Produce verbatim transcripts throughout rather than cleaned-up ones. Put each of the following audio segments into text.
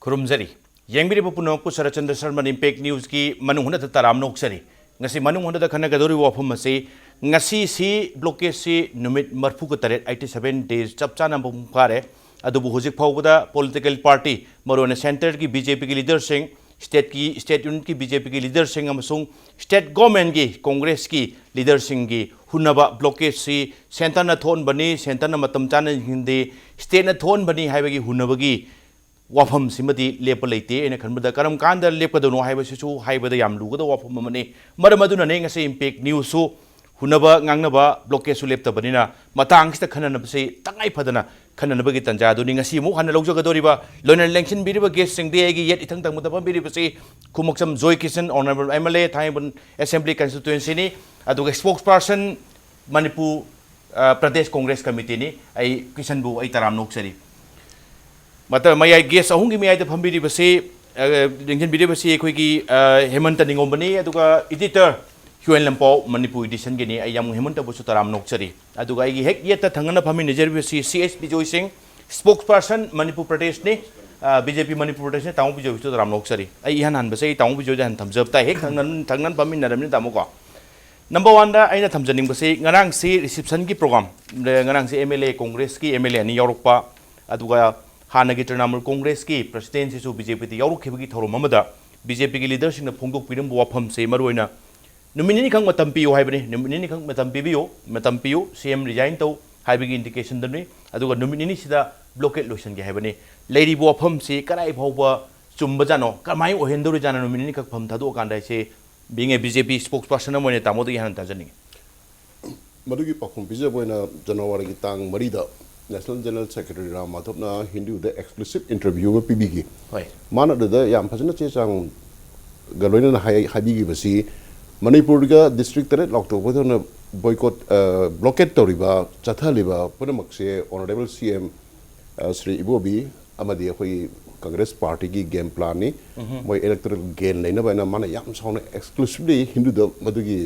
ꯈꯨꯔꯨꯝꯖꯔꯤ꯫ ꯌꯦꯡꯕꯤꯔꯤꯕ ꯄꯨꯝꯅꯃꯛꯄꯨ ꯁꯔꯠꯆꯟꯗ꯭ꯔ ꯁꯔꯃꯟ ꯏꯝꯄꯦꯛ ꯅ꯭ꯌꯨꯁꯀꯤ ꯃꯅꯨꯡ ꯍꯨꯠꯅ ꯇꯔꯥꯝꯅ ꯑꯣꯛꯆꯔꯤ꯫ ꯉꯁꯤ ꯃꯅꯨꯡ ꯍꯨꯠꯅ ꯈꯟꯅꯒꯗꯧꯔꯤꯕ ꯋꯥꯐꯝ ꯑꯁꯤ, ꯉꯁꯤꯁꯤ ꯕ꯭ꯂꯣꯀꯦꯠꯁꯤ ꯅꯨꯃꯤꯠ ꯃꯔꯤꯐꯨꯒ ꯇꯔꯦꯠ, eighty seven days, ꯆꯞ ꯆꯥꯅ ꯃꯄꯨꯡ ꯐꯥꯔꯦ꯫ ꯑꯗꯨꯕꯨ ꯍꯧꯖꯤꯛ ꯐꯥꯎꯕꯗ ꯄꯣꯂꯤꯇꯤꯀꯦꯜ ꯄꯥꯔꯇꯤ, ꯃꯔꯨꯑꯣꯏꯅ ꯁꯦꯟꯇꯔꯒꯤ ꯕꯤ ꯖꯦ ꯄꯤꯒꯤ ꯂꯤꯗꯔꯁꯤꯡ, ꯁ꯭ꯇꯦꯠꯀꯤ, ꯁ꯭ꯇꯦꯠ ꯌꯨꯅꯤꯠꯀꯤ ꯕꯤ ꯖꯦ ꯄꯤꯒꯤ ꯂꯤꯗꯔꯁꯤꯡ ꯑꯃꯁꯨꯡ ꯁ꯭ꯇꯦꯠ ꯒꯣꯔꯃꯦꯟꯒꯤ, ꯀꯣꯡꯒ꯭ꯔꯦꯁꯀꯤ ꯂꯤꯗꯔꯁꯤꯡꯒꯤ ꯍꯨꯟꯅꯕ ꯕ꯭ꯂꯣꯀꯦꯠꯁꯤ ꯁꯦꯟꯇꯔꯅ ꯊꯣꯛꯍꯟꯕꯅꯤ, ꯁꯦꯟꯇꯔꯅ ꯃꯇꯝ ꯆꯥꯅ ꯌꯦꯡꯁꯤꯟꯗꯦ, ꯁ꯭ꯇꯦꯠꯅ ꯊꯣꯛꯍꯟꯕꯅꯤ ꯍꯥꯏꯕꯒꯤ ꯍꯨꯟꯅꯕꯒꯤ ꯋꯥꯐꯝꯁꯤꯃꯗꯤ ꯂꯦꯞꯄ ꯂꯩꯇꯦ꯫ ꯑꯩꯅ ꯈꯟꯕꯗ ꯀꯔꯝ ꯀꯥꯟꯗ ꯂꯦꯞꯀꯗꯧꯅꯣ ꯍꯥꯏꯕꯁꯤꯁꯨ ꯍꯥꯏꯕꯗ ꯌꯥꯝ ꯂꯨꯒꯗꯕ ꯋꯥꯐꯝ ꯑꯃꯅꯤ꯫ ꯃꯔꯝ ꯑꯗꯨꯅꯅꯦ ꯉꯁꯤ ꯏꯝꯄꯦꯛ ꯅ꯭ꯌꯨꯁꯁꯨ ꯍꯨꯟꯅꯕ ꯉꯥꯡꯅꯕ ꯕ꯭ꯂꯣꯀꯦꯠꯁꯨ ꯂꯦꯞꯇꯕꯅꯤꯅ ꯃꯇꯥꯡꯁꯤꯗ ꯈꯟꯅꯅꯕꯁꯤ ꯇꯉꯥꯏ ꯐꯗꯅ ꯈꯟꯅꯅꯕꯒꯤ ꯇꯥꯟꯖꯥ ꯑꯗꯨꯅꯤ ꯉꯁꯤ ꯑꯃꯨꯛ ꯍꯟꯅ ꯂꯧꯖꯒꯗꯧꯔꯤꯕ꯫ ꯂꯣꯏꯅ ꯂꯦꯡꯁꯤꯟꯕꯤꯔꯤꯕ ꯒꯦꯁꯁꯤꯡꯗꯤ ꯑꯩꯒꯤ ꯌꯦꯠ ꯏꯊꯪ ꯊꯪꯕꯗ ꯐꯝꯕꯤꯔꯤꯕꯁꯤ ꯈꯨꯃꯛꯆꯝ Joy Kishan, honourable M L A, Thangmeiband assembly ꯀꯟꯁꯇꯤꯇ꯭ꯋꯦꯟꯁꯤꯅꯤ, ꯑꯗꯨꯒ ꯁ꯭ꯄꯣꯛꯁ ꯄꯥꯔꯁꯟ ꯃꯅꯤꯄꯨꯔ, ꯑ, ꯄ꯭ꯔꯗꯦꯁ ꯀꯣꯡꯒ꯭ꯔꯦꯁ ꯀꯃꯤꯇꯤꯅꯤ꯫ ꯑꯩ ꯀꯤꯁꯟꯕꯨ ꯑꯩ ꯇꯔꯥꯝꯅ ꯑꯣꯛꯆꯔꯤ꯫ ꯃꯇꯝ ꯃꯌꯥꯏ ꯒꯦꯁ ꯑꯍꯨꯝꯒꯤ ꯃꯌꯥꯏꯗ ꯐꯝꯕꯤꯔꯤꯕꯁꯤ, ꯑ, ꯌꯦꯡꯁꯤꯟꯕꯤꯔꯤꯕꯁꯤ ꯑꯩꯈꯣꯏꯒꯤ, ꯑ, ꯍꯦꯃꯟꯇ ꯅꯤꯉꯣꯝꯕꯅꯤ, ꯑꯗꯨꯒ ꯏꯗꯤꯇꯔ ꯍ꯭ꯌꯨ ꯑꯦꯟ ꯂꯝꯄꯥꯎ ꯃꯅꯤꯄꯨꯔ ꯏꯗꯤꯁꯟꯒꯤꯅꯤ꯫ ꯑꯩ ꯌꯥꯝ ꯍꯦꯃꯟꯇꯕꯨꯁꯨ ꯇꯔꯥꯝꯅ ꯑꯣꯛꯆꯔꯤ꯫ ꯑꯗꯨꯒ ꯑꯩꯒꯤ ꯍꯦꯛ ꯌꯦꯠꯇ ꯊꯪꯅꯅ ꯐꯝꯃꯤꯟꯅꯖꯔꯤꯕꯁꯤ ꯁꯤ ꯑꯦꯁ ꯕꯤꯖꯣꯏ ꯁꯤꯡ, ꯁ꯭ꯄꯣꯛꯁ ꯄꯥꯔꯁꯟ ꯃꯅꯤꯄꯨꯔ ꯄ꯭ꯔꯗꯦꯁꯅꯤ, ꯑ, ꯕꯤ ꯖꯦ ꯄꯤ ꯃꯅꯤꯄꯨꯔ ꯄ꯭ꯔꯗꯦꯁꯅꯤ꯫ ꯇꯥꯃꯣ ꯕꯤꯖꯣꯏꯕꯨꯁꯨ ꯇꯔꯥꯝꯅ ꯑꯣꯛꯆꯔꯤ꯫ ꯑꯩ ꯏꯍꯥꯟ ꯍꯥꯟꯕꯁꯦ ꯑꯩ ꯇꯥꯃꯣ ꯕꯤꯖꯣꯏꯗ ꯍꯥꯟꯅ ꯊꯝꯖꯕ ꯇꯥꯏ, ꯍꯦꯛ ꯊꯪꯅ-, ꯊꯪꯅꯅ ꯐꯝꯃꯤꯟꯅꯔꯕꯅꯤ ꯇꯥꯃꯣꯀꯣ꯫ ꯅꯝꯕꯔ ꯋꯥꯟꯗ ꯑꯩꯅ ꯊꯝꯖꯅꯤꯡꯕꯁꯤ ꯉꯔꯥꯡꯁꯤ ꯔꯤꯁꯤꯞꯁꯟꯒꯤ ꯄ꯭ꯔꯣꯒ꯭ꯔꯥꯝ, ꯉꯔꯥꯡꯁꯤ ꯑꯦꯝ ꯑꯦꯜ ꯑꯦ, ꯀꯣꯡꯒ꯭ꯔꯦꯁꯀꯤ ꯑꯦꯝ ꯑꯦꯜ ꯑꯦ ꯑꯅꯤ ꯌꯥꯎꯔꯛꯄ, ꯑꯗꯨꯒ ꯍꯥꯟꯅꯒꯤ ꯇ꯭ꯔꯤꯅꯥꯃꯨꯜ ꯀꯣꯡꯒ꯭ꯔꯦꯁꯀꯤ ꯄ꯭ꯔꯁꯤꯗꯦꯟꯁꯤꯁꯨ ꯕꯤ ꯖꯦ ꯄꯤꯗ ꯌꯥꯎꯔꯛꯈꯤꯕꯒꯤ ꯊꯧꯔꯝ ꯑꯃꯗ ꯕꯤ ꯖꯦ ꯄꯤꯒꯤ ꯂꯤꯗꯔꯁꯤꯡꯅ ꯐꯣꯡꯗꯣꯛꯄꯤꯔꯝꯕ ꯋꯥꯐꯝꯁꯦ ꯃꯔꯨꯑꯣꯏꯅ ꯅꯨꯃꯤꯠ ꯅꯤꯅꯤꯈꯛ ꯃꯇꯝ ꯄꯤꯌꯨ ꯍꯥꯏꯕꯅꯤ꯫ ꯅꯨꯃꯤꯠ ꯅꯤꯅꯤꯈꯛ ꯃꯇꯝ ꯄꯤꯕꯤꯌꯨ, ꯃꯇꯝ ꯄꯤꯌꯨ, ꯁꯤ ꯑꯦꯝ ꯔꯤꯖꯥꯏꯟ ꯇꯧ ꯍꯥꯏꯕꯒꯤ ꯏꯟꯗꯤꯀꯦꯁꯟꯗꯨꯅꯤ꯫ ꯑꯗꯨꯒ ꯅꯨꯃꯤꯠ ꯅꯤꯅꯤꯁꯤꯗ ꯕ꯭ꯂꯣꯀꯦꯠ ꯂꯣꯏꯁꯤꯟꯒꯦ ꯍꯥꯏꯕꯅꯤ꯫ ꯂꯩꯔꯤꯕ ꯋꯥꯐꯝꯁꯤ ꯀꯗꯥꯏ ꯐꯥꯎꯕ ꯆꯨꯝꯕꯖꯥꯠꯅꯣ, ꯀꯃꯥꯏꯅ ꯑꯣꯏꯍꯟꯗꯧꯔꯤꯖꯥꯠꯅꯣ ꯅꯨꯃꯤꯠ ꯅꯤꯅꯤꯈꯛ ꯐꯝ ꯊꯥꯗꯣꯛꯑꯀꯥꯟꯗ ꯍꯥꯏꯁꯦ? Being a B J P spokesperson ꯑꯃ ꯑꯣꯏꯅ ꯇꯥꯃꯣꯗꯒꯤ ꯍꯥꯟꯅ ꯇꯥꯖꯅꯤꯡꯉꯤ꯫ ꯃꯗꯨꯒꯤ ꯄꯥꯎꯈꯨꯝ ꯄꯤꯖꯕ ꯑꯣꯏꯅ ꯖꯅꯋꯥꯔꯤꯒꯤ ꯇꯥꯡ ꯃꯔꯤꯗ National General Secretary Ram ꯃꯥꯙꯕꯅ ꯍꯤꯟꯗꯨꯗ exclusive interview ꯑꯃ ꯄꯤꯕꯤꯈꯤ꯫ ꯍꯣꯏ꯫ ꯃꯥꯅ ꯑꯗꯨꯗ ꯌꯥꯝ ꯐꯖꯅ ꯆꯦ ꯆꯥꯡꯒ ꯂꯣꯏꯅꯅ ꯍꯥꯏ-, ꯍꯥꯏꯕꯤꯈꯤꯕꯁꯤ ꯃꯅꯤꯄꯨꯔꯒ district ꯇꯔꯦꯠ ꯂꯥꯎꯊꯣꯛꯄ ꯊꯣꯛꯅ boycott, ꯑ, blockade ꯇꯧꯔꯤꯕ, ꯆꯠꯊꯍꯜꯂꯤꯕ ꯄꯨꯝꯅꯃꯛꯁꯦ Honourable C M, ꯑ, ꯁ꯭ꯔꯤ ꯏꯕꯣꯕꯤ ꯑꯃꯗꯤ ꯑꯩꯈꯣꯏꯒꯤ Congress party ꯒꯤ game plan ꯅꯤ꯫ ꯎꯝꯍꯨꯝ꯫ ꯃꯣꯏ electoral gain ꯂꯩꯅꯕ ꯍꯥꯏꯅ ꯃꯥꯅ ꯌꯥꯝ ꯁꯥꯎꯅ exclusively ꯍꯤꯟꯗꯨꯗ ꯃꯗꯨꯒꯤ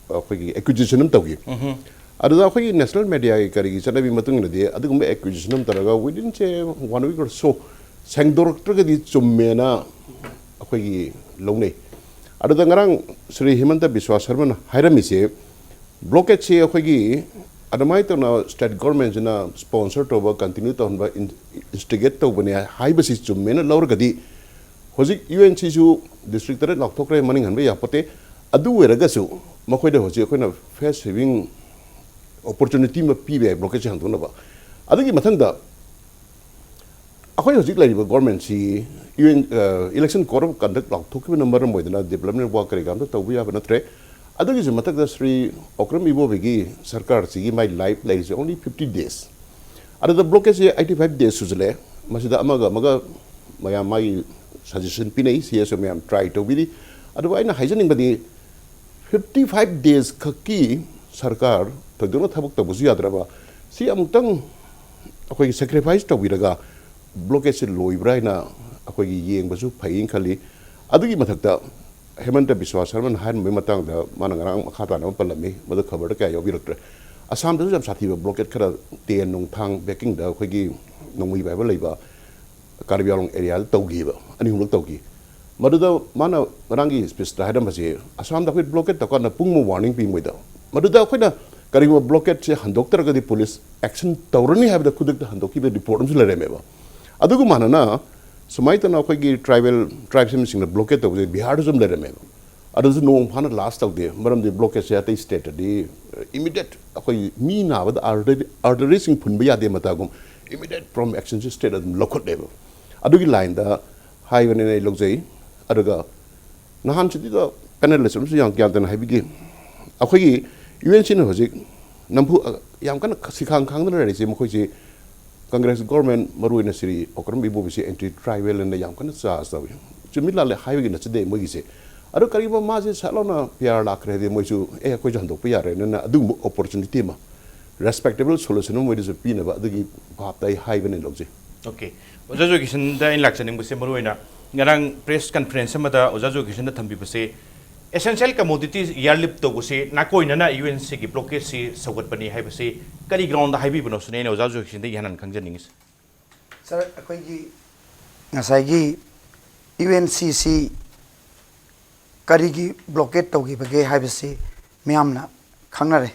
ꯑꯩꯈꯣꯏꯒꯤ accusation ꯑꯃ ꯇꯧꯈꯤ꯫ ꯎꯝꯍꯨꯝ꯫ ꯑꯗꯨꯗ ꯑꯩꯈꯣꯏꯒꯤ national media ꯒꯤ ꯀꯔꯤꯒꯤ ꯆꯠꯅꯕꯤ ꯃꯇꯨꯡ ꯏꯟꯅꯗꯤ ꯑꯗꯨꯒꯨꯝꯕ accusation ꯑꯃ ꯇꯧꯔꯒ within, say, one week or so ꯁꯦꯡꯗꯣꯔꯛꯇ꯭ꯔꯒꯗꯤ ꯆꯨꯝꯃꯦꯅ ꯑꯩꯈꯣꯏꯒꯤ ꯂꯧꯅꯩ꯫ ꯑꯗꯨꯗ ꯉꯔꯥꯡ ꯁ꯭ꯔꯤ ꯍꯤꯃꯟꯇ ꯕꯤꯁ꯭ꯋꯥ ꯁꯔꯃꯅ ꯍꯥꯏꯔꯝꯃꯤꯁꯦ, ꯕ꯭ꯂꯣꯀꯦꯠꯁꯤ ꯑꯩꯈꯣꯏꯒꯤ ꯑꯗꯨꯃꯥꯏꯅ ꯇꯧꯅ ꯁ꯭ꯇꯦꯠ ꯒꯣꯔꯃꯦꯟꯁꯤꯅ ꯁ꯭ꯄꯣꯟꯁꯔ ꯇꯧꯕ, ꯀꯟꯇꯤꯅ꯭ꯌꯨ ꯇꯧꯍꯟꯕ, ꯏꯟꯁꯇꯤꯒꯦꯠ ꯇꯧꯕꯅꯦ ꯍꯥꯏꯕꯁꯤ ꯆꯨꯝꯃꯦꯅ ꯂꯧꯔꯒꯗꯤ, ꯍꯧꯖꯤꯛ ꯌꯨ ꯑꯦꯟ ꯁꯤꯁꯨ ꯗꯤꯁꯇ꯭ꯔꯤꯛ ꯇꯔꯦꯠ ꯂꯥꯎꯊꯣꯛꯈ꯭ꯔꯦ, ꯃꯅꯤꯡ ꯍꯟꯕ ꯌꯥꯄꯣꯠꯇꯦ꯫ ꯑꯗꯨ ꯑꯣꯏꯔꯒꯁꯨ ꯃꯈꯣꯏꯗ ꯍꯧꯖꯤꯛ ꯑꯩꯈꯣꯏꯅ ꯐꯦꯁ ꯁꯦꯚꯤꯡ ꯑꯣꯄꯣꯔꯆꯨꯅꯤꯇꯤ ꯑꯃ ꯄꯤꯕ ꯌꯥꯏ ꯕ꯭ꯂꯣꯀꯦꯠꯁꯦ ꯍꯥꯡꯗꯣꯛꯅꯕ꯫ ꯑꯗꯨꯒꯤ ꯃꯊꯪꯗ ꯑꯩꯈꯣꯏ ꯍꯧꯖꯤꯛ ꯂꯩꯔꯤꯕ ꯒꯣꯔꯃꯦꯟꯁꯤ ꯌꯨ ꯑꯦꯟ, ꯑ, election code of conduct ꯂꯥꯎꯊꯣꯛꯈꯤꯕ ꯃꯔꯝ ꯑꯣꯏꯗꯅ ꯗꯤꯕ꯭ꯂꯞꯃꯦꯟ ꯋꯥꯔꯛ ꯀꯔꯤ ꯀꯔꯥ ꯑꯝꯇ ꯇꯧꯕ ꯌꯥꯕ ꯅꯠꯇ꯭ꯔꯦ꯫ ꯑꯗꯨꯒꯤꯁꯨ ꯃꯊꯛꯇ ꯁ꯭ꯔꯤ ꯑꯣꯀ꯭ꯔꯝ ꯏꯕꯣꯕꯤꯒꯤ ꯁꯔꯀꯥꯔꯁꯤꯒꯤ ꯃꯥꯏ ꯂꯥꯏꯐ ꯂꯩꯔꯤꯁꯦ only fifty days꯫ ꯑꯗꯨꯗ ꯕ꯭ꯂꯣꯀꯦꯠꯁꯦ eighty five days ꯁꯨꯖꯜꯂꯛꯑꯦ꯫ ꯃꯁꯤꯗ ꯑꯃꯒ ꯑꯃꯒ ꯃꯌꯥꯝ ꯃꯥꯒꯤ ꯁꯖꯦꯁꯟ ꯄꯤꯅꯩ, ꯁꯤ ꯑꯦꯁ ꯑꯣ ꯃꯌꯥꯝ ꯇ꯭ꯔꯥꯏ ꯇꯧꯕꯤꯔꯤ꯫ ꯑꯗꯨꯕꯨ ꯑꯩꯅ ꯍꯥꯏꯖꯅꯤꯡꯕꯗꯤ, fifty five days ꯈꯛꯀꯤ ꯁꯔꯀꯥꯔ ꯊꯣꯏꯗꯣꯛꯅ ꯊꯕꯛ ꯇꯧꯕꯁꯨ ꯌꯥꯗ꯭ꯔꯕ, ꯁꯤ ꯑꯃꯨꯛꯇꯪ ꯑꯩꯈꯣꯏꯒꯤ ꯁꯦꯀ꯭ꯔꯤꯐꯥꯏꯁ ꯇꯧꯕꯤꯔꯒ ꯕ꯭ꯂꯣꯀꯦꯠꯁꯦ ꯂꯣꯏꯕ꯭ꯔꯥ ꯍꯥꯏꯅ ꯑꯩꯈꯣꯏꯒꯤ ꯌꯦꯡꯕꯁꯨ ꯐꯩꯅ ꯈꯜꯂꯤ꯫ ꯑꯗꯨꯒꯤ ꯃꯊꯛꯇ ꯍꯦꯃꯟꯇ ꯕꯤꯁ꯭ꯋꯥ ꯁꯔꯃꯅ ꯍꯥꯏꯔꯝꯕꯒꯤ ꯃꯇꯥꯡꯗ ꯃꯥꯅ ꯉꯔꯥꯡ ꯃꯈꯥ ꯇꯥꯅ ꯑꯃ ꯄꯜꯂꯝꯃꯤ, ꯃꯗꯨ ꯈꯕꯔꯗ ꯀꯌꯥ ꯌꯥꯎꯕꯤꯔꯛꯇ꯭ꯔꯦ꯫ ꯑꯁꯥꯝꯗꯁꯨ ꯌꯥꯝ ꯁꯥꯊꯤꯕ ꯕ꯭ꯂꯣꯀꯦꯠ ꯈꯔ ꯇꯦꯟ ꯅꯨꯡ ꯊꯥꯡ ꯕꯦꯀꯤꯡꯗ ꯑꯩꯈꯣꯏꯒꯤ ꯅꯣꯡꯃꯩ ꯄꯥꯏꯕ ꯂꯩꯕ ꯀꯥꯔꯕꯤ ꯑꯪꯂꯣꯡ ꯑꯦꯔꯤꯌꯥꯗ ꯇꯧꯈꯤꯕ, ꯑꯅꯤ ꯑꯍꯨꯝꯂꯛ ꯇꯧꯈꯤ꯫ ꯃꯗꯨꯗ ꯃꯥꯅ ꯉꯔꯥꯡꯒꯤ ꯁ꯭ꯄꯤꯆꯇ ꯍꯥꯏꯔꯝꯕꯁꯦ, ꯑꯁꯥꯝꯗ ꯑꯩꯈꯣꯏ ꯕ꯭ꯂꯣꯀꯦꯠ ꯇꯧꯀꯥꯟꯗ ꯄꯨꯡ ꯑꯃ ꯋꯥꯔꯅꯤꯡ ꯄꯤ ꯃꯣꯏꯗ꯫ ꯃꯗꯨꯗ ꯑꯩꯈꯣꯏꯅ ꯀꯔꯤꯒꯨꯝꯕ ꯕ꯭ꯂꯣꯀꯦꯠꯁꯦ ꯍꯟꯗꯣꯛꯇ꯭ꯔꯒꯗꯤ ꯄꯨꯂꯤꯁ ꯑꯦꯛꯁꯟ ꯇꯧꯔꯅꯤ ꯍꯥꯏꯕꯗ ꯈꯨꯗꯛꯇ ꯍꯟꯗꯣꯛꯈꯤꯕ ꯔꯤꯄꯣꯔꯠ ꯑꯃꯁꯨ ꯂꯩꯔꯝꯃꯦꯕ꯫ ꯑꯗꯨꯒ ꯃꯥꯟꯅꯅ ꯁꯨꯃꯥꯏꯅ ꯇꯧꯅ ꯑꯩꯈꯣꯏꯒꯤ ꯇ꯭ꯔꯥꯏꯕꯦꯜ ꯇ꯭ꯔꯥꯏꯕꯁꯤꯡꯅ ꯕ꯭ꯂꯣꯀꯦꯠ ꯇꯧꯕꯁꯦ ꯕꯤꯍꯥꯔꯗꯁꯨ ꯑꯗꯨꯝ ꯂꯩꯔꯝꯃꯦꯕ꯫ ꯑꯗꯨꯁꯨ ꯅꯣꯡ ꯐꯥꯅ ꯂꯥꯁ ꯇꯧꯗꯦ, ꯃꯔꯝꯗꯤ ꯕ꯭ꯂꯣꯀꯦꯠꯁꯦ ꯑꯇꯩ ꯁ꯭ꯇꯦꯠꯇꯗꯤ ꯏꯃꯤꯗꯦꯠ ꯑꯩꯈꯣꯏ ꯃꯤ ꯅꯥꯕꯗ ꯑꯥꯔꯇꯔꯤ ꯑꯥꯔꯇꯔꯤꯁꯤꯡ ꯐꯨꯟꯕ ꯌꯥꯗꯦ ꯃꯇꯥꯒꯨꯝ ꯏꯃꯤꯗꯦꯠ ꯄ꯭ꯔꯣꯝ ꯑꯦꯛꯁꯟꯁꯦ ꯁ꯭ꯇꯦꯠ ꯑꯗꯨꯝ ꯂꯧꯈꯠꯂꯦꯕ꯫ ꯑꯗꯨꯒꯤ ꯂꯥꯏꯟꯗ ꯍꯥꯏꯕꯅꯤꯅ ꯑꯩ ꯂꯧꯖꯩ꯫ ꯑꯗꯨꯒ ꯅꯍꯥꯟ ꯁꯤꯗ ꯄꯦꯅꯦꯂꯤꯁ ꯑꯃꯁꯨ ꯌꯥꯝ ꯒ꯭ꯌꯥꯟ ꯇꯥꯅ ꯍꯥꯏꯕꯤꯒꯦ꯫ ꯑꯩꯈꯣꯏꯒꯤ ꯌꯨ ꯑꯦꯟ ꯁꯤꯅ ꯍꯧꯖꯤꯛ ꯅꯝꯐꯨ ꯌꯥꯝ ꯀꯟꯅ ꯁꯤꯈꯥꯡ ꯈꯥꯡꯗꯅ ꯂꯩꯔꯤꯁꯦ, ꯃꯈꯣꯏꯁꯤ ꯀꯪꯒ꯭ꯔꯦꯁ ꯒꯣꯔꯃꯦꯟ, ꯃꯔꯨꯑꯣꯏꯅ ꯁ꯭ꯔꯤ ꯑꯣꯀ꯭ꯔꯝ ꯏꯕꯣꯕꯤꯁꯤ ꯑꯦꯟꯇꯤ ꯇ꯭ꯔꯥꯏꯕꯦꯜ ꯑꯅ ꯌꯥꯝ ꯀꯟꯅ ꯆꯥꯔꯖ ꯇꯧꯏ꯫ ꯆꯨꯝꯃꯤ ꯂꯥꯜꯂꯦ ꯍꯥꯏꯕꯒꯤ ꯅꯠꯆꯗꯦ ꯃꯣꯏꯒꯤꯁꯦ꯫ ꯑꯗꯣ ꯀꯔꯤꯒꯨꯝꯕ ꯃꯥꯁꯦ ꯁꯠ ꯂꯥꯎꯅ ꯄꯤ ꯑꯥꯔ ꯂꯥꯛꯈ꯭ꯔꯦ ꯍꯥꯏꯗꯤ ꯃꯣꯏꯁꯨ, "ꯑꯦ, ꯑꯩꯈꯣꯏꯁꯨ ꯍꯟꯗꯣꯛꯄ ꯌꯥꯔꯦꯅ" ꯑꯗꯨꯒꯨꯝꯕ ꯑꯣꯄꯣꯔꯆꯨꯅꯤꯇꯤ ꯑꯃ ꯔꯦꯁꯄꯦꯛꯇꯦꯕꯜ ꯁꯣꯂꯨꯁꯟ ꯑꯃ ꯃꯣꯏꯗꯁꯨ ꯄꯤꯅꯕ ꯑꯗꯨꯒꯤ ꯚꯥꯞꯇ ꯑꯩ ꯍꯥꯏꯕꯅꯦ ꯂꯧꯖꯩ꯫ ꯑꯣꯀꯦ꯫ ꯑꯣꯖꯥ ꯖꯣꯏꯀꯤꯁꯟꯗ ꯑꯩꯅ ꯂꯥꯛꯆꯅꯤꯡꯕꯁꯦ, ꯃꯔꯨꯑꯣꯏꯅ ꯉꯔꯥꯡ ꯄ꯭ꯔꯦꯁ ꯀꯟꯐꯔꯦꯟꯁ ꯑꯃꯗ ꯑꯣꯖꯥ ꯖꯣꯏꯀꯤꯁꯟꯗ ꯊꯝꯕꯤꯕꯁꯦ, essential commodities ꯏꯌꯥꯔꯂꯤꯐ ꯇꯧꯕꯁꯤ ꯅꯥꯀꯣꯏꯅꯅ ꯌꯨ ꯑꯦꯟ ꯁꯤꯒꯤ ꯕ꯭ꯂꯣꯀꯦꯠꯁꯤ ꯁꯧꯒꯠꯄꯅꯤ ꯍꯥꯏꯕꯁꯤ ꯀꯔꯤ ꯒ꯭ꯔꯥꯎꯟꯗ ꯍꯥꯏꯕꯤꯕꯅꯣ ꯁꯤꯅꯤ ꯑꯩꯅ ꯑꯣꯖꯥ ꯖꯣꯏꯀꯤꯁꯟꯗꯒꯤ ꯍꯥꯟꯅ ꯈꯪꯖꯅꯤꯡꯉꯤꯁꯦ꯫ ꯁꯥꯔ, ꯑꯩꯈꯣꯏꯒꯤ ꯉꯁꯥꯏꯒꯤ ꯌꯨ ꯑꯦꯟ ꯁꯤꯁꯤ ꯀꯔꯤꯒꯤ ꯕ꯭ꯂꯣꯀꯦꯠ ꯇꯧꯈꯤꯕꯒꯦ ꯍꯥꯏꯕꯁꯤ ꯃꯤꯌꯥꯝꯅ ꯈꯪꯅꯔꯦ꯫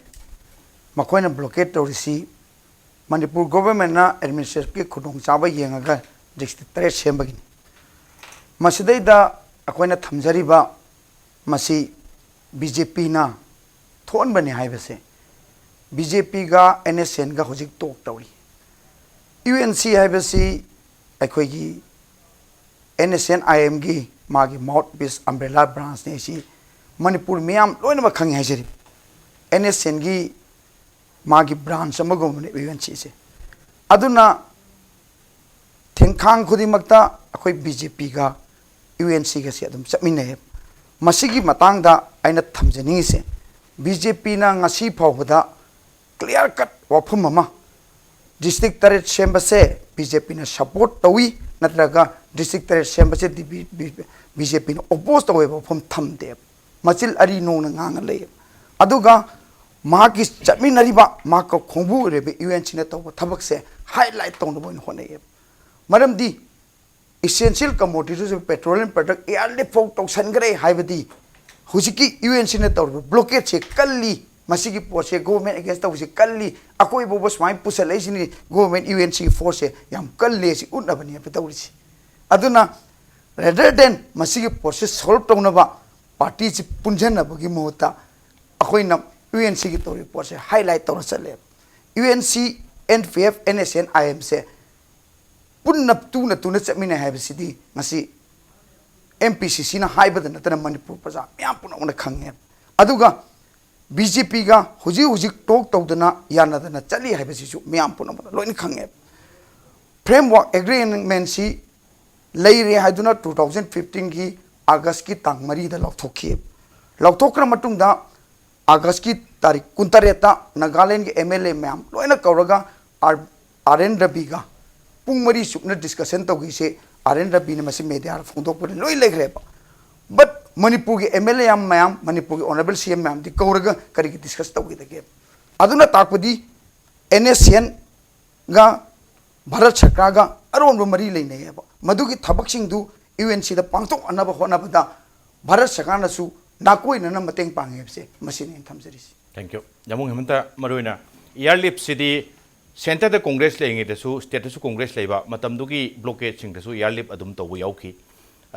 ꯃꯈꯣꯏꯅ ꯕ꯭ꯂꯣꯀꯦꯠ ꯇꯧꯔꯤꯁꯤ ꯃꯅꯤꯄꯨꯔ ꯒꯣꯚꯔꯟꯃꯦꯟꯠꯅ ꯑꯦꯗꯃꯤꯅꯤꯁꯇ꯭ꯔꯦꯁꯟꯒꯤ ꯈꯨꯗꯣꯡꯆꯥꯕ ꯌꯦꯡꯉꯒ ꯗꯤꯁꯇ꯭ꯔꯤꯛ ꯇꯔꯦꯠ ꯁꯦꯝꯕꯒꯤꯅꯤ꯫ ꯃꯁꯤꯗꯩꯗ ꯑꯩꯈꯣꯏꯅ ꯊꯝꯖꯔꯤꯕ ꯃꯁꯤ ꯕꯤ ꯖꯦ ꯄꯤꯅ ꯊꯣꯛꯍꯟꯕꯅꯤ ꯍꯥꯏꯕꯁꯦ, ꯕꯤ ꯖꯦ ꯄꯤꯒ ꯑꯦꯟ ꯑꯦꯁ ꯑꯦꯟꯒ ꯍꯧꯖꯤꯛ ꯇꯣꯛ ꯇꯧꯔꯤ꯫ ꯌꯨ ꯑꯦꯟ ꯁꯤ ꯍꯥꯏꯕꯁꯤ ꯑꯩꯈꯣꯏꯒꯤ ꯑꯦꯟ ꯑꯦꯁ ꯑꯦꯟ ꯑꯥꯏ ꯑꯦꯝꯒꯤ ꯃꯥꯒꯤ ꯃꯥꯎꯠ ꯄꯤꯁ ꯑꯝꯕ꯭ꯔꯦꯂꯥ ꯕ꯭ꯔꯥꯟꯁꯅꯤ꯫ ꯑꯁꯤ ꯃꯅꯤꯄꯨꯔ ꯃꯤꯌꯥꯝ ꯂꯣꯏꯅꯃꯛ ꯈꯪꯉꯤ ꯍꯥꯏꯖꯔꯤ꯫ ꯑꯦꯟ ꯑꯦꯁ ꯑꯦꯟꯒꯤ ꯃꯥꯒꯤ ꯕ꯭ꯔꯥꯟꯁ ꯑꯃꯒꯨꯝꯕꯅꯤ ꯌꯨ ꯑꯦꯟ ꯁꯤꯁꯦ꯫ ꯑꯗꯨꯅ ꯊꯦꯡꯈꯥꯡ ꯈꯨꯗꯤꯡꯃꯛꯇ ꯑꯩꯈꯣꯏ ꯕꯤ ꯖꯦ ꯄꯤꯒ ꯌꯨ ꯑꯦꯟ ꯁꯤꯒꯁꯦ ꯑꯗꯨꯝ ꯆꯠꯃꯤꯟꯅꯩ꯫ ꯃꯁꯤꯒꯤ ꯃꯇꯥꯡꯗ ꯑꯩꯅ ꯊꯝꯖꯅꯤꯡꯉꯤꯁꯦ, ꯕꯤ ꯖꯦ ꯄꯤꯅ ꯉꯁꯤ ꯐꯥꯎꯕꯗ ꯀ꯭ꯂꯤꯌꯥꯔ ꯀꯠ ꯋꯥꯐꯝ ꯑꯃ, ꯗꯤꯁꯇ꯭ꯔꯤꯛ ꯇꯔꯦꯠ ꯁꯦꯝꯕꯁꯦ ꯕꯤ ꯖꯦ ꯄꯤꯅ ꯁꯄꯣꯔꯠ ꯇꯧꯏ ꯅꯠꯇ꯭ꯔꯒ ꯗꯤꯁꯇ꯭ꯔꯤꯛ ꯇꯔꯦꯠ ꯁꯦꯝꯕꯁꯦ ꯕꯤ ꯖꯦ ꯄꯤꯅ ꯑꯣꯄꯣꯖ ꯇꯧꯋꯦꯕ ꯋꯥꯐꯝ ꯊꯝꯗꯦꯕ꯫ ꯃꯆꯤꯜ ꯑꯔꯤ ꯅꯣꯡꯅ ꯉꯥꯡꯉ ꯂꯩꯌꯦꯕ꯫ ꯑꯗꯨꯒ ꯃꯍꯥꯛꯀꯤ ꯆꯠꯃꯤꯟꯅꯔꯤꯕ, ꯃꯍꯥꯛꯀ ꯈꯣꯡꯕꯨ ꯑꯣꯏꯔꯤꯕ ꯌꯨ ꯑꯦꯟ ꯁꯤꯅ ꯇꯧꯕ ꯊꯕꯛꯁꯦ ꯍꯥꯏꯂꯥꯏꯠ ꯇꯧꯅꯕ ꯑꯣꯏꯅ ꯍꯣꯠꯅꯩꯌꯦꯕ꯫ ꯃꯔꯝꯗꯤ essential commodities, petroleum product, airlift ꯐꯥꯎ ꯇꯧꯁꯟꯈ꯭ꯔꯦ ꯍꯥꯏꯕꯗꯤ ꯍꯧꯖꯤꯛꯀꯤ ꯌꯨ ꯑꯦꯟ ꯁꯤꯅ ꯇꯧꯔꯤꯕ ꯕ꯭ꯂꯣꯀꯦꯠꯁꯦ ꯀꯜꯂꯤ, ꯃꯁꯤꯒꯤ ꯄꯣꯠꯁꯦ ꯒꯣꯚꯔꯟꯃꯦꯟꯠ ꯑꯦꯒꯦꯟꯁ ꯇꯧꯕꯁꯦ ꯀꯜꯂꯤ, ꯑꯩꯈꯣꯏ ꯐꯥꯎꯕ ꯁꯨꯃꯥꯏꯅ ꯄꯨꯁꯜꯂꯛꯏꯁꯤꯅꯤ, ꯒꯣꯚꯔꯟꯃꯦꯟꯠ ꯌꯨ ꯑꯦꯟ ꯁꯤꯒꯤ ꯐꯣꯔꯁꯁꯦ ꯌꯥꯝ ꯀꯜꯂꯦ, ꯁꯤ ꯎꯠꯅꯕꯅꯦꯕ ꯇꯧꯔꯤꯁꯦ꯫ ꯑꯗꯨꯅ rather than ꯃꯁꯤꯒꯤ ꯄꯣꯠꯁꯦ ꯁꯣꯜꯕ ꯇꯧꯅꯕ ꯄꯥꯔꯇꯤꯁꯤ ꯄꯨꯟꯁꯤꯟꯅꯕꯒꯤ ꯃꯍꯨꯠꯇ ꯑꯩꯈꯣꯏꯅ ꯌꯨ ꯑꯦꯟ ꯁꯤꯒꯤ ꯇꯧꯔꯤꯕ ꯄꯣꯠꯁꯦ ꯍꯥꯏꯂꯥꯏꯠ ꯇꯧꯔ ꯆꯠꯂꯦꯕ꯫ U N C, N P F, N S N, I ꯑꯦꯝꯁꯦ ꯄꯨꯟꯅ ꯇꯨꯅ ꯇꯨꯅ ꯆꯠꯃꯤꯟꯅꯩ ꯍꯥꯏꯕꯁꯤꯗꯤ ꯉꯁꯤ ꯑꯦꯝ ꯄꯤ ꯁꯤ ꯁꯤꯅ ꯍꯥꯏꯕꯗ ꯅꯠꯇꯅ ꯃꯅꯤꯄꯨꯔ ꯄ꯭ꯔꯖꯥ ꯃꯌꯥꯝ ꯄꯨꯝꯅꯃꯛꯅ ꯈꯪꯉꯦ꯫ ꯑꯗꯨꯒ ꯕꯤ ꯖꯦ ꯄꯤꯒ ꯍꯧꯖꯤꯛ ꯍꯧꯖꯤꯛ ꯇꯣꯛ ꯇꯧꯗꯅ ꯌꯥꯅꯗꯅ ꯆꯠꯂꯤ ꯍꯥꯏꯕꯁꯤꯁꯨ ꯃꯤꯌꯥꯝ ꯄꯨꯝꯅꯃꯛꯅ ꯂꯣꯏꯅ ꯈꯪꯉꯦ꯫ ꯐ꯭ꯔꯦꯝꯋꯥꯔꯛ ꯑꯦꯒ꯭ꯔꯤꯃꯦꯟꯁꯤ ꯂꯩꯔꯦ ꯍꯥꯏꯗꯨꯅ ꯇꯨ ꯊꯥꯎꯖꯟ ꯐꯤꯐꯇꯤꯟꯒꯤ ꯑꯥꯒꯁꯀꯤ ꯇꯥꯡ ꯃꯔꯤꯗ ꯂꯧꯊꯣꯛꯈꯤ꯫ ꯂꯧꯊꯣꯛꯈ꯭ꯔ ꯃꯇꯨꯡꯗ ꯑꯥꯒꯁꯀꯤ ꯇꯥꯔꯤꯛ ꯀꯨꯟꯇꯔꯦꯠꯇ ꯅꯥꯒꯥꯂꯦꯟꯒꯤ ꯑꯦꯝ ꯑꯦꯜ ꯑꯦ ꯃꯌꯥꯝ ꯂꯣꯏꯅ ꯀꯧꯔꯒ ꯑꯥꯔ ꯑꯥꯔ ꯑꯦꯟ ꯔꯕꯤꯒ ꯄꯨꯡ ꯃꯔꯤ ꯆꯨꯞꯅ ꯗꯤꯁꯀꯁꯟ ꯇꯧꯈꯤꯁꯦ ꯑꯥꯔ ꯑꯦꯟ ꯔꯕꯤꯅ ꯃꯁꯤ ꯃꯦꯗꯤꯌꯥꯗ ꯐꯣꯡꯗꯣꯛꯄꯗ ꯂꯣꯏ ꯂꯩꯈ꯭ꯔꯦꯕ꯫ ꯕꯠ ꯃꯅꯤꯄꯨꯔꯒꯤ ꯑꯦꯝ ꯑꯦꯜ ꯑꯦ ꯌꯥꯝ ꯃꯌꯥꯝ, ꯃꯅꯤꯄꯨꯔꯒꯤ ꯑꯣꯅꯔꯦꯕꯜ ꯁꯤ ꯑꯦꯝ ꯃꯌꯥꯝꯗꯤ ꯀꯧꯔꯒ ꯀꯔꯤꯒꯤ ꯗꯤꯁꯀꯁ ꯇꯧꯈꯤꯗꯒꯦ? ꯑꯗꯨꯅ ꯇꯥꯛꯄꯗꯤ ꯑꯦꯟ ꯑꯦꯁ ꯑꯦꯟꯒ ꯚꯥꯔꯠ ꯁꯔꯀꯥꯔꯒ ꯑꯔꯣꯟꯕ ꯃꯔꯤ ꯂꯩꯅꯩꯌꯦꯕ꯫ ꯃꯗꯨꯒꯤ ꯊꯕꯛꯁꯤꯡꯗꯨ ꯌꯨ ꯑꯦꯟ ꯁꯤꯗ ꯄꯥꯡꯊꯣꯛꯅꯅꯕ ꯍꯣꯠꯅꯕꯗ ꯚꯥꯔꯠ ꯁꯔꯀꯥꯔꯅꯁꯨ ꯅꯥꯀꯣꯏꯅꯅ ꯃꯇꯦꯡ ꯄꯥꯡꯉꯦ ꯍꯥꯏꯕꯁꯦ ꯃꯁꯤꯅꯤ ꯑꯩꯅ ꯊꯝꯖꯔꯤꯁꯤ꯫ Thank you. ꯌꯥꯝꯕꯨꯡ ꯍꯦꯃꯟꯇ, ꯃꯔꯨꯑꯣꯏꯅ ꯏꯌꯥꯔ ꯂꯤꯞꯁꯤꯗꯤ ꯁꯦꯟꯇꯔꯗ ꯀꯣꯡꯒ꯭ꯔꯦꯁ ꯂꯩꯔꯤꯉꯩꯗꯁꯨ ꯁ꯭ꯇꯦꯠꯇꯁꯨ ꯀꯣꯡꯒ꯭ꯔꯦꯁ ꯂꯩꯕ ꯃꯇꯝꯗꯨꯒꯤ ꯕ꯭ꯂꯣꯀꯦꯠꯁꯤꯡꯗꯁꯨ ꯏꯌꯥꯔ ꯂꯤꯞ ꯑꯗꯨꯝ ꯇꯧꯕ ꯌꯥꯎꯈꯤ꯫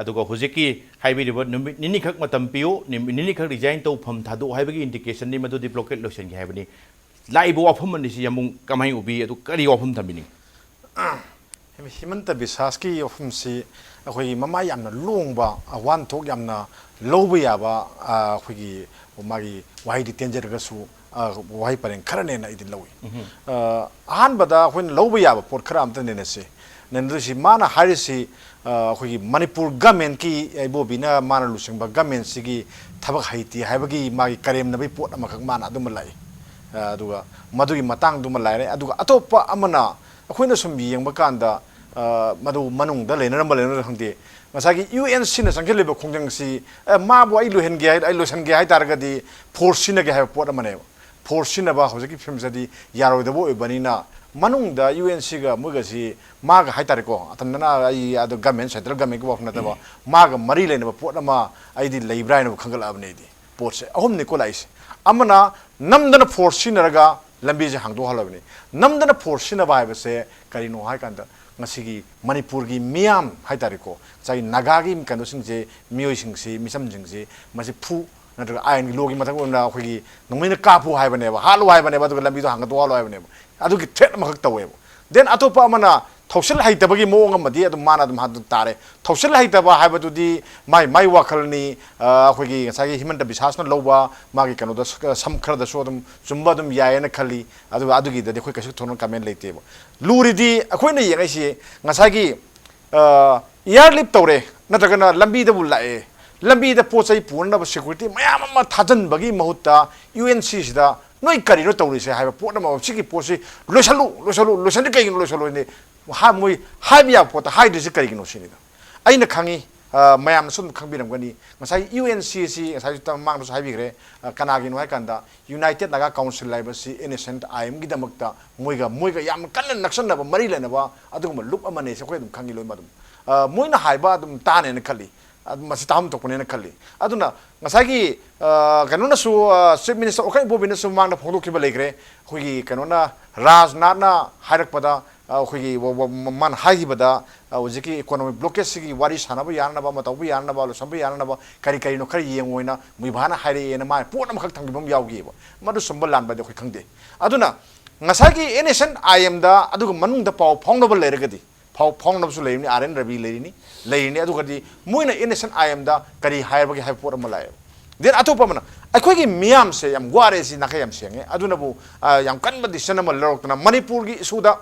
ꯑꯗꯨꯒ ꯍꯧꯖꯤꯛꯀꯤ ꯍꯥꯏꯕꯤꯔꯤꯕ ꯅꯨꯃꯤꯠ ꯅꯤꯅꯤꯈꯛ ꯃꯇꯝ ꯄꯤꯌꯨ, ꯅꯨꯃꯤꯠ ꯅꯤꯅꯤꯈꯛ ꯔꯤꯖꯥꯏꯟ ꯇꯧ, ꯐꯝ ꯊꯥꯗꯣꯛꯎ ꯍꯥꯏꯕꯒꯤ ꯏꯟꯗꯤꯀꯦꯁꯟꯅꯤ, ꯃꯗꯨꯗꯤ ꯕ꯭ꯂꯣꯀꯦꯠ ꯂꯣꯏꯁꯤꯟꯒꯦ ꯍꯥꯏꯕꯅꯤ꯫ ꯂꯥꯛꯏꯕ ꯋꯥꯐꯝ ꯑꯅꯤꯁꯤ ꯌꯥꯝꯕꯨꯡ ꯀꯃꯥꯏꯅ ꯎꯕꯤ? ꯑꯗꯨ ꯀꯔꯤ ꯋꯥꯐꯝ ꯊꯝꯕꯤꯅꯤꯡ? ꯍꯤꯃꯟꯇ ꯕꯤꯁ꯭ꯋꯥꯁꯀꯤ ꯋꯥꯐꯝꯁꯤ ꯑꯩꯈꯣꯏꯒꯤ ꯃꯃꯥ ꯌꯥꯝꯅ ꯂꯣꯡꯕ, ꯋꯥꯍꯟꯊꯣꯛ ꯌꯥꯝꯅ ꯂꯧꯕ ꯌꯥꯕ, ꯑ, ꯑꯩꯈꯣꯏꯒꯤ ꯃꯥꯒꯤ ꯋꯥꯍꯩꯗꯤ ꯇꯦꯟꯖꯔꯒꯁꯨ, ꯑ, ꯋꯥꯍꯩ ꯄꯔꯦꯡ ꯈꯔꯅꯦꯅ ꯑꯩꯗꯤ ꯂꯧꯏ꯫ ꯑ, ꯑꯍꯥꯟꯕꯗ ꯑꯩꯈꯣꯏꯅ ꯂꯧꯕ ꯌꯥꯕ ꯄꯣꯠ ꯈꯔ ꯑꯝꯇ ꯅꯩꯅꯁꯤ꯫ ꯅꯩꯅꯗꯣꯏꯁꯤ ꯃꯥꯅ ꯍꯥꯏꯔꯤꯁꯤ, ꯑ, ꯑꯩꯈꯣꯏꯒꯤ ꯃꯅꯤꯄꯨꯔ ꯒꯃꯦꯟꯀꯤ, ꯏꯕꯣꯕꯤꯅ ꯃꯥꯅ ꯂꯨꯆꯤꯡꯕ ꯒꯃꯦꯟꯁꯤꯒꯤ ꯊꯕꯛ ꯍꯩꯇꯦ ꯍꯥꯏꯕꯒꯤ ꯃꯥꯒꯤ ꯀꯔꯦꯝꯅꯕꯒꯤ ꯄꯣꯠ ꯑꯃꯈꯛ ꯃꯥꯅ ꯑꯗꯨꯃ ꯂꯥꯛꯏ꯫ ꯑ, ꯑꯗꯨꯒ ꯃꯗꯨꯒꯤ ꯃꯇꯥꯡꯗꯨꯃ ꯂꯥꯛꯑꯦ꯫ ꯑꯗꯨꯒ ꯑꯇꯣꯞꯄ ꯑꯃꯅ ꯑꯩꯈꯣꯏꯅ ꯁꯨꯝ ꯌꯦꯡꯕ ꯀꯥꯟꯗ, ꯑ, ꯃꯗꯨ ꯃꯅꯨꯡꯗ ꯂꯩꯅꯔꯝꯕ ꯂꯩꯅꯔꯝꯕ ꯈꯪꯗꯦ, ꯉꯁꯥꯏꯒꯤ ꯌꯨ ꯑꯦꯟ ꯁꯤꯅ ꯆꯪꯁꯤꯜꯂꯤꯕ ꯈꯣꯡꯖꯪꯁꯤ, ꯑꯦ, ꯃꯥꯕꯨ ꯑꯩ ꯂꯣꯏꯍꯟꯒꯦ ꯍꯥꯏ, ꯑꯩ ꯂꯣꯏꯁꯤꯟꯒꯦ ꯍꯥꯏ ꯇꯥꯔꯒꯗꯤ ꯐꯣꯔꯁ ꯁꯤꯖꯤꯟꯅꯒꯦ ꯍꯥꯏꯕ ꯄꯣꯠ ꯑꯃꯅꯦꯕ꯫ ꯐꯣꯔꯁ ꯁꯤꯖꯤꯟꯅꯕ ꯍꯧꯖꯤꯛꯀꯤ ꯐꯤꯕꯝꯁꯤꯗꯤ ꯌꯥꯔꯣꯏꯗꯕ ꯑꯣꯏꯕꯅꯤꯅ, ꯃꯅꯨꯡꯗ ꯌꯨ ꯑꯦꯟ ꯁꯤꯒ ꯃꯣꯏꯒꯁꯤ ꯃꯥꯒ ꯍꯥꯏ ꯇꯥꯔꯦꯀꯣ, ꯑꯇꯝꯅꯅ ꯑꯩ ꯑꯗꯣ ꯒꯃꯦꯟ, ꯁꯦꯟꯇ꯭ꯔꯦꯜ ꯒꯃꯦꯟꯒꯤ ꯋꯥꯐꯝ ꯅꯠꯇꯕ, ꯃꯥꯒ ꯃꯔꯤ ꯂꯩꯅꯕ ꯄꯣꯠ ꯑꯃ ꯑꯩꯗꯤ ꯂꯩꯕ꯭ꯔꯥ ꯍꯥꯏꯅ ꯈꯟꯒꯠꯂꯛꯑꯕꯅꯦ ꯑꯩꯗꯤ꯫ ꯄꯣꯠꯁꯦ ꯑꯍꯨꯝꯅꯤꯀꯣ ꯂꯥꯛꯏꯁꯦ꯫ ꯑꯃꯅ ꯅꯝꯗꯅ ꯐꯣꯔꯁ ꯁꯤꯖꯤꯟꯅꯔꯒ ꯂꯝꯕꯤꯁꯦ ꯍꯥꯡꯗꯣꯛꯍꯜꯂꯕꯅꯤ꯫ ꯅꯝꯗꯅ ꯐꯣꯔꯁ ꯁꯤꯖꯤꯟꯅꯕ ꯍꯥꯏꯕꯁꯦ ꯀꯔꯤꯅꯣ ꯍꯥꯏ ꯀꯥꯟꯗ, ꯉꯁꯤꯒꯤ ꯃꯅꯤꯄꯨꯔꯒꯤ ꯃꯤꯌꯥꯝ ꯍꯥꯏ ꯇꯥꯔꯦꯀꯣ, ꯉꯁꯥꯏꯒꯤ ꯅꯥꯒꯥꯒꯤ ꯀꯩꯅꯣꯁꯤꯡꯁꯦ, ꯃꯤꯑꯣꯏꯁꯤꯡꯁꯤ, ꯃꯤꯆꯝꯁꯤꯡꯁꯤ, ꯃꯁꯤ ꯐꯨ ꯅꯠꯇ꯭ꯔꯒ ꯑꯥꯏꯟꯒꯤ ꯂꯣꯒꯤ ꯃꯊꯛ ꯑꯣꯏꯅ ꯑꯩꯈꯣꯏꯒꯤ ꯅꯣꯡꯃꯩꯅ ꯀꯥꯞꯄꯨ ꯍꯥꯏꯕꯅꯦꯕ, ꯍꯥꯠꯂꯨ ꯍꯥꯏꯕꯅꯦꯕ, ꯑꯗꯨꯒ ꯂꯝꯕꯤꯗꯣ ꯍꯥꯡꯒꯠꯇꯣꯛꯍꯜꯂꯣ ꯍꯥꯏꯕꯅꯦꯕ꯫ ꯑꯗꯨꯒꯤ ꯊ꯭ꯔꯦꯠ ꯑꯃꯈꯛ ꯇꯧꯋꯦꯕ꯫ ꯗꯦꯟ ꯑꯇꯣꯞꯄ ꯑꯃꯅ ꯊꯧꯁꯤꯜ ꯍꯩꯇꯕꯒꯤ ꯃꯑꯣꯡ ꯑꯃꯗꯤ ꯑꯗꯨꯝ ꯃꯥꯅ ꯑꯗꯨꯝ ꯍꯥꯟꯅ ꯇꯥꯔꯦ꯫ ꯊꯧꯁꯤꯜ ꯍꯩꯇꯕ ꯍꯥꯏꯕꯗꯨꯗꯤ ꯃꯥꯏ ꯃꯥꯏ ꯋꯥꯈꯜꯅꯤ꯫ ꯑ, ꯑꯩꯈꯣꯏꯒꯤ ꯉꯁꯥꯏꯒꯤ ꯍꯤꯃꯟꯇ ꯕꯤꯁ꯭ꯋꯥꯁꯅ ꯂꯧꯕ ꯃꯥꯒꯤ ꯀꯩꯅꯣꯗ ꯁ-, ꯁꯝ ꯈꯔꯗꯁꯨ ꯑꯗꯨꯝ ꯆꯨꯝꯕ ꯑꯗꯨꯝ ꯌꯥꯏꯌꯦꯅ ꯈꯜꯂꯤ꯫ ꯑꯗꯨꯒ ꯑꯗꯨꯒꯤꯗꯗꯤ ꯑꯩꯈꯣꯏ ꯀꯩꯁꯨ ꯊꯣꯏꯗꯣꯛꯅ ꯀꯃꯦꯟ ꯂꯩꯇꯦꯕ꯫ ꯂꯨꯔꯤꯗꯤ ꯑꯩꯈꯣꯏꯅ ꯌꯦꯡꯉꯛꯏꯁꯤ ꯉꯁꯥꯏꯒꯤ, ꯑ, ꯏꯌꯥꯔ ꯂꯤꯐ ꯇꯧꯔꯦ, ꯅꯠꯇ꯭ꯔꯒꯅ ꯂꯝꯕꯤꯗꯕꯨ ꯂꯥꯛꯑꯦ, ꯂꯝꯕꯤꯗ ꯄꯣꯠ ꯆꯩ ꯄꯨꯅꯅꯕ ꯁꯦꯀ꯭ꯌꯨꯔꯤꯇꯤ ꯃꯌꯥꯝ ꯑꯃ ꯊꯥꯖꯤꯟꯕꯒꯤ ꯃꯍꯨꯠꯇ ꯌꯨ ꯑꯦꯟ ꯁꯤꯁꯤꯗ ꯅꯣꯏ ꯀꯔꯤꯅꯣ ꯇꯧꯔꯤꯁꯦ ꯍꯥꯏꯕ ꯄꯣꯠ ꯑꯃ, ꯁꯤꯒꯤ ꯄꯣꯠꯁꯤ ꯂꯣꯏꯁꯜꯂꯨ, ꯂꯣꯏꯁꯜꯂꯨ, ꯂꯣꯏꯁꯜꯂꯤ ꯀꯩꯒꯤꯅꯣ, ꯂꯣꯏꯁꯜꯂꯨ ꯍꯥꯏꯗꯤ ꯍꯥ-, ꯃꯣꯏ ꯍꯥꯏꯕ ꯌꯥꯕ ꯄꯣꯠꯇ ꯍꯥꯏꯗ꯭ꯔꯤꯁꯤ ꯀꯔꯤꯒꯤꯅꯣ ꯁꯤꯅꯤꯗ꯫ ꯑꯩꯅ ꯈꯪꯉꯤ, ꯑ, ꯃꯌꯥꯝꯅꯁꯨ ꯑꯗꯨꯝ ꯈꯪꯕꯤꯔꯝꯒꯅꯤ, ꯉꯁꯥꯏ ꯌꯨ ꯑꯦꯟ ꯁꯤ ꯑꯁꯤ ꯉꯁꯥꯏꯁꯨ ꯃꯃꯥꯡꯗꯁꯨ ꯍꯥꯏꯕꯤꯈ꯭ꯔꯦ꯫ ꯑ, ꯀꯅꯥꯒꯤꯅꯣ ꯍꯥꯏ ꯀꯥꯟꯗ, ꯌꯨꯅꯥꯏꯇꯦꯗ ꯅꯥꯒꯥ ꯀꯥꯎꯟꯁꯤꯜ ꯍꯥꯏꯕꯁꯤ ꯑꯦꯟ ꯑꯦꯁ ꯑꯦꯟ ꯑꯥꯏ ꯑꯦꯝꯒꯤꯗꯃꯛꯇ ꯃꯣꯏꯒ ꯃꯣꯏꯒ ꯌꯥꯝ ꯀꯟꯅ ꯅꯛꯁꯟꯅꯕ, ꯃꯔꯤ ꯂꯩꯅꯕ ꯑꯗꯨꯒꯨꯝꯕ ꯂꯨꯞ ꯑꯃꯅꯤ꯫ ꯑꯩꯈꯣꯏ ꯑꯗꯨꯝ ꯈꯪꯉꯤ ꯂꯣꯏꯅ ꯑꯗꯨꯝ꯫ ꯑ, ꯃꯣꯏꯅ ꯍꯥꯏꯕ ꯑꯗꯨꯝ ꯇꯥꯅꯦꯅ ꯈꯜꯂꯤ꯫ ꯑꯗꯨ ꯃꯁꯤ ꯇꯥꯐꯝ ꯊꯣꯛꯄꯅꯦꯅ ꯈꯜꯂꯤ꯫ ꯑꯗꯨꯅ ꯉꯁꯥꯏꯒꯤ, ꯑ, ꯀꯩꯅꯣꯅꯁꯨ, ꯑ, ꯆꯤꯐ ꯃꯤꯅꯤꯁꯇꯔ ꯑꯣꯀꯥꯏ ꯏꯕꯣꯕꯤꯅꯁꯨ ꯃꯃꯥꯡꯗ ꯐꯣꯡꯗꯣꯛꯈꯤꯕ ꯂꯩꯈ꯭ꯔꯦ꯫ ꯑꯩꯈꯣꯏꯒꯤ ꯀꯩꯅꯣꯅ, ꯔꯥꯖꯅꯥꯊꯅ ꯍꯥꯏꯔꯛꯄꯗ, ꯑ, ꯑꯩꯈꯣꯏꯒꯤ ꯋ-, ꯋ-, ꯃ-, ꯃꯥꯅ ꯍꯥꯏꯈꯤꯕꯗ, ꯑ, ꯍꯧꯖꯤꯛꯀꯤ ꯏꯀꯣꯅꯣꯃꯤꯛ ꯕ꯭ꯂꯣꯀꯦꯖꯁꯤꯒꯤ ꯋꯥꯔꯤ ꯁꯥꯟꯅꯕ ꯌꯥꯅꯅꯕ, ꯑꯃ ꯇꯧꯕ ꯌꯥꯅꯅꯕ, ꯂꯣꯏꯁꯤꯟꯕ ꯌꯥꯅꯅꯕ ꯀꯔꯤ ꯀꯔꯤꯅꯣ ꯈꯔ ꯌꯦꯡꯉꯣꯏꯅ ꯃꯨꯏꯚꯥꯅ ꯍꯥꯏꯔꯛꯑꯦꯅ ꯃꯥꯅ ꯄꯣꯠ ꯑꯃꯈꯛ ꯊꯝꯈꯤꯕ ꯑꯃ ꯌꯥꯎꯈꯤꯑꯕ꯫ ꯃꯗꯨ ꯆꯨꯝꯕ ꯂꯥꯟꯕꯗꯤ ꯑꯩꯈꯣꯏ ꯈꯪꯗꯦ꯫ ꯑꯗꯨꯅ ꯉꯁꯥꯏꯒꯤ ꯑꯦꯟ ꯑꯦꯁ ꯑꯦꯟ ꯑꯥꯏ ꯑꯦꯝꯗ ꯑꯗꯨꯒ ꯃꯅꯨꯡꯗ ꯄꯥꯎ ꯐꯥꯎꯅꯕ ꯂꯩꯔꯒꯗꯤ, ꯐꯥꯎ ꯐꯥꯎꯅꯕꯁꯨ ꯂꯩꯔꯤꯅꯤ, ꯑꯥꯔ ꯑꯦꯟ ꯔꯕꯤ ꯂꯩꯔꯤꯅꯤ, ꯂꯩꯔꯤꯅꯤ꯫ ꯑꯗꯨꯒꯗꯤ ꯃꯣꯏꯅ ꯑꯦꯟ ꯑꯦꯁ ꯑꯦꯟ ꯑꯥꯏ ꯑꯦꯝꯗ ꯀꯔꯤ ꯍꯥꯏꯔꯕꯒꯦ ꯍꯥꯏꯕ ꯄꯣꯠ ꯑꯃ ꯂꯥꯛꯑꯦꯕ꯫ ꯗꯦꯟ ꯑꯇꯣꯞꯄ ꯑꯃꯅ, ꯑꯩꯈꯣꯏꯒꯤ ꯃꯤꯌꯥꯝꯁꯦ ꯌꯥꯝ ꯋꯥꯔꯦ, ꯁꯤ ꯅꯥꯈꯩ ꯌꯥꯝ ꯁꯦꯡꯉꯦ꯫ ꯑꯗꯨꯅꯕꯨ, ꯑ, ꯌꯥꯝ ꯀꯟꯕ ꯗꯤꯁꯤꯖꯟ ꯑꯃ ꯂꯧꯔꯛꯇꯅ ꯃꯅꯤꯄꯨꯔꯒꯤ ꯏꯁꯨꯗ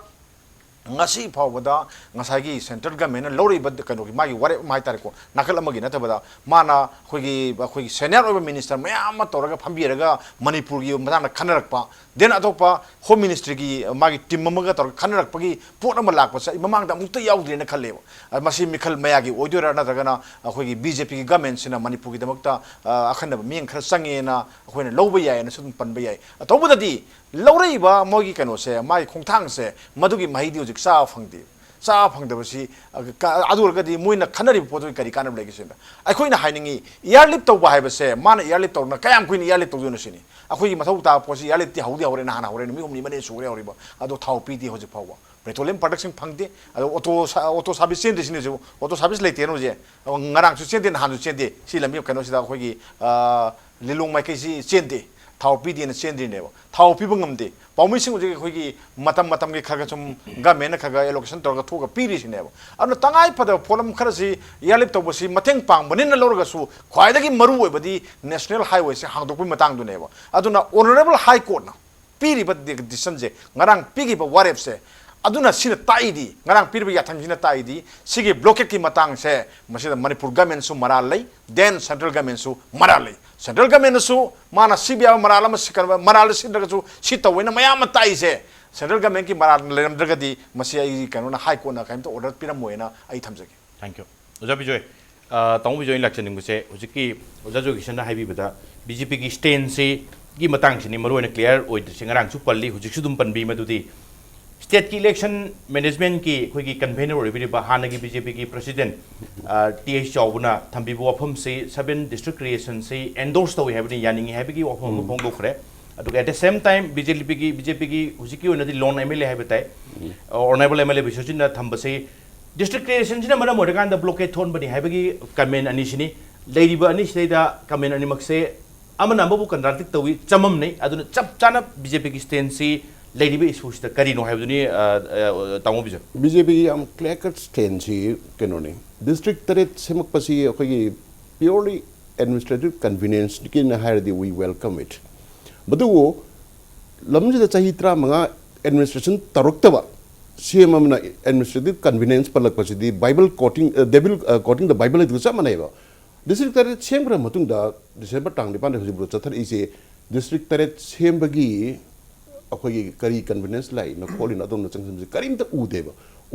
ꯉꯁꯤ ꯐꯥꯎꯕꯗ ꯉꯁꯥꯏꯒꯤ ꯁꯦꯟꯇ꯭ꯔꯦꯜ ꯒꯃꯦꯟꯅ ꯂꯧꯔꯛꯏꯕ ꯀꯩꯅꯣꯒꯤ ꯃꯥꯒꯤ ꯋꯥꯔꯦꯞ ꯑꯃ ꯍꯥꯏꯇꯥꯔꯦꯀꯣ, ꯅꯥꯀꯜ ꯑꯃꯒꯤ ꯅꯠꯇꯕꯗ ꯃꯥꯅ ꯑꯩꯈꯣꯏꯒꯤ, ꯑꯩꯈꯣꯏꯒꯤ ꯁꯦꯅꯤꯌꯔ ꯑꯣꯏꯕ ꯃꯤꯅꯤꯁꯇꯔ ꯃꯌꯥꯝ ꯑꯃ ꯇꯧꯔꯒ ꯐꯝꯕꯤꯔꯒ ꯃꯅꯤꯄꯨꯔꯒꯤ ꯃꯇꯥꯡꯗ ꯈꯟꯅꯔꯛꯄ, ꯗꯦꯟ ꯑꯇꯣꯞꯄ ꯍꯣꯝ ꯃꯤꯅꯤꯁꯇ꯭ꯔꯤꯒꯤ ꯃꯥꯒꯤ ꯇꯤꯝ ꯑꯃꯒ ꯇꯧꯔꯒ ꯈꯟꯅꯔꯛꯄꯒꯤ ꯄꯣꯠ ꯑꯃ ꯂꯥꯛꯄꯁꯦ ꯑꯩ ꯃꯃꯥꯡꯗ ꯑꯃꯨꯛꯇ ꯌꯥꯎꯗ꯭ꯔꯤꯅ ꯈꯜꯂꯦꯕ꯫ ꯑ, ꯃꯁꯤ ꯃꯤꯈꯜ ꯃꯌꯥꯒꯤ ꯑꯣꯏꯗꯣꯏꯔꯥ, ꯅꯠꯇ꯭ꯔꯒꯅ ꯑꯩꯈꯣꯏꯒꯤ ꯕꯤ ꯖꯦ ꯄꯤꯒꯤ ꯒꯃꯦꯟꯁꯤꯅ ꯃꯅꯤꯄꯨꯔꯒꯤꯗꯃꯛꯇ, ꯑ, ꯑꯈꯟꯅꯕ ꯃꯤꯠꯌꯦꯡ ꯈꯔ ꯆꯪꯉꯦꯅ ꯑꯩꯈꯣꯏꯅ ꯂꯧꯕ ꯌꯥꯏꯅꯁꯨ ꯑꯗꯨꯝ ꯄꯟꯕ ꯌꯥꯏ꯫ ꯑ, ꯇꯧꯕꯗꯗꯤ ꯂꯧꯔꯛꯏꯕ ꯃꯣꯏꯒꯤ ꯀꯩꯅꯣꯁꯦ, ꯃꯥꯒꯤ ꯈꯣꯡꯊꯥꯡꯁꯦ, ꯃꯗꯨꯒꯤ ꯃꯍꯩꯗꯤ ꯍꯧꯖꯤꯛ ꯆꯥꯕ ꯐꯪꯗꯦ꯫ ꯆꯥꯕ ꯐꯪꯗꯕꯁꯤ, ꯑ, ꯀ-, ꯑꯗꯨ ꯑꯣꯏꯔꯒꯗꯤ ꯃꯣꯏꯅ ꯈꯟꯅꯔꯤꯕ ꯄꯣꯠꯇꯨꯒꯤ ꯀꯔꯤ ꯀꯥꯟꯅꯕ ꯂꯩꯒꯦ ꯁꯤꯅꯤꯗ꯫ ꯑꯩꯈꯣꯏꯅ ꯍꯥꯏꯅꯤꯡꯉꯤ, ꯏꯌꯥꯔꯂꯤꯞ ꯇꯧꯕ ꯍꯥꯏꯕꯁꯦ, ꯃꯥꯅ ꯏꯌꯥꯔꯂꯤꯞ ꯇꯧꯗꯅ ꯀꯌꯥꯝ ꯀꯨꯏꯅ ꯏꯌꯥꯔꯂꯤꯞ ꯇꯧꯗꯣꯏꯅꯣ ꯁꯤꯅꯤ꯫ ꯑꯩꯈꯣꯏꯒꯤ ꯃꯊꯧ ꯇꯥꯕ ꯄꯣꯠꯁꯤ ꯏꯌꯥꯔꯂꯤꯞꯇꯤ ꯍꯧꯗꯤ ꯍꯧꯔꯦ, ꯅꯍꯥꯟ ꯍꯧꯔꯦ, ꯅꯨꯃꯤꯠ ꯍꯨꯝꯅꯤ ꯃꯔꯤꯅꯤ ꯁꯨꯔꯦ ꯍꯧꯔꯤꯕ, ꯑꯗꯣ ꯊꯥꯎ ꯄꯤꯗꯦ ꯍꯧꯖꯤꯛ ꯐꯥꯎꯕ꯫ ꯄꯦꯇ꯭ꯔꯣꯂꯤꯌꯝ ꯄ꯭ꯔꯗꯛꯁꯟ ꯐꯪꯗꯦ꯫ ꯑꯗꯣ ꯑꯣꯇꯣ ꯁꯥ-, ꯑꯣꯇꯣ ꯁꯥꯔꯚꯤꯁ ꯆꯦꯟꯗꯦ ꯁꯤꯅꯤ ꯍꯧꯖꯤꯛ꯫ ꯑꯣꯇꯣ ꯁꯥꯔꯚꯤꯁ ꯂꯩꯇꯦꯅ ꯍꯧꯖꯤꯛ꯫ ꯑꯗꯣ ꯉꯔꯥꯡꯁꯨ ꯆꯦꯟꯗꯦ, ꯅꯍꯥꯟꯁꯨ ꯆꯦꯟꯗꯦ꯫ ꯁꯤ ꯂꯝꯕꯤ ꯀꯩꯅꯣꯁꯤꯗ ꯑꯩꯈꯣꯏꯒꯤ, ꯑ, ꯂꯤꯂꯣꯡ ꯃꯥꯏꯀꯩꯁꯤ ꯆꯦꯟꯗꯦ꯫ ꯊꯥꯎ ꯄꯤꯗꯦꯅ ꯆꯦꯟꯗ꯭ꯔꯤꯅꯦꯕ꯫ ꯊꯥꯎ ꯄꯤꯕ ꯉꯝꯗꯦ꯫ ꯄꯥꯎꯃꯤꯁꯤꯡ ꯍꯧꯖꯤꯛ ꯑꯩꯈꯣꯏꯒꯤ ꯃꯇꯝ ꯃꯇꯝꯒꯤ ꯈꯔ ꯈꯔ ꯁꯨꯝ ꯒꯃꯦꯟꯅ ꯈꯔ ꯈꯔ ꯑꯦꯂꯣꯀꯦꯁꯟ ꯇꯧꯔꯒ ꯊꯣꯛꯑꯒ ꯄꯤꯔꯤꯁꯤꯅꯦꯕ꯫ ꯑꯗꯨꯅ ꯇꯉꯥꯏ ꯐꯗꯕ ꯄꯣꯠꯂꯝ ꯈꯔꯁꯤ ꯏꯌꯥꯔꯂꯤꯞ ꯇꯧꯕꯁꯤ ꯃꯇꯦꯡ ꯄꯥꯡꯕꯅꯤꯅ ꯂꯧꯔꯒꯁꯨ, ꯈ꯭ꯋꯥꯏꯗꯒꯤ ꯃꯔꯨ ꯑꯣꯏꯕꯗꯤ ꯅꯦꯁꯅꯦꯜ ꯍꯥꯏꯋꯦꯁꯦ ꯍꯥꯡꯗꯣꯛꯄꯒꯤ ꯃꯇꯥꯡꯗꯨꯅꯦꯕ꯫ ꯑꯗꯨꯅ ꯑꯣꯅꯔꯦꯕꯜ ꯍꯥꯏ ꯀꯣꯔꯠꯅ ꯄꯤꯔꯤꯕ ꯗꯤ-, ꯗꯤꯁꯤꯖꯟꯁꯦ, ꯉꯔꯥꯡ ꯄꯤꯈꯤꯕ ꯋꯥꯔꯦꯞꯁꯦ, ꯑꯗꯨꯅ ꯁꯤꯅ ꯇꯥꯛꯏꯗꯤ, ꯉꯔꯥꯡ ꯄꯤꯔꯤꯕ ꯌꯥꯊꯪꯁꯤꯅ ꯇꯥꯛꯏꯗꯤ, ꯁꯤꯒꯤ ꯕ꯭ꯂꯣꯀꯦꯠꯀꯤ ꯃꯇꯥꯡꯁꯦ ꯃꯁꯤꯗ ꯃꯅꯤꯄꯨꯔ ꯒꯃꯦꯟꯁꯨ ꯃꯔꯥꯜ ꯂꯩ, ꯗꯦꯟ ꯁꯦꯟꯇ꯭ꯔꯦꯜ ꯒꯃꯦꯟꯁꯨ ꯃꯔꯥꯜ ꯂꯩ꯫ ꯁꯦꯟꯇ꯭ꯔꯦꯜ ꯒꯃꯦꯟꯅꯁꯨ ꯃꯥꯅ ꯁꯤꯕ ꯌꯥꯕ ꯃꯔꯥꯜ ꯑꯃ ꯁꯤ-, ꯀꯩꯅꯣ, ꯃꯔꯥꯜꯗ ꯁꯤꯗ꯭ꯔꯒꯁꯨ ꯁꯤ ꯇꯧꯋꯦꯅ ꯃꯌꯥꯝ ꯑꯃ ꯇꯥꯛꯏꯁꯦ, ꯁꯦꯟꯇ꯭ꯔꯦꯜ ꯒꯃꯦꯟꯒꯤ ꯃꯔꯥꯜ ꯂꯩꯔꯝꯗ꯭ꯔꯒꯗꯤ ꯃꯁꯤ ꯑꯩ ꯀꯩꯅꯣꯅ ꯍꯥꯏ ꯀꯣꯔꯠꯅ ꯀꯔꯤꯝꯇ ꯑꯣꯔꯗꯔ ꯄꯤꯔꯝꯃꯣꯏꯅ ꯑꯩ ꯊꯝꯖꯒꯦ꯫ Thank you꯫ ꯑꯣꯖꯥ ꯕꯤꯖꯣꯏ, ꯑ, ꯇꯥꯃꯣ ꯕꯤꯖꯣꯏꯅ ꯂꯥꯛꯆꯅꯤꯡꯕꯁꯦ, ꯍꯧꯖꯤꯛꯀꯤ ꯑꯣꯖꯥ ꯖꯣꯏꯀꯤꯁꯟꯅ ꯍꯥꯏꯕꯤꯕꯗ ꯕꯤ ꯖꯦ ꯄꯤꯒꯤ ꯁ꯭ꯇꯦꯟꯁꯁꯤꯒꯤ ꯃꯇꯥꯡꯁꯤꯅꯤ ꯃꯔꯨ ꯑꯣꯏꯅ ꯀ꯭ꯂꯤꯌꯥꯔ ꯑꯣꯏꯗ꯭ꯔꯤꯁꯦ꯫ ꯉꯔꯥꯡꯁꯨ ꯄꯜꯂꯤ, ꯍꯧꯖꯤꯛꯁꯨ ꯑꯗꯨꯝ ꯄꯟꯕꯤ, ꯃꯗꯨꯗꯤ ꯁ꯭ꯇꯦꯠꯀꯤ ꯏꯂꯦꯛꯁꯟ ꯃꯦꯅꯦꯖꯃꯦꯟꯠꯀꯤ ꯑꯩꯈꯣꯏꯒꯤ ꯀꯟꯚꯦꯅꯔ ꯑꯣꯏꯕꯤꯔꯤꯕ ꯍꯥꯟꯅꯒꯤ ꯕꯤ ꯖꯦ ꯄꯤꯒꯤ ꯄ꯭ꯔꯁꯤꯗꯦꯟꯠ, ꯑ, ꯇꯤ ꯑꯩꯆ ꯆꯥꯎꯕꯅ ꯊꯝꯕꯤꯕ ꯋꯥꯐꯝꯁꯤ ꯁꯚꯦꯟ ꯗꯤꯁꯇ꯭ꯔꯤꯛ ꯀ꯭ꯔꯤꯌꯦꯁꯟꯁꯤ ꯑꯦꯟꯗꯣꯔꯁ ꯇꯧꯏ ꯍꯥꯏꯕꯅꯤ, ꯌꯥꯅꯤꯡꯏ ꯍꯥꯏꯕꯒꯤ ꯋꯥꯐꯝ ꯑꯃ ꯎꯝ꯫ ꯐꯣꯡꯗꯣꯛꯈ꯭ꯔꯦ꯫ ꯑꯗꯨꯒ at the same time B J ꯄꯤꯒꯤ, ꯕꯤ ꯖꯦ ꯄꯤꯒꯤ ꯍꯧꯖꯤꯛꯀꯤ ꯑꯣꯏꯅꯗꯤ ꯂꯣꯟ ꯑꯦꯝ ꯑꯦꯜ ꯑꯦ ꯍꯥꯏꯕ ꯇꯥꯏ, ꯎꯝ꯫ ꯑꯣꯅꯔꯦꯕꯜ ꯑꯦꯝ ꯑꯦꯜ ꯑꯦ ꯕꯤꯁ꯭ꯋꯖꯤꯠꯅ ꯊꯝꯕꯁꯤ ꯗꯤꯁꯇ꯭ꯔꯤꯛ ꯀ꯭ꯔꯤꯌꯦꯁꯟꯁꯤꯅ ꯃꯔꯝ ꯑꯣꯏꯔꯀꯥꯟꯗ ꯕ꯭ꯂꯣꯀꯦꯠ ꯊꯣꯛꯍꯟꯕꯅꯤ ꯍꯥꯏꯕꯒꯤ ꯀꯃꯦꯟ ꯑꯅꯤꯁꯤꯅꯤ꯫ ꯂꯩꯔꯤꯕ ꯑꯅꯤꯁꯤꯗꯩꯗ ꯀꯃꯦꯟ ꯑꯅꯤꯃꯛꯁꯦ ꯑꯃꯅ ꯑꯃꯕꯨ ꯀꯟꯇ꯭ꯔꯥꯗꯤꯛ ꯇꯧꯏ, ꯆꯃꯝꯅꯩ꯫ ꯑꯗꯨꯅ ꯆꯞ ꯆꯥꯅ ꯕꯤ ꯖꯦ ꯄꯤꯒꯤ ꯁ꯭ꯇꯦꯟꯁꯁꯤ ꯂꯩꯔꯤꯕ ꯏꯁꯨꯁꯤꯗ ꯀꯔꯤꯅꯣ ꯍꯥꯏꯕꯗꯨꯅꯤ, ꯑ, ꯑ, ꯇꯥꯃꯣ ꯕꯤꯖꯣꯏ꯫ ꯕꯤ ꯖꯦ ꯄꯤꯒꯤ ꯌꯥꯝ ꯀ꯭ꯂꯤꯌꯥꯔ ꯀꯠ ꯁ꯭ꯇꯦꯟꯁꯁꯤ ꯀꯩꯅꯣꯅꯤ, ꯗꯤꯁꯇ꯭ꯔꯤꯛ ꯇꯔꯦꯠ ꯁꯦꯝꯃꯛꯄꯁꯤ ꯑꯩꯈꯣꯏꯒꯤ ꯄ꯭ꯌꯣꯔꯂꯤ ꯑꯦꯗꯃꯤꯅꯤꯁꯇ꯭ꯔꯦꯇꯤꯚ ꯀꯟꯚꯤꯅꯤꯌꯦꯟꯁꯀꯤꯅ ꯍꯥꯏꯔꯗꯤ we welcome it꯫ ꯃꯗꯨꯕꯨ ꯂꯝꯁꯤꯗ ꯆꯍꯤ ꯇꯔꯥꯃꯉꯥ ꯑꯦꯗꯃꯤꯅꯤꯁꯇ꯭ꯔꯦꯁꯟ ꯇꯧꯔꯛꯇꯕ ꯁꯤ ꯑꯦꯝ ꯑꯃꯅ ꯑꯦꯗꯃꯤꯅꯤꯁꯇ꯭ꯔꯦꯇꯤꯚ ꯀꯟꯚꯤꯅꯤꯌꯦꯟꯁ ꯄꯜꯂꯛꯄꯁꯤꯗꯤ Bible quoting, devil, quoting the Bible ꯍꯥꯏꯗꯨꯒ ꯆꯞ ꯃꯥꯟꯅꯩꯕ꯫ ꯗꯤꯁꯇ꯭ꯔꯤꯛ ꯇꯔꯦꯠ ꯁꯦꯝꯈ꯭ꯔ ꯃꯇꯨꯡꯗ ꯗꯤꯁꯦꯝꯕꯔ ꯇꯥꯡ ꯅꯤꯄꯥꯟꯗ ꯍꯧꯖꯤꯛꯐꯥꯎ ꯆꯠꯊꯔꯛꯏꯁꯦ, ꯗꯤꯁꯇ꯭ꯔꯤꯛ ꯇꯔꯦꯠ ꯁꯦꯝꯕꯒꯤ ꯑꯩꯈꯣꯏꯒꯤ ꯀꯔꯤ ꯀꯟꯚꯤꯅꯤꯌꯦꯟꯁ ꯂꯥꯛꯏꯅꯣ ꯈꯣꯠꯂꯤꯅꯣ, ꯑꯗꯣꯝꯅ ꯆꯪꯁꯤꯟꯕꯁꯦ ꯀꯔꯤꯝꯇ ꯎꯗꯦꯕ꯫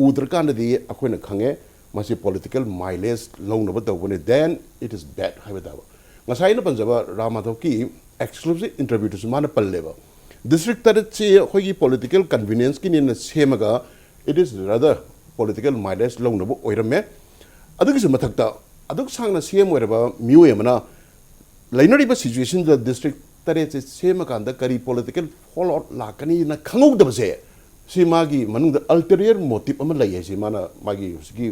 ꯎꯗ꯭ꯔꯀꯥꯟꯗꯗꯤ ꯑꯩꯈꯣꯏꯅ ꯈꯪꯉꯦ ꯃꯁꯤ ꯄꯣꯂꯤꯇꯤꯀꯦꯜ ꯃꯥꯏꯂꯦꯖ ꯂꯧꯅꯕ ꯇꯧꯕꯅꯦ, then it is bad ꯍꯥꯏꯕ ꯇꯥꯕ꯫ ꯉꯁꯥꯏ ꯑꯩꯅ ꯄꯟꯖꯕ ꯔꯥꯝ ꯃꯥꯙꯕꯀꯤ ꯑꯦꯛꯁꯀ꯭ꯂꯨꯁꯤꯞ ꯏꯟꯇꯔꯚ꯭ꯌꯨꯗꯁꯨ ꯃꯥꯅ ꯄꯜꯂꯦꯕ, ꯗꯤꯁꯇ꯭ꯔꯤꯛ ꯇꯔꯦꯠꯁꯤ ꯑꯩꯈꯣꯏꯒꯤ ꯄꯣꯂꯤꯇꯤꯀꯦꯜ ꯀꯟꯚꯤꯅꯤꯌꯦꯟꯁꯀꯤꯅꯦꯅ ꯁꯦꯝꯃꯒ it is rather ꯄꯣꯂꯤꯇꯤꯀꯦꯜ ꯃꯥꯏꯂꯦꯖ ꯂꯧꯅꯕ ꯑꯣꯏꯔꯝꯃꯦ꯫ ꯑꯗꯨꯒꯤꯁꯨ ꯃꯊꯛꯇ ꯑꯗꯨꯛ ꯁꯥꯡꯅ ꯁꯤ ꯑꯦꯝ ꯑꯣꯏꯔꯕ ꯃꯤꯑꯣꯏ ꯑꯃꯅ ꯂꯩꯅꯔꯤꯕ ꯁꯤꯆꯨꯋꯦꯁꯟꯗ ꯗꯤꯁꯇ꯭ꯔꯤꯛ ꯇꯔꯦꯠꯁꯦ ꯁꯦꯝꯃꯀꯥꯟꯗ ꯀꯔꯤ ꯄꯣꯂꯤꯇꯤꯀꯦꯜ ꯐꯣꯜ ꯑꯥꯎꯠ ꯂꯥꯛꯀꯅꯤꯅ ꯈꯪꯍꯧꯗꯕꯁꯦ, ꯁꯤ ꯃꯥꯒꯤ ꯃꯅꯨꯡꯗ ꯑꯜꯇꯦꯔꯤꯌꯔ ꯃꯣꯇꯤꯞ ꯑꯃ ꯂꯩ ꯍꯥꯏꯁꯦ ꯃꯥꯅ ꯃꯥꯒꯤ ꯍꯧꯖꯤꯛꯀꯤ,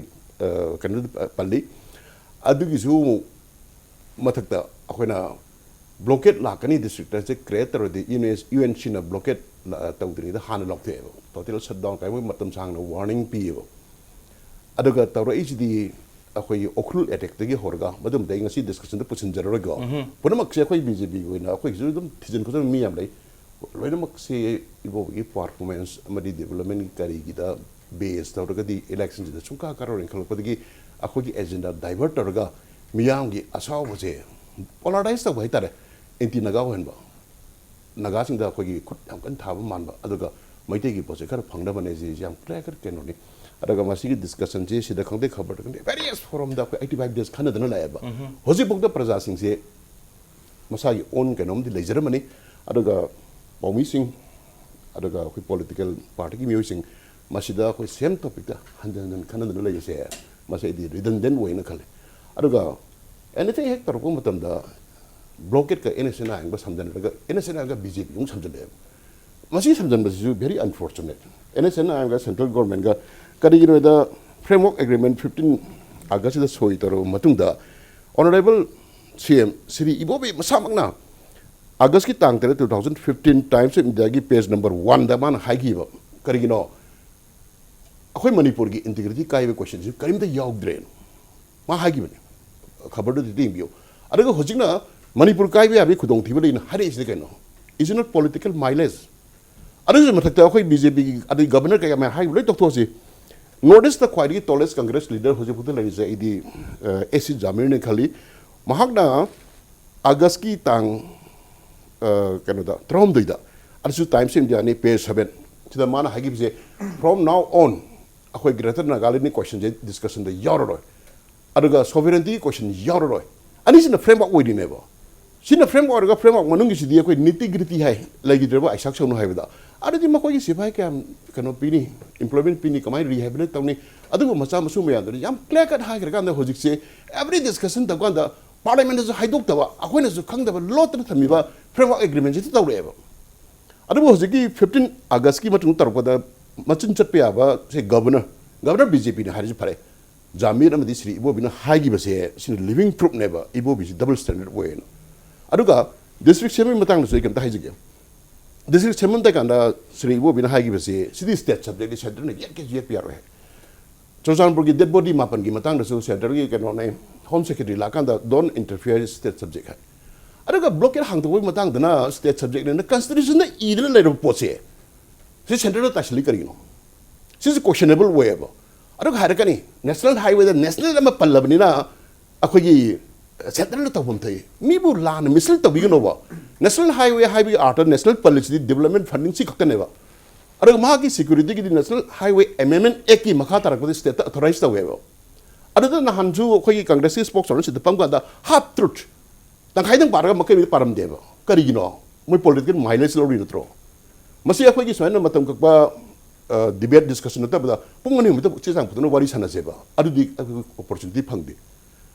ꯑ, ꯀꯩꯅꯣꯗ ꯄꯜꯂꯤ꯫ ꯑꯗꯨꯒꯤꯁꯨ ꯃꯊꯛꯇ ꯑꯩꯈꯣꯏꯅ ꯕ꯭ꯂꯣꯀꯦꯠ ꯂꯥꯛꯀꯅꯤ ꯗꯤꯁꯇ꯭ꯔꯤꯛꯇꯁꯦ ꯀ꯭ꯔꯤꯌꯦꯠ ꯇꯧꯔꯗꯤ ꯌꯨ ꯑꯦꯟ ꯁꯤꯅ ꯕ꯭ꯂꯣꯀꯦꯠ ꯇꯧꯗ꯭ꯔꯤꯉꯩꯗ ꯍꯥꯟꯅ ꯂꯥꯎꯊꯣꯛꯑꯦꯕ, ꯇꯣꯇꯦꯜ ꯁꯠ ꯗꯥꯎꯟ ꯀꯥꯏꯕꯒꯤ ꯃꯇꯝ ꯁꯥꯡꯅ ꯋꯥꯔꯅꯤꯡ ꯄꯤꯌꯦꯕ꯫ ꯑꯗꯨꯒ ꯇꯧꯔꯛꯏꯁꯤꯗꯤ ꯑꯩꯈꯣꯏꯒꯤ ꯎꯈ꯭ꯔꯨꯜ ꯑꯦꯇꯦꯛꯇꯒꯤ ꯍꯧꯔꯒ, ꯃꯗꯨꯃꯗꯤ ꯑꯩ ꯉꯁꯤ ꯗꯤꯁꯀꯁꯟꯗ ꯄꯨꯁꯤꯟꯖꯔꯔꯣꯏꯀꯣ꯫ ꯎꯝꯍꯨꯝ꯫ ꯄꯨꯝꯅꯃꯛꯁꯦ ꯑꯩꯈꯣꯏ ꯕꯤ ꯖꯦ ꯄꯤꯒꯤ ꯑꯣꯏꯅ ꯑꯩꯈꯣꯏꯒꯤꯁꯨ ꯑꯗꯨꯝ ꯊꯤꯖꯤꯟ ꯈꯣꯠꯆꯤꯟꯕ ꯃꯤ ꯌꯥꯝ ꯂꯩ꯫ ꯂꯣꯏꯅꯃꯛꯁꯦ ꯏꯕꯣꯕꯤꯒꯤ ꯄꯔꯐꯣꯔꯃꯦꯟꯁ ꯑꯃꯗꯤ ꯗꯤꯕꯦꯂꯞꯃꯦꯟꯒꯤ ꯀꯔꯤꯒꯤꯗ ꯕꯦꯁ ꯇꯧꯔꯒꯗꯤ ꯏꯂꯦꯛꯁꯟꯁꯤꯗ ꯁꯨꯡꯀꯥ ꯀꯥꯔꯣꯏꯅ ꯈꯜꯂꯛꯄꯗꯒꯤ ꯑꯩꯈꯣꯏꯒꯤ ꯑꯦꯖꯦꯟꯗꯥ ꯗꯥꯏꯚꯔꯠ ꯇꯧꯔꯒ ꯃꯤꯌꯥꯝꯒꯤ ꯑꯁꯥꯎꯕꯁꯦ ꯄꯣꯂꯥꯔꯥꯏꯁ ꯇꯧꯕ ꯍꯥꯏꯇꯥꯔꯦ, ꯑꯦꯟꯇꯤ ꯅꯥꯒꯥ ꯑꯣꯏꯍꯟꯕ꯫ ꯅꯥꯒꯥꯁꯤꯡꯗ ꯑꯩꯈꯣꯏꯒꯤ ꯈꯨꯠ ꯌꯥꯝ ꯀꯟꯅ ꯊꯥꯕ ꯃꯥꯟꯕ, ꯑꯗꯨꯒ ꯃꯩꯇꯩꯒꯤ ꯄꯣꯠꯁꯦ ꯈꯔ ꯐꯪꯅꯕꯅꯦ ꯁꯤꯁꯦ ꯌꯥꯝ ꯀ꯭ꯂꯤꯌꯥꯔ ꯀꯠ ꯀꯩꯅꯣꯅꯤ꯫ ꯑꯗꯨꯒ ꯃꯁꯤꯒꯤ ꯗꯤꯁꯀꯁꯟꯁꯤ ꯁꯤꯗ ꯈꯪꯗꯦ, ꯈꯕꯔꯗ ꯈꯪꯗꯦ, ꯚꯦꯔꯤꯌꯁ ꯐꯣꯔꯝꯗ ꯑꯩꯈꯣꯏ ꯑꯩꯠꯇꯤ ꯐꯥꯏꯚ ꯗꯦꯖ ꯈꯟꯅꯗꯅ ꯂꯥꯛꯑꯦꯕ꯫ ꯍꯧꯖꯤꯛꯐꯥꯎꯗ ꯄ꯭ꯔꯖꯥꯁꯤꯡꯁꯦ ꯃꯁꯥꯒꯤ ꯑꯣꯟ ꯀꯩꯅꯣꯝꯗꯤ ꯂꯩꯖꯔꯝꯃꯅꯤ꯫ ꯑꯗꯨꯒ ꯄꯥꯎꯃꯤꯁꯤꯡ, ꯑꯗꯨꯒ ꯑꯩꯈꯣꯏ ꯄꯣꯂꯤꯇꯤꯀꯦꯜ ꯄꯥꯔꯇꯤꯒꯤ ꯃꯤꯑꯣꯏꯁꯤꯡ ꯃꯁꯤꯗ ꯑꯩꯈꯣꯏ ꯁꯦꯝ ꯇꯣꯄꯤꯛꯇ ꯍꯟꯖꯤꯟ ꯍꯟꯖꯤꯟ ꯈꯟꯅꯗꯨꯅ ꯂꯩꯕꯁꯦ, ꯃꯁꯤ ꯑꯩꯗꯤ ꯔꯤꯗꯟꯗꯦꯟ ꯑꯣꯏꯅ ꯈꯜꯂꯦ꯫ ꯑꯗꯨꯒ ꯑꯦꯅꯤꯊꯤꯡ ꯍꯦꯛ ꯇꯧꯔꯛꯄ ꯃꯇꯝꯗ ꯕ꯭ꯂꯣꯀꯦꯠꯀ ꯑꯦꯟ ꯑꯦꯁ ꯑꯦꯟ ꯑꯥꯏ ꯑꯦꯝꯒ ꯁꯝꯖꯟꯅꯔꯒ ꯑꯦꯟ ꯑꯦꯁ ꯑꯦꯟ ꯑꯥꯏ ꯑꯦꯝꯒ ꯕꯤ ꯖꯦ ꯄꯤ ꯑꯃꯨꯛ ꯁꯝꯖꯜꯂꯛꯑꯦꯕ꯫ ꯃꯁꯤ ꯁꯝꯖꯟꯕꯁꯤꯁꯨ very unfortunate. N S N I ꯑꯦꯝꯒ ꯁꯦꯟꯇ꯭ꯔꯦꯜ ꯒꯣꯔꯃꯦꯟꯒ ꯀꯔꯤꯒꯤꯅꯣꯗ ꯐ꯭ꯔꯦꯝꯋꯥꯔꯛ ꯑꯦꯒ꯭ꯔꯤꯃꯦꯟ ꯐꯤꯐꯇꯤꯟ ꯑꯥꯒꯁꯁꯤꯗ ꯁꯣꯏ ꯇꯧꯔꯕ ꯃꯇꯨꯡꯗ ꯑꯣꯅꯔꯦꯕꯜ ꯁꯤ ꯑꯦꯝ ꯁ꯭ꯔꯤ ꯏꯕꯣꯕꯤ ꯃꯁꯥꯃꯛꯅ ꯑꯥꯒꯁꯀꯤ ꯇꯥꯡ ꯇꯔꯦꯠ, two thousand fifteen, Times of Indiaꯒꯤ ꯄꯦꯖ ꯅꯝꯕꯔ ꯋꯥꯟꯗ ꯃꯥꯅ ꯍꯥꯏꯈꯤꯕ, ꯀꯔꯤꯒꯤꯅꯣ ꯑꯩꯈꯣꯏ ꯃꯅꯤꯄꯨꯔꯒꯤ ꯏꯟꯇꯤꯒ꯭ꯔꯤꯇꯤ ꯀꯥꯏꯕ ꯀꯣꯏꯁꯟꯁꯤ ꯀꯔꯤꯝꯇ ꯌꯥꯎꯗ꯭ꯔꯦꯅ ꯃꯥ ꯍꯥꯏꯈꯤꯕꯅꯤ꯫ ꯈꯕꯔꯗꯨꯗꯤ ꯌꯦꯡꯕꯤꯌꯨ꯫ ꯑꯗꯨꯒ ꯍꯧꯖꯤꯛꯅ ꯃꯅꯤꯄꯨꯔ ꯀꯥꯏꯕ ꯌꯥꯕꯒꯤ ꯈꯨꯗꯣꯡꯊꯤꯕ ꯂꯩꯅ ꯍꯥꯏꯔꯛꯏꯁꯤꯅ ꯀꯩꯅꯣ? Is it not political mileage? ꯑꯗꯨꯒꯤ ꯃꯊꯛꯇ ꯑꯩꯈꯣꯏ ꯕꯤ ꯖꯦ ꯄꯤꯒꯤ ꯑꯗꯩ ꯒꯕꯔꯅꯔ ꯀꯌꯥ ꯃꯌꯥꯝ ꯍꯥꯏꯔꯤꯕ ꯂꯣꯏ ꯇꯣꯛꯊꯣꯛꯑꯁꯤ꯫ ꯅꯣꯔꯠ ꯏꯁꯇ ꯈ꯭ꯋꯥꯏꯗꯒꯤ ꯇꯣꯂꯦꯁ ꯀꯪꯒ꯭ꯔꯦꯁ ꯂꯤꯗꯔ ꯍꯧꯖꯤꯛ ꯐꯥꯎꯗ ꯂꯩꯔꯤꯁꯦ ꯑꯩꯗꯤ ꯑꯦ ꯁꯤ ꯖꯥꯃꯤꯔꯅꯤ ꯈꯜꯂꯤ꯫ ꯃꯍꯥꯛꯅ ꯑꯥꯒꯁꯀꯤ ꯇꯥꯡ ꯑ, ꯀꯩꯅꯣꯗ, ꯇꯔꯥꯍꯨꯝꯗꯣꯏꯗ, ꯑꯗꯨꯁꯨ ꯇꯥꯏꯝꯁ ꯑꯣꯐ ꯏꯟꯗꯤꯌꯥꯅꯤ, ꯄꯦꯖ ꯁꯚꯦꯟ, ꯁꯤꯗ ꯃꯥꯅ ꯍꯥꯏꯈꯤꯕꯁꯦ, "From now on ꯑꯩꯈꯣꯏ ꯒ꯭ꯔꯦꯇꯔ ꯅꯥꯒꯥꯂꯦꯟꯒꯤ ꯀꯣꯏꯁꯟꯁꯦ ꯗꯤꯁꯀꯁꯟꯗ ꯌꯥꯎꯔꯔꯣꯏ, ꯑꯗꯨꯒ ꯁꯣꯚꯔꯦꯟꯇꯤꯒꯤ ꯀꯣꯏꯁꯟ ꯌꯥꯎꯔꯔꯣꯏ"꯫ ꯑꯅꯤꯁꯤꯅ ꯐ꯭ꯔꯦꯝꯋꯥꯔꯛ ꯑꯣꯏꯔꯤꯅꯦꯕ꯫ ꯁꯤꯅ ꯐ꯭ꯔꯦꯝꯋꯥꯔꯛ ꯑꯣꯏꯔꯒ ꯐ꯭ꯔꯦꯝꯋꯥꯔꯛ ꯃꯅꯨꯡꯒꯤꯁꯤꯗꯤ ꯑꯩꯈꯣꯏ ꯅꯤꯇꯤ ꯒ꯭ꯔꯤꯇꯤ ꯍꯥꯏ, ꯂꯩꯈꯤꯗ꯭ꯔꯦꯕ ꯑꯩꯁꯥꯛ ꯁꯧꯅ ꯍꯥꯏꯕꯗ꯫ ꯑꯗꯨꯗꯤ ꯃꯈꯣꯏꯒꯤ ꯁꯤꯐꯥꯏ ꯀꯌꯥꯝ ꯀꯩꯅꯣ ꯄꯤꯅꯤ, ꯏꯝꯄ꯭ꯂꯣꯏꯃꯦꯟ ꯄꯤꯅꯤ, ꯀꯃꯥꯏꯅ ꯔꯤꯍꯦꯕꯤꯂꯦꯠ ꯇꯧꯅꯤ? ꯑꯗꯨꯒꯨꯝꯕ ꯃꯆꯥ ꯃꯁꯨ ꯃꯌꯥꯝꯗꯨꯅ ꯌꯥꯝ ꯀ꯭ꯂꯤꯌꯥꯔ ꯀꯠ ꯍꯥꯏꯈ꯭ꯔꯀꯥꯟꯗ ꯍꯧꯖꯤꯛꯁꯦ ꯑꯦꯕ꯭ꯔꯤ ꯗꯤꯁꯀꯁꯟ ꯇꯧꯀꯥꯟꯗ ꯄꯥꯔꯂꯤꯌꯥꯃꯦꯟꯗꯁꯨ ꯍꯥꯏꯗꯣꯛꯇꯕ, ꯑꯩꯈꯣꯏꯅꯁꯨ ꯈꯪꯗꯕ, ꯂꯣꯠꯇꯅ ꯊꯝꯃꯤꯕ ꯐ꯭ꯔꯦꯝꯋꯥꯔꯛ ꯑꯦꯒ꯭ꯔꯤꯃꯦꯟꯁꯤꯗ ꯇꯧꯔꯛꯑꯦꯕ꯫ ꯑꯗꯨꯕꯨ ꯍꯧꯖꯤꯛꯀꯤ ꯐꯤꯐꯇꯤꯟ ꯑꯥꯒꯁꯀꯤ ꯃꯇꯨꯡ ꯇꯧꯔꯛꯄꯗ ꯃꯆꯤꯟ ꯆꯠꯄ ꯌꯥꯕ ꯁꯦ ꯒꯕꯔꯅꯔ, ꯒꯕꯔꯅꯔ ꯕꯤ ꯖꯦ ꯄꯤꯅ ꯍꯥꯏꯔꯤꯁꯤ ꯐꯔꯦ, ꯖꯥꯃꯤꯔ ꯑꯃꯗꯤ ꯁ꯭ꯔꯤ ꯏꯕꯣꯕꯤꯅ ꯍꯥꯏꯈꯤꯕꯁꯦ ꯁꯤꯅ ꯂꯤꯚꯤꯡ ꯄ꯭ꯔꯨꯐꯅꯦꯕ ꯏꯕꯣꯕꯤꯁꯤ ꯗꯕꯜ ꯁ꯭ꯇꯦꯟꯗꯔꯗ ꯑꯣꯏꯌꯦꯅ꯫ ꯑꯗꯨꯒ ꯗꯤꯁꯇ꯭ꯔꯤꯛ ꯁꯦꯝꯕꯒꯤ ꯃꯇꯥꯡꯗꯁꯨ ꯑꯩ ꯀꯩꯝꯇ ꯍꯥꯏꯖꯒꯦ꯫ ꯗꯤꯁꯇ꯭ꯔꯤꯛ ꯁꯦꯝꯃꯝꯗꯥꯏ ꯀꯥꯟꯗ ꯁ꯭ꯔꯤ ꯏꯕꯣꯕꯤꯅ ꯍꯥꯏꯈꯤꯕꯁꯤ, ꯁꯤꯗꯤ ꯁ꯭ꯇꯦꯠ ꯁꯕꯖꯦꯛꯅꯤ, ꯁꯦꯟꯇꯔꯅ ꯌꯦꯠꯀꯦꯁꯨ ꯌꯦꯠꯄ ꯌꯥꯔꯣꯏ ꯍꯥꯏ꯫ ꯆꯨꯔꯆꯥꯟꯄꯨꯔꯒꯤ ꯗꯦꯗ ꯕꯣꯗꯤ ꯃꯥꯄꯟꯒꯤ ꯃꯇꯥꯡꯗꯁꯨ ꯁꯦꯟꯇꯔꯒꯤ ꯀꯩꯅꯣꯅꯦ, ꯍꯣꯝ ꯁꯦꯀ꯭ꯔꯦꯇꯔꯤ ꯂꯥꯛꯀꯥꯟꯗ "Don't interfere, state subject" ꯍꯥꯏ꯫ ꯑꯗꯨꯒ ꯕ꯭ꯂꯣꯀꯦꯠ ꯍꯥꯡꯗꯣꯛꯄꯒꯤ ꯃꯇꯥꯡꯗꯅ "State subject"ꯅꯦꯅ ꯀꯟꯁꯇꯤꯇ꯭ꯌꯨꯁꯟꯗ ꯏꯗꯅ ꯂꯩꯔꯕ ꯄꯣꯠꯁꯦ ꯁꯤ ꯁꯦꯟꯇꯔꯗ ꯇꯥꯏꯁꯤꯜꯂꯤ ꯀꯔꯤꯒꯤꯅꯣ? ꯁꯤꯁꯦ ꯀꯣꯏꯁꯟꯅꯦꯕꯜ ꯑꯣꯏꯌꯦꯕ꯫ ꯑꯗꯨꯒ ꯍꯥꯏꯔꯛꯀꯅꯤ, ꯅꯦꯁꯅꯦꯜ ꯍꯥꯏꯋꯦꯗ ꯅꯦꯁꯅꯦꯜ ꯑꯃ ꯄꯜꯂꯕꯅꯤꯅ ꯑꯩꯈꯣꯏꯒꯤ ꯁꯦꯟꯇꯔꯅ ꯇꯧꯐꯝ ꯊꯣꯛꯏ꯫ ꯃꯤꯕꯨ ꯂꯥꯟꯅ ꯃꯤꯁꯂꯤꯠ ꯇꯧꯕꯤꯒꯅꯣꯕ꯫ ꯅꯦꯁꯅꯦꯜ ꯍꯥꯏꯋꯦ ꯍꯥꯏꯕꯒꯤ ꯑꯥꯔꯊ, ꯅꯦꯁꯅꯦꯜ ꯄꯜꯂꯤꯁꯤꯗꯤ ꯗꯤꯕꯂꯞꯃꯦꯟ ꯐꯟꯗꯤꯡ ꯁꯤ ꯈꯛꯇꯅꯦꯕ꯫ ꯑꯗꯨꯒ ꯃꯍꯥꯛꯀꯤ ꯁꯦꯀ꯭ꯌꯨꯔꯤꯇꯤꯒꯤꯗꯤ ꯅꯦꯁꯅꯦꯜ ꯍꯥꯏꯋꯦ ꯑꯦꯃꯦꯟꯃꯦꯟ ꯑꯦꯛꯀꯤ ꯃꯈꯥ ꯇꯥꯔꯛꯄꯗ ꯁ꯭ꯇꯦꯠꯇ ꯑꯣꯊꯣꯔꯥꯏꯁ ꯇꯧꯋꯦꯕ꯫ ꯑꯗꯨꯗ ꯅꯍꯥꯟꯁꯨ ꯑꯩꯈꯣꯏꯒꯤ ꯀꯪꯒ꯭ꯔꯦꯁꯀꯤ ꯁ꯭ꯄꯣꯛꯁ ꯄꯔꯁꯟ ꯁꯤꯗ ꯐꯝ ꯀꯥꯟꯗ ꯍꯥꯐ ꯇ꯭ꯔꯨꯠ, ꯇꯪꯈꯥꯏꯗꯪ ꯄꯥꯔꯒ ꯃꯈꯩ ꯄꯥꯔꯝꯗꯦꯕ꯫ ꯀꯔꯤꯒꯤꯅꯣ? ꯃꯣꯏ ꯄꯣꯂꯤꯇꯤꯀꯦꯜ ꯃꯥꯏꯂꯦꯖ ꯂꯧꯔꯤ ꯅꯠꯇ꯭ꯔꯣ? ꯃꯁꯤ ꯑꯩꯈꯣꯏꯒꯤ ꯁꯨꯃꯥꯏꯅ ꯃꯇꯝ ꯀꯛꯄ ꯗꯤꯕꯦꯠ ꯗꯤꯁꯀꯁꯟ ꯅꯠꯇꯕꯗ ꯄꯨꯡ ꯑꯅꯤ ꯑꯍꯨꯝꯗ ꯆꯦ ꯆꯥꯡ ꯄꯨꯊꯣꯛꯅ ꯋꯥꯔꯤ ꯁꯥꯟꯅꯁꯦꯕ꯫ ꯑꯗꯨꯗꯤ ꯑꯩꯈꯣꯏ ꯑꯣꯄꯣꯔꯆꯨꯅꯤꯇꯤ ꯐꯪꯗꯦ꯫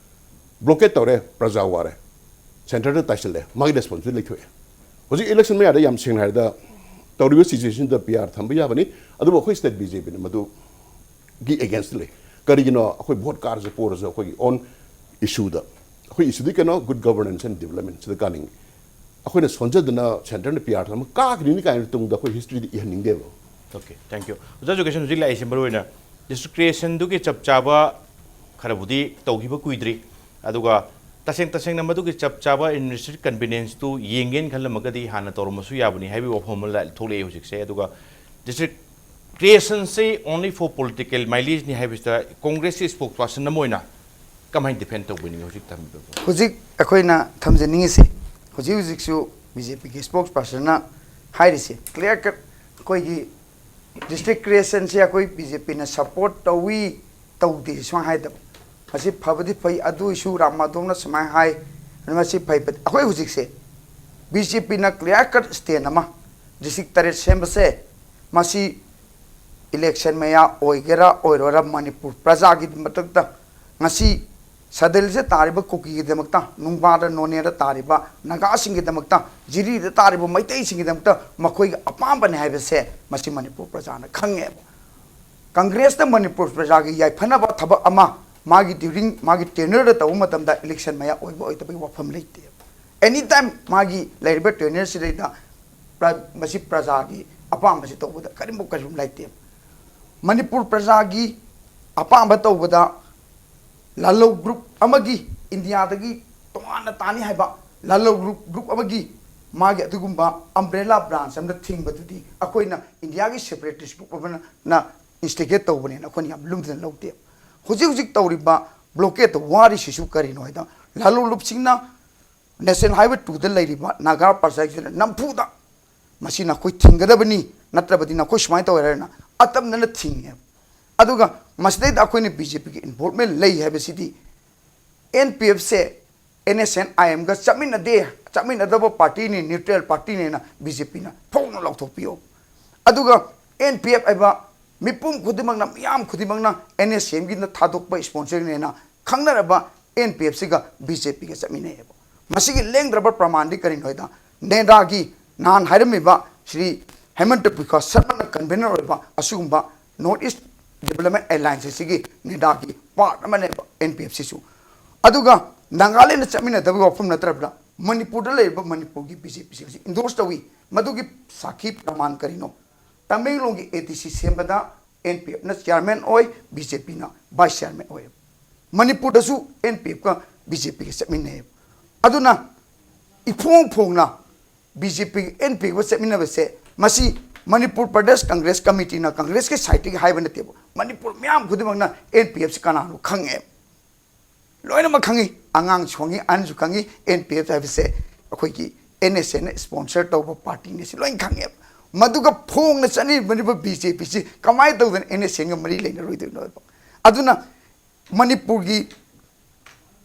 ꯕ꯭ꯂꯣꯀꯦꯠ ꯇꯧꯔꯦ, ꯄ꯭ꯔꯖꯥ ꯋꯥꯔꯦ, ꯁꯦꯟꯇꯔꯗ ꯇꯥꯏꯁꯤꯜꯂꯦ, ꯃꯥꯒꯤ ꯔꯦꯁꯄꯣꯟꯁꯤꯕꯤꯂꯤꯇꯤ ꯂꯩꯊꯣꯛꯑꯦ꯫ ꯍꯧꯖꯤꯛ ꯏꯂꯦꯛꯁꯟ ꯃꯌꯥꯗ ꯌꯥꯝ ꯁꯦꯡꯅ ꯍꯥꯏꯔꯗ ꯇꯧꯔꯤꯕ ꯁꯤꯆꯨꯋꯦꯁꯟꯗ ꯄꯤ ꯑꯥꯔ ꯊꯝꯕ ꯌꯥꯕꯅꯤ, ꯑꯗꯨꯕꯨ ꯑꯩꯈꯣꯏ ꯁ꯭ꯇꯦꯠ ꯕꯤ ꯖꯦ ꯄꯤꯅ ꯃꯗꯨꯒꯤ ꯑꯦꯒꯦꯟꯁꯇ ꯂꯩ꯫ ꯀꯔꯤꯒꯤꯅꯣ? ꯑꯩꯈꯣꯏ ꯚꯣꯠ ꯀꯥꯔꯁꯨ ꯄꯣꯔꯁꯨ ꯑꯩꯈꯣꯏꯒꯤ ꯑꯣꯟ ꯏꯁꯨꯗ, ꯑꯩꯈꯣꯏ ꯏꯁꯨꯗꯤ ꯀꯩꯅꯣ? ꯒꯨꯗ ꯒꯕꯔꯅꯦꯟꯁ ꯑꯦꯟ ꯗꯤꯕꯂꯞꯃꯦꯟꯁꯤꯗ ꯀꯥꯅꯤꯡꯉꯤ꯫ ꯑꯩꯈꯣꯏꯅ ꯁꯣꯟꯖꯗꯅ ꯁꯦꯟꯇꯔꯅ ꯄꯤ ꯑꯥꯔ ꯊꯝꯃ ꯀꯥꯈ꯭ꯔꯤꯅꯤ ꯀꯥꯏꯅ ꯇꯨꯡꯗ ꯑꯩꯈꯣꯏ ꯍꯤꯁꯇ꯭ꯔꯤꯗ ꯏꯍꯟꯅꯤꯡꯗꯦꯕ꯫ Okay, thank you. ꯑꯣꯖꯥ, ꯑꯦꯖꯨꯀꯦꯁꯟ ꯍꯧꯖꯤꯛ ꯂꯥꯛꯏꯁꯦ ꯃꯔꯨ ꯑꯣꯏꯅ ꯗꯤꯁꯇ꯭ꯔꯤꯛ ꯀ꯭ꯔꯤꯌꯦꯁꯟꯗꯨꯒꯤ ꯆꯞ ꯆꯥꯕ ꯈꯔꯕꯨꯗꯤ ꯇꯧꯈꯤꯕ ꯀꯨꯏꯗ꯭ꯔꯤ, ꯑꯗꯨꯒ ꯇꯁꯦꯡ ꯇꯁꯦꯡꯅ ꯃꯗꯨꯒꯤ ꯆꯞ ꯆꯥꯕ ꯑꯦꯗꯃꯤꯅꯤꯁꯇ꯭ꯔꯦꯇꯤꯚ ꯀꯟꯚꯤꯅꯦꯟꯁꯇꯨ ꯌꯦꯡꯒꯦꯅ ꯈꯜꯂꯝꯃꯒꯗꯤ ꯍꯥꯟꯅ ꯇꯧꯔꯝꯕꯁꯨ ꯌꯥꯕꯅꯤ ꯍꯥꯏꯕꯒꯤ ꯋꯥꯐꯝ ꯑꯃ ꯂ- ꯊꯣꯛꯂꯛꯑꯦ ꯍꯧꯖꯤꯛꯁꯦ꯫ ꯑꯗꯨꯒ ꯗꯤꯁꯇ꯭ꯔꯤꯛ ꯀ꯭ꯔꯤꯌꯦꯁꯟꯁꯤ only for political mileageꯅꯤ ꯍꯥꯏꯕꯁꯤꯗ ꯀꯣꯡꯒ꯭ꯔꯦꯁꯀꯤ ꯁ꯭ꯄꯣꯛꯁ ꯄꯥꯔꯁꯟ ꯑꯃ ꯑꯣꯏꯅ ꯀꯃꯥꯏꯅ ꯗꯤꯐꯦꯟ ꯇꯧꯕꯤꯅꯤꯡꯉꯤ ꯍꯧꯖꯤꯛ ꯊꯝꯃꯤꯕ? ꯍꯧꯖꯤꯛ ꯑꯩꯈꯣꯏꯅ ꯊꯝꯖꯅꯤꯡꯉꯤꯁꯤ, ꯍꯧꯖꯤꯛ ꯍꯧꯖꯤꯛꯁꯨ ꯕꯤ ꯖꯦ ꯄꯤꯒꯤ ꯁ꯭ꯄꯣꯛꯁ ꯄꯥꯔꯁꯟꯅ ꯍꯥꯏꯔꯤꯁꯤ ꯀ꯭ꯂꯤꯌꯥꯔ ꯀꯠ, ꯑꯩꯈꯣꯏꯒꯤ ꯗꯤꯁꯇ꯭ꯔꯤꯛ ꯀ꯭ꯔꯤꯌꯦꯁꯟꯁꯦ ꯑꯩꯈꯣꯏ ꯕꯤ ꯖꯦ ꯄꯤꯅ ꯁꯄꯣꯔꯠ ꯇꯧꯏ, ꯇꯧꯗꯦ ꯁꯨꯃꯥꯏꯅ ꯍꯥꯏꯗꯕ꯫ ꯃꯁꯤ ꯐꯕꯗꯤ ꯐꯩ, ꯑꯗꯨ ꯑꯣꯏꯁꯨ ꯔꯥꯝ ꯃꯥꯙꯣꯞꯅ ꯁꯨꯃꯥꯏꯅ ꯍꯥꯏ, ꯑꯗꯨ ꯃꯁꯤ ꯐꯩ ꯐꯠꯇꯦ꯫ ꯑꯩꯈꯣꯏ ꯍꯧꯖꯤꯛꯁꯦ ꯕꯤ ꯖꯦ ꯄꯤꯅ ꯀ꯭ꯂꯤꯌꯥꯔ ꯀꯠ ꯁ꯭ꯇꯦꯟ ꯑꯃ, ꯗꯤꯁꯇ꯭ꯔꯤꯛ ꯇꯔꯦꯠ ꯁꯦꯝꯕꯁꯦ, ꯃꯁꯤ ꯏꯂꯦꯛꯁꯟ ꯃꯌꯥ ꯑꯣꯏꯒꯦꯔꯥ ꯑꯣꯏꯔꯣꯏꯔꯥ, ꯃꯅꯤꯄꯨꯔ ꯄ꯭ꯔꯖꯥꯒꯤ ꯃꯊꯛꯇ ꯉꯁꯤ ꯁꯗꯜꯁꯦ ꯇꯥꯔꯤꯕ ꯀꯨꯀꯤꯒꯤꯗꯃꯛꯇ, ꯅꯨꯡꯕꯥꯗ ꯅꯣꯅꯦꯗ ꯇꯥꯔꯤꯕ ꯅꯥꯒꯥꯁꯤꯡꯒꯤꯗꯃꯛꯇ, ꯖꯤꯔꯤꯗ ꯇꯥꯔꯤꯕ ꯃꯩꯇꯩꯁꯤꯡꯒꯤꯗꯃꯛꯇ ꯃꯈꯣꯏꯒꯤ ꯑꯄꯥꯝꯕꯅꯤ ꯍꯥꯏꯕꯁꯦ ꯃꯁꯤ ꯃꯅꯤꯄꯨꯔ ꯄ꯭ꯔꯖꯥꯅ ꯈꯪꯉꯦꯕ꯫ ꯀꯪꯒ꯭ꯔꯦꯁꯅ ꯃꯅꯤꯄꯨꯔ ꯄ꯭ꯔꯖꯥꯒꯤ ꯌꯥꯏꯐꯅꯕ ꯊꯕꯛ ꯑꯃ ꯃꯥꯒꯤ ꯗ꯭ꯌꯨꯔꯤꯡ ꯃꯥꯒꯤ ꯇꯦꯅꯔꯗ ꯇꯧꯕ ꯃꯇꯝꯗ ꯏꯂꯦꯛꯁꯟ ꯃꯌꯥ ꯑꯣꯏꯕ ꯑꯣꯏꯗꯕꯒꯤ ꯋꯥꯐꯝ ꯂꯩꯇꯦ꯫ ꯑꯦꯅꯤ ꯇꯥꯏꯝ ꯃꯥꯒꯤ ꯂꯩꯔꯤꯕ ꯇꯦꯅꯔꯁꯤꯗꯩꯗ ꯄ꯭ꯔ- ꯃꯁꯤ ꯄ꯭ꯔꯖꯥꯒꯤ ꯑꯄꯥꯝꯕꯁꯤ ꯇꯧꯕꯗ ꯀꯔꯤꯒꯨꯝꯕ ꯀꯔꯤꯒꯨꯝꯕ ꯂꯩꯇꯦ꯫ ꯃꯅꯤꯄꯨꯔ ꯄ꯭ꯔꯖꯥꯒꯤ ꯑꯄꯥꯝꯕ ꯇꯧꯕꯗ ꯂꯥꯜꯍꯧ ꯒ꯭ꯔꯨꯞ ꯑꯃꯒꯤ, ꯏꯟꯗꯤꯌꯥꯗꯒꯤ ꯇꯣꯉꯥꯟꯅ ꯇꯥꯅꯤ ꯍꯥꯏꯕ ꯂꯥꯜꯍꯧ ꯒ꯭ꯔꯨꯞ, ꯒ꯭ꯔꯨꯞ ꯑꯃꯒꯤ ꯃꯥꯒꯤ ꯑꯗꯨꯒꯨꯝꯕ ꯑꯝꯕ꯭ꯔꯦꯂꯥ ꯕ꯭ꯔꯥꯟꯁ ꯑꯃꯗ ꯊꯤꯡꯕꯗꯨꯗꯤ ꯑꯩꯈꯣꯏꯅ ꯏꯟꯗꯤꯌꯥꯒꯤ ꯁꯦꯄꯔꯦꯇꯤꯁ ꯒ꯭ꯔꯨꯞ ꯑꯃꯅ ꯏꯟꯁꯇꯤꯒꯦꯠ ꯇꯧꯕꯅꯦꯅ ꯑꯩꯈꯣꯏꯅ ꯌꯥꯝ ꯂꯨꯝꯗꯅ ꯂꯧꯗꯦ꯫ ꯍꯧꯖꯤꯛ ꯍꯧꯖꯤꯛ ꯇꯧꯔꯤꯕ ꯕ꯭ꯂꯣꯀꯦꯠꯇ ꯋꯥꯔꯤꯁꯤꯁꯨ ꯀꯔꯤꯅꯣ ꯍꯥꯏꯗ, ꯂꯥꯜꯍꯧ ꯂꯨꯞꯁꯤꯡꯅ ꯅꯦꯁꯅꯦꯜ ꯍꯥꯏꯋꯦ ꯇꯨꯗ ꯂꯩꯔꯤꯕ ꯅꯥꯒꯥ ꯄ꯭ꯔꯖꯥꯁꯤꯡꯅ ꯅꯝꯐꯨꯗ ꯃꯁꯤ ꯅꯈꯣꯏ ꯊꯤꯡꯒꯗꯕꯅꯤ, ꯅꯠꯇ꯭ꯔꯕꯗꯤ ꯅꯈꯣꯏ ꯁꯨꯃꯥꯏꯅ ꯇꯧꯔꯦ ꯍꯥꯏꯅ ꯑꯇꯝꯅꯅ ꯊꯤꯡꯉꯦꯕ꯫ ꯑꯗꯨꯒ ꯃꯁꯤꯗꯩꯗ ꯑꯩꯈꯣꯏꯅ ꯕꯤ ꯖꯦ ꯄꯤꯒꯤ ꯏꯟꯚꯣꯜꯚꯃꯦꯟ ꯂꯩ ꯍꯥꯏꯕꯁꯤꯗꯤ ꯑꯦꯟ ꯄꯤ ꯑꯦꯐꯁꯦ ꯑꯦꯟ ꯑꯦꯁ ꯑꯦꯟ ꯑꯥꯏ ꯑꯦꯝꯒ ꯆꯠꯃꯤꯟꯅꯗꯦ, ꯆꯠꯃꯤꯟꯅꯗꯕ ꯄꯥꯔꯇꯤꯅꯤ, ꯅ꯭ꯌꯨꯇ꯭ꯔꯦꯜ ꯄꯥꯔꯇꯤꯅꯦꯅ ꯕꯤ ꯖꯦ ꯄꯤꯅ ꯐꯣꯡꯅ ꯂꯥꯎꯊꯣꯛꯄꯤꯌꯣ꯫ ꯑꯗꯨꯒ ꯑꯦꯟ ꯄꯤ ꯑꯦꯐ ꯍꯥꯏꯕ ꯃꯤꯄꯨꯝ ꯈꯨꯗꯤꯡꯃꯛꯅ, ꯃꯤꯌꯥꯝ ꯈꯨꯗꯤꯡꯃꯛꯅ ꯑꯦꯟ ꯑꯦꯁ ꯑꯦꯝꯒꯤꯅ ꯊꯥꯗꯣꯛꯄ ꯏꯁꯄꯣꯟꯁꯔꯅꯦꯅ ꯈꯪꯅꯔꯕ ꯑꯦꯟ ꯄꯤ ꯑꯦꯐꯁꯤꯒ ꯕꯤ ꯖꯦ ꯄꯤꯒ ꯆꯠꯃꯤꯟꯅꯩꯌꯦꯕ꯫ ꯃꯁꯤꯒꯤ ꯂꯦꯡꯗ꯭ꯔꯕ ꯄ꯭ꯔꯃꯥꯟꯗꯤ ꯀꯔꯤꯅꯣ ꯍꯥꯏꯗ, ꯅꯦꯗꯥꯒꯤ ꯅꯍꯥꯟ ꯍꯥꯏꯔꯝꯃꯤꯕ ꯁ꯭ꯔꯤ ꯍꯦꯃꯟꯇ ꯕꯤꯀꯥꯁ ꯁꯔꯃꯅ ꯀꯟꯚꯦꯅꯔ ꯑꯣꯏꯕ ꯑꯁꯤꯒꯨꯝꯕ ꯅꯣꯔꯠ ꯏꯁ ꯗꯤꯕꯂꯞꯃꯦꯟ ꯑꯦꯂꯥꯏꯟꯁ ꯑꯁꯤꯒꯤ ꯅꯦꯗꯥꯒꯤ ꯄꯥꯔꯠ ꯑꯃꯅꯦꯕ ꯑꯦꯟ ꯄꯤ ꯑꯦꯐ ꯁꯤꯁꯨ꯫ ꯑꯗꯨꯒ ꯅꯥꯒꯥꯂꯦꯟꯗ ꯆꯠꯃꯤꯟꯅꯗꯕꯒꯤ ꯋꯥꯐꯝ ꯅꯠꯇ꯭ꯔꯕꯗ, ꯃꯅꯤꯄꯨꯔꯗ ꯂꯩꯔꯤꯕ ꯃꯅꯤꯄꯨꯔꯒꯤ ꯕꯤ ꯖꯦ ꯄꯤꯁꯤꯡ ꯑꯁꯤ ꯏꯟꯗꯣꯔꯁ ꯇꯧꯏ꯫ ꯃꯗꯨꯒꯤ ꯁꯥꯈꯤ ꯄ꯭ꯔꯃꯥꯟ ꯀꯔꯤꯅꯣ? ꯇꯃꯦꯡꯂꯣꯡꯒꯤ ꯑꯦ ꯗꯤ ꯁꯤ ꯁꯦꯝꯕꯗ ꯑꯦꯟ ꯄꯤ ꯑꯦꯐꯅ ꯆꯤꯌꯥꯔꯃꯦꯟ ꯑꯣꯏ, ꯕꯤ ꯖꯦ ꯄꯤꯅ ꯚꯥꯏꯁ ꯆꯤꯌꯥꯔꯃꯦꯟ ꯑꯣꯏ꯫ ꯃꯅꯤꯄꯨꯔꯗꯁꯨ ꯑꯦꯟ ꯄꯤ ꯑꯦꯐꯀ ꯕꯤ ꯖꯦ ꯄꯤꯒ ꯆꯠꯃꯤꯟꯅꯩ꯫ ꯑꯗꯨꯅ ꯏꯐꯣꯡ ꯐꯣꯡꯅ B J P N P ꯑꯦꯐꯀ ꯆꯠꯃꯤꯟꯅꯕꯁꯦ, ꯃꯁꯤ ꯃꯅꯤꯄꯨꯔ ꯄ꯭ꯔꯗꯦꯁ ꯀꯪꯒ꯭ꯔꯦꯁ ꯀꯃꯤꯇꯤꯅ ꯀꯪꯒ꯭ꯔꯦꯁꯀꯤ ꯁꯥꯏꯠꯇꯒꯤ ꯍꯥꯏꯕ ꯅꯠꯇꯦꯕ꯫ ꯃꯅꯤꯄꯨꯔ ꯃꯤꯌꯥꯝ ꯈꯨꯗꯤꯡꯃꯛꯅ ꯑꯦꯟ ꯄꯤ ꯑꯦꯐꯁꯤ ꯀꯅꯥꯅꯣ ꯈꯪꯉꯦ꯫ ꯂꯣꯏꯅꯃꯛ ꯈꯪꯉꯤ, ꯑꯉꯥꯡꯁꯨ ꯈꯪꯉꯤ, ꯑꯍꯟꯁꯨ ꯈꯪꯉꯤ꯫ ꯑꯦꯟ ꯄꯤ ꯑꯦꯐ ꯍꯥꯏꯕꯁꯦ ꯑꯩꯈꯣꯏꯒꯤ ꯑꯦꯟ ꯑꯦꯁ ꯑꯦꯟꯅ ꯏꯁꯄꯣꯟꯁꯔ ꯇꯧꯕ ꯄꯥꯔꯇꯤꯅꯤ, ꯁꯤ ꯂꯣꯏꯅ ꯈꯪꯉꯦꯕ꯫ ꯃꯗꯨꯒ ꯐꯣꯡꯅ ꯆꯠꯅꯔꯤꯕ ꯕꯤ ꯖꯦ ꯄꯤꯁꯤ ꯀꯃꯥꯏꯅ ꯇꯧꯗꯅ ꯑꯦꯟ ꯑꯦꯁ ꯑꯦꯟꯒ ꯃꯔꯤ ꯂꯩꯅꯔꯣꯏꯗꯣꯏꯅꯣꯕ? ꯑꯗꯨꯅ ꯃꯅꯤꯄꯨꯔꯒꯤ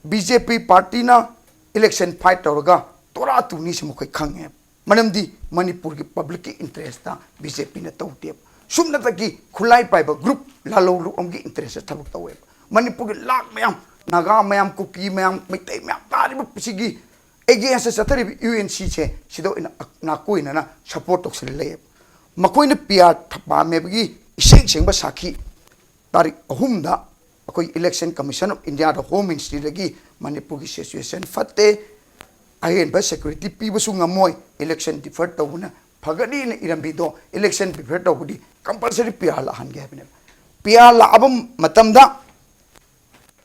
ꯕꯤ ꯖꯦ ꯄꯤ ꯄꯥꯔꯇꯤꯅ ꯏꯂꯦꯛꯁꯟ ꯐꯥꯏꯠ ꯇꯧꯔꯒ ꯇꯣꯔꯥ ꯇꯨꯅꯤꯁꯤ ꯃꯈꯣꯏ ꯈꯪꯉꯦꯕ꯫ ꯃꯔꯝꯗꯤ ꯃꯅꯤꯄꯨꯔꯒꯤ ꯄꯕ꯭ꯂꯤꯛꯀꯤ ꯏꯟꯇꯔꯦꯁꯇ ꯕꯤ ꯖꯦ ꯄꯤꯅ ꯇꯧꯗꯦꯕ꯫ ꯁꯨꯞꯅꯇꯒꯤ ꯈꯨꯠꯂꯥꯏ ꯄꯥꯏꯕ ꯒ꯭ꯔꯨꯞ ꯂꯥꯂꯣꯡ ꯂꯨꯞ ꯑꯃꯒꯤ ꯏꯟꯇꯔꯦꯁꯇ ꯊꯕꯛ ꯇꯧꯋꯦꯕ꯫ ꯃꯅꯤꯄꯨꯔꯒꯤ ꯂꯥꯛ ꯃꯌꯥꯝ, ꯅꯥꯒꯥ ꯃꯌꯥꯝ, ꯀꯨꯀꯤ ꯃꯌꯥꯝ, ꯃꯩꯇꯩ ꯃꯌꯥꯝ ꯇꯥꯔꯤꯕ ꯁꯤꯒꯤ ꯑꯦꯒꯦꯟꯁꯇ ꯆꯠꯊꯔꯤꯕ ꯌꯨ ꯑꯦꯟ ꯁꯤꯁꯦ ꯁꯤꯗ ꯑꯣꯏꯅ ꯅꯥꯀꯣꯏꯅꯅ ꯁꯄꯣꯔꯠ ꯇꯧꯁꯤꯜꯂ ꯂꯩꯌꯦꯕ꯫ ꯃꯈꯣꯏꯅ ꯄꯤ ꯑꯥꯔ ꯄꯥꯝꯃꯦꯕꯒꯤ ꯏꯁꯦꯡ ꯁꯦꯡꯕ ꯁꯥꯈꯤ ꯇꯥꯔꯤꯛ ꯑꯍꯨꯝꯗ ꯑꯩꯈꯣꯏ ꯏꯂꯦꯛꯁꯟ ꯀꯃꯤꯁꯟ ꯑꯣꯐ ꯏꯟꯗꯤꯌꯥꯗ ꯍꯣꯝ ꯃꯤꯅꯤꯁꯇ꯭ꯔꯤꯗꯒꯤ ꯃꯅꯤꯄꯨꯔꯒꯤ ꯁꯤꯆꯨꯋꯦꯁꯟ ꯐꯠꯇꯦ, ꯑꯍꯦꯟꯕ ꯁꯦꯀ꯭ꯌꯨꯔꯤꯇꯤ ꯄꯤꯕꯁꯨ ꯉꯝꯃꯣꯏ, ꯏꯂꯦꯛꯁꯟ ꯗꯤꯐꯔ ꯇꯧꯕꯅ ꯐꯒꯅꯤꯅ ꯏꯔꯝꯕꯤꯗꯣ ꯏꯂꯦꯛꯁꯟ ꯗꯤꯐꯔ ꯇꯧꯕꯗꯤ ꯀꯝꯄꯜꯁꯔꯤ ꯄꯤ ꯑꯥꯔ ꯂꯥꯛꯍꯟꯒꯦ ꯍꯥꯏꯕꯅꯦꯕ꯫ ꯄꯤ ꯑꯥꯔ ꯂꯥꯛꯑꯕ ꯃꯇꯝꯗ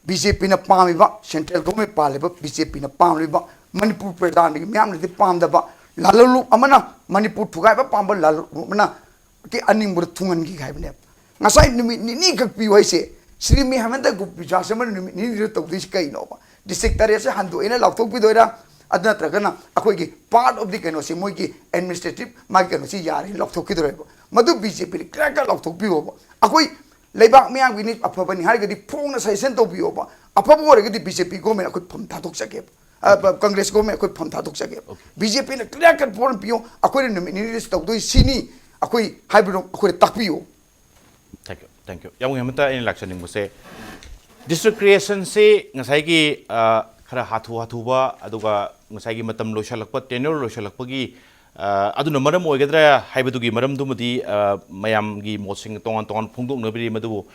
ꯕꯤ ꯖꯦ ꯄꯤꯅ ꯄꯥꯝꯃꯤꯕ, ꯁꯦꯟꯇ꯭ꯔꯦꯜ ꯒꯣꯚꯔꯟꯃꯦꯟ ꯄꯥꯜꯂꯤꯕ ꯕꯤ ꯖꯦ ꯄꯤꯅ ꯄꯥꯝꯂꯤꯕ, ꯃꯅꯤꯄꯨꯔ ꯄ꯭ꯔꯖꯥꯒꯤ ꯃꯤꯌꯥꯝꯅꯗꯤ ꯄꯥꯝꯗꯕ ꯂꯥꯂꯣꯡ ꯂꯨꯞ ꯑꯃꯅ, ꯃꯅꯤꯄꯨꯔ ꯊꯨꯒꯥꯏꯕ ꯄꯥꯝꯕ ꯂꯥꯂꯣꯡ ꯂꯨꯞ ꯑꯃꯅ ꯀꯤ ꯑꯅꯤꯡꯕꯗ ꯊꯨꯡꯍꯟꯈꯤ ꯍꯥꯏꯕꯅꯦꯕ꯫ ꯉꯁꯥꯏ ꯅꯨꯃꯤꯠ ꯅꯤꯅꯤ ꯈꯛ ꯄꯤꯌꯨ ꯍꯥꯏꯁꯦ, ꯁ꯭ꯔꯤ ꯃꯤ ꯍꯦꯃꯟꯇ ꯕꯤꯀꯥꯁ ꯁꯔꯃꯅ ꯅꯨꯃꯤꯠ ꯅꯤꯅꯤꯗ ꯇꯧꯗꯣꯏꯁꯤ ꯀꯩꯅꯣꯕ? ꯗꯤꯁꯇ꯭ꯔꯤꯛ ꯇꯔꯦꯠꯁꯦ ꯍꯟꯗꯣꯛꯑꯦꯅ ꯂꯥꯎꯊꯣꯛꯄꯤꯗꯣꯏꯔꯥ? ꯑꯗꯨ ꯅꯠꯇ꯭ꯔꯒꯅ ꯑꯩꯈꯣꯏꯒꯤ part of the ꯀꯩꯅꯣꯁꯤ, ꯃꯣꯏꯒꯤ administrative ꯃꯥꯒꯤ ꯀꯩꯅꯣꯁꯤ ꯌꯥꯔꯦ ꯂꯧꯊꯣꯛꯈꯤꯗꯣꯔꯦꯕ꯫ ꯃꯗꯨ BJPꯅ clear cut ꯂꯧꯊꯣꯛꯄꯤꯌꯣꯕ꯫ ꯑꯩꯈꯣꯏ ꯂꯩꯕꯥꯛ ꯃꯤꯌꯥꯝꯒꯤꯅꯤ, ꯑꯐꯕꯅꯤ ꯍꯥꯏꯔꯒꯗꯤ ꯐꯣꯡꯅ suggestion ꯇꯧꯕꯤꯌꯣꯕ꯫ ꯑꯐꯕ ꯑꯣꯏꯔꯒꯗꯤ BJP government ꯑꯩꯈꯣꯏ ꯐꯝ ꯊꯥꯗꯣꯛꯆꯒꯦꯕ꯫ ꯑ, ꯕ-, Congress government ꯑꯩꯈꯣꯏ ꯐꯝ ꯊꯥꯗꯣꯛꯆꯒꯦꯕ꯫ BJPꯅ clear cut ꯄꯣꯠ ꯑꯃ ꯄꯤꯌꯣ, ꯑꯩꯈꯣꯏꯅ ꯅꯨꯃꯤꯠ ꯅꯤꯅꯤꯗ ꯇꯧꯗꯣꯏ ꯁꯤꯅꯤ, ꯑꯩꯈꯣꯏ ꯍꯥꯏꯕꯗꯣ ꯑꯩꯈꯣꯏꯗ ꯇꯥꯛꯄꯤꯌꯨ꯫ Thank you, thank you꯫ ꯌꯥꯝ ꯑꯃꯇ ꯑꯩꯅ ꯂꯥꯛꯆꯅꯤꯡꯕꯁꯦ, district creationꯁꯤ ꯉꯁꯥꯏꯒꯤ, ꯑ, ꯈꯔ ꯍꯥꯊꯨ ꯍꯥꯊꯨꯕ, ꯑꯗꯨꯒ ꯉꯁꯥꯏꯒꯤ ꯃꯇꯝ ꯂꯣꯏꯁꯤꯜꯂꯛꯄ, tenure ꯂꯣꯏꯁꯤꯜꯂꯛꯄꯒꯤ, ꯑ, ꯑꯗꯨꯅ ꯃꯔꯝ ꯑꯣꯏꯒꯗ꯭ꯔꯥ ꯍꯥꯏꯕꯗꯨꯒꯤ ꯃꯔꯝꯗꯨꯃꯗꯤ, ꯑ, ꯃꯌꯥꯝꯒꯤ ꯃꯣꯠꯁꯤꯡ ꯇꯣꯉꯥꯟ ꯇꯣꯉꯥꯟ ꯐꯣꯡꯗꯣꯛꯅꯕꯤꯔꯤ꯫ ꯑꯗꯨꯕꯨ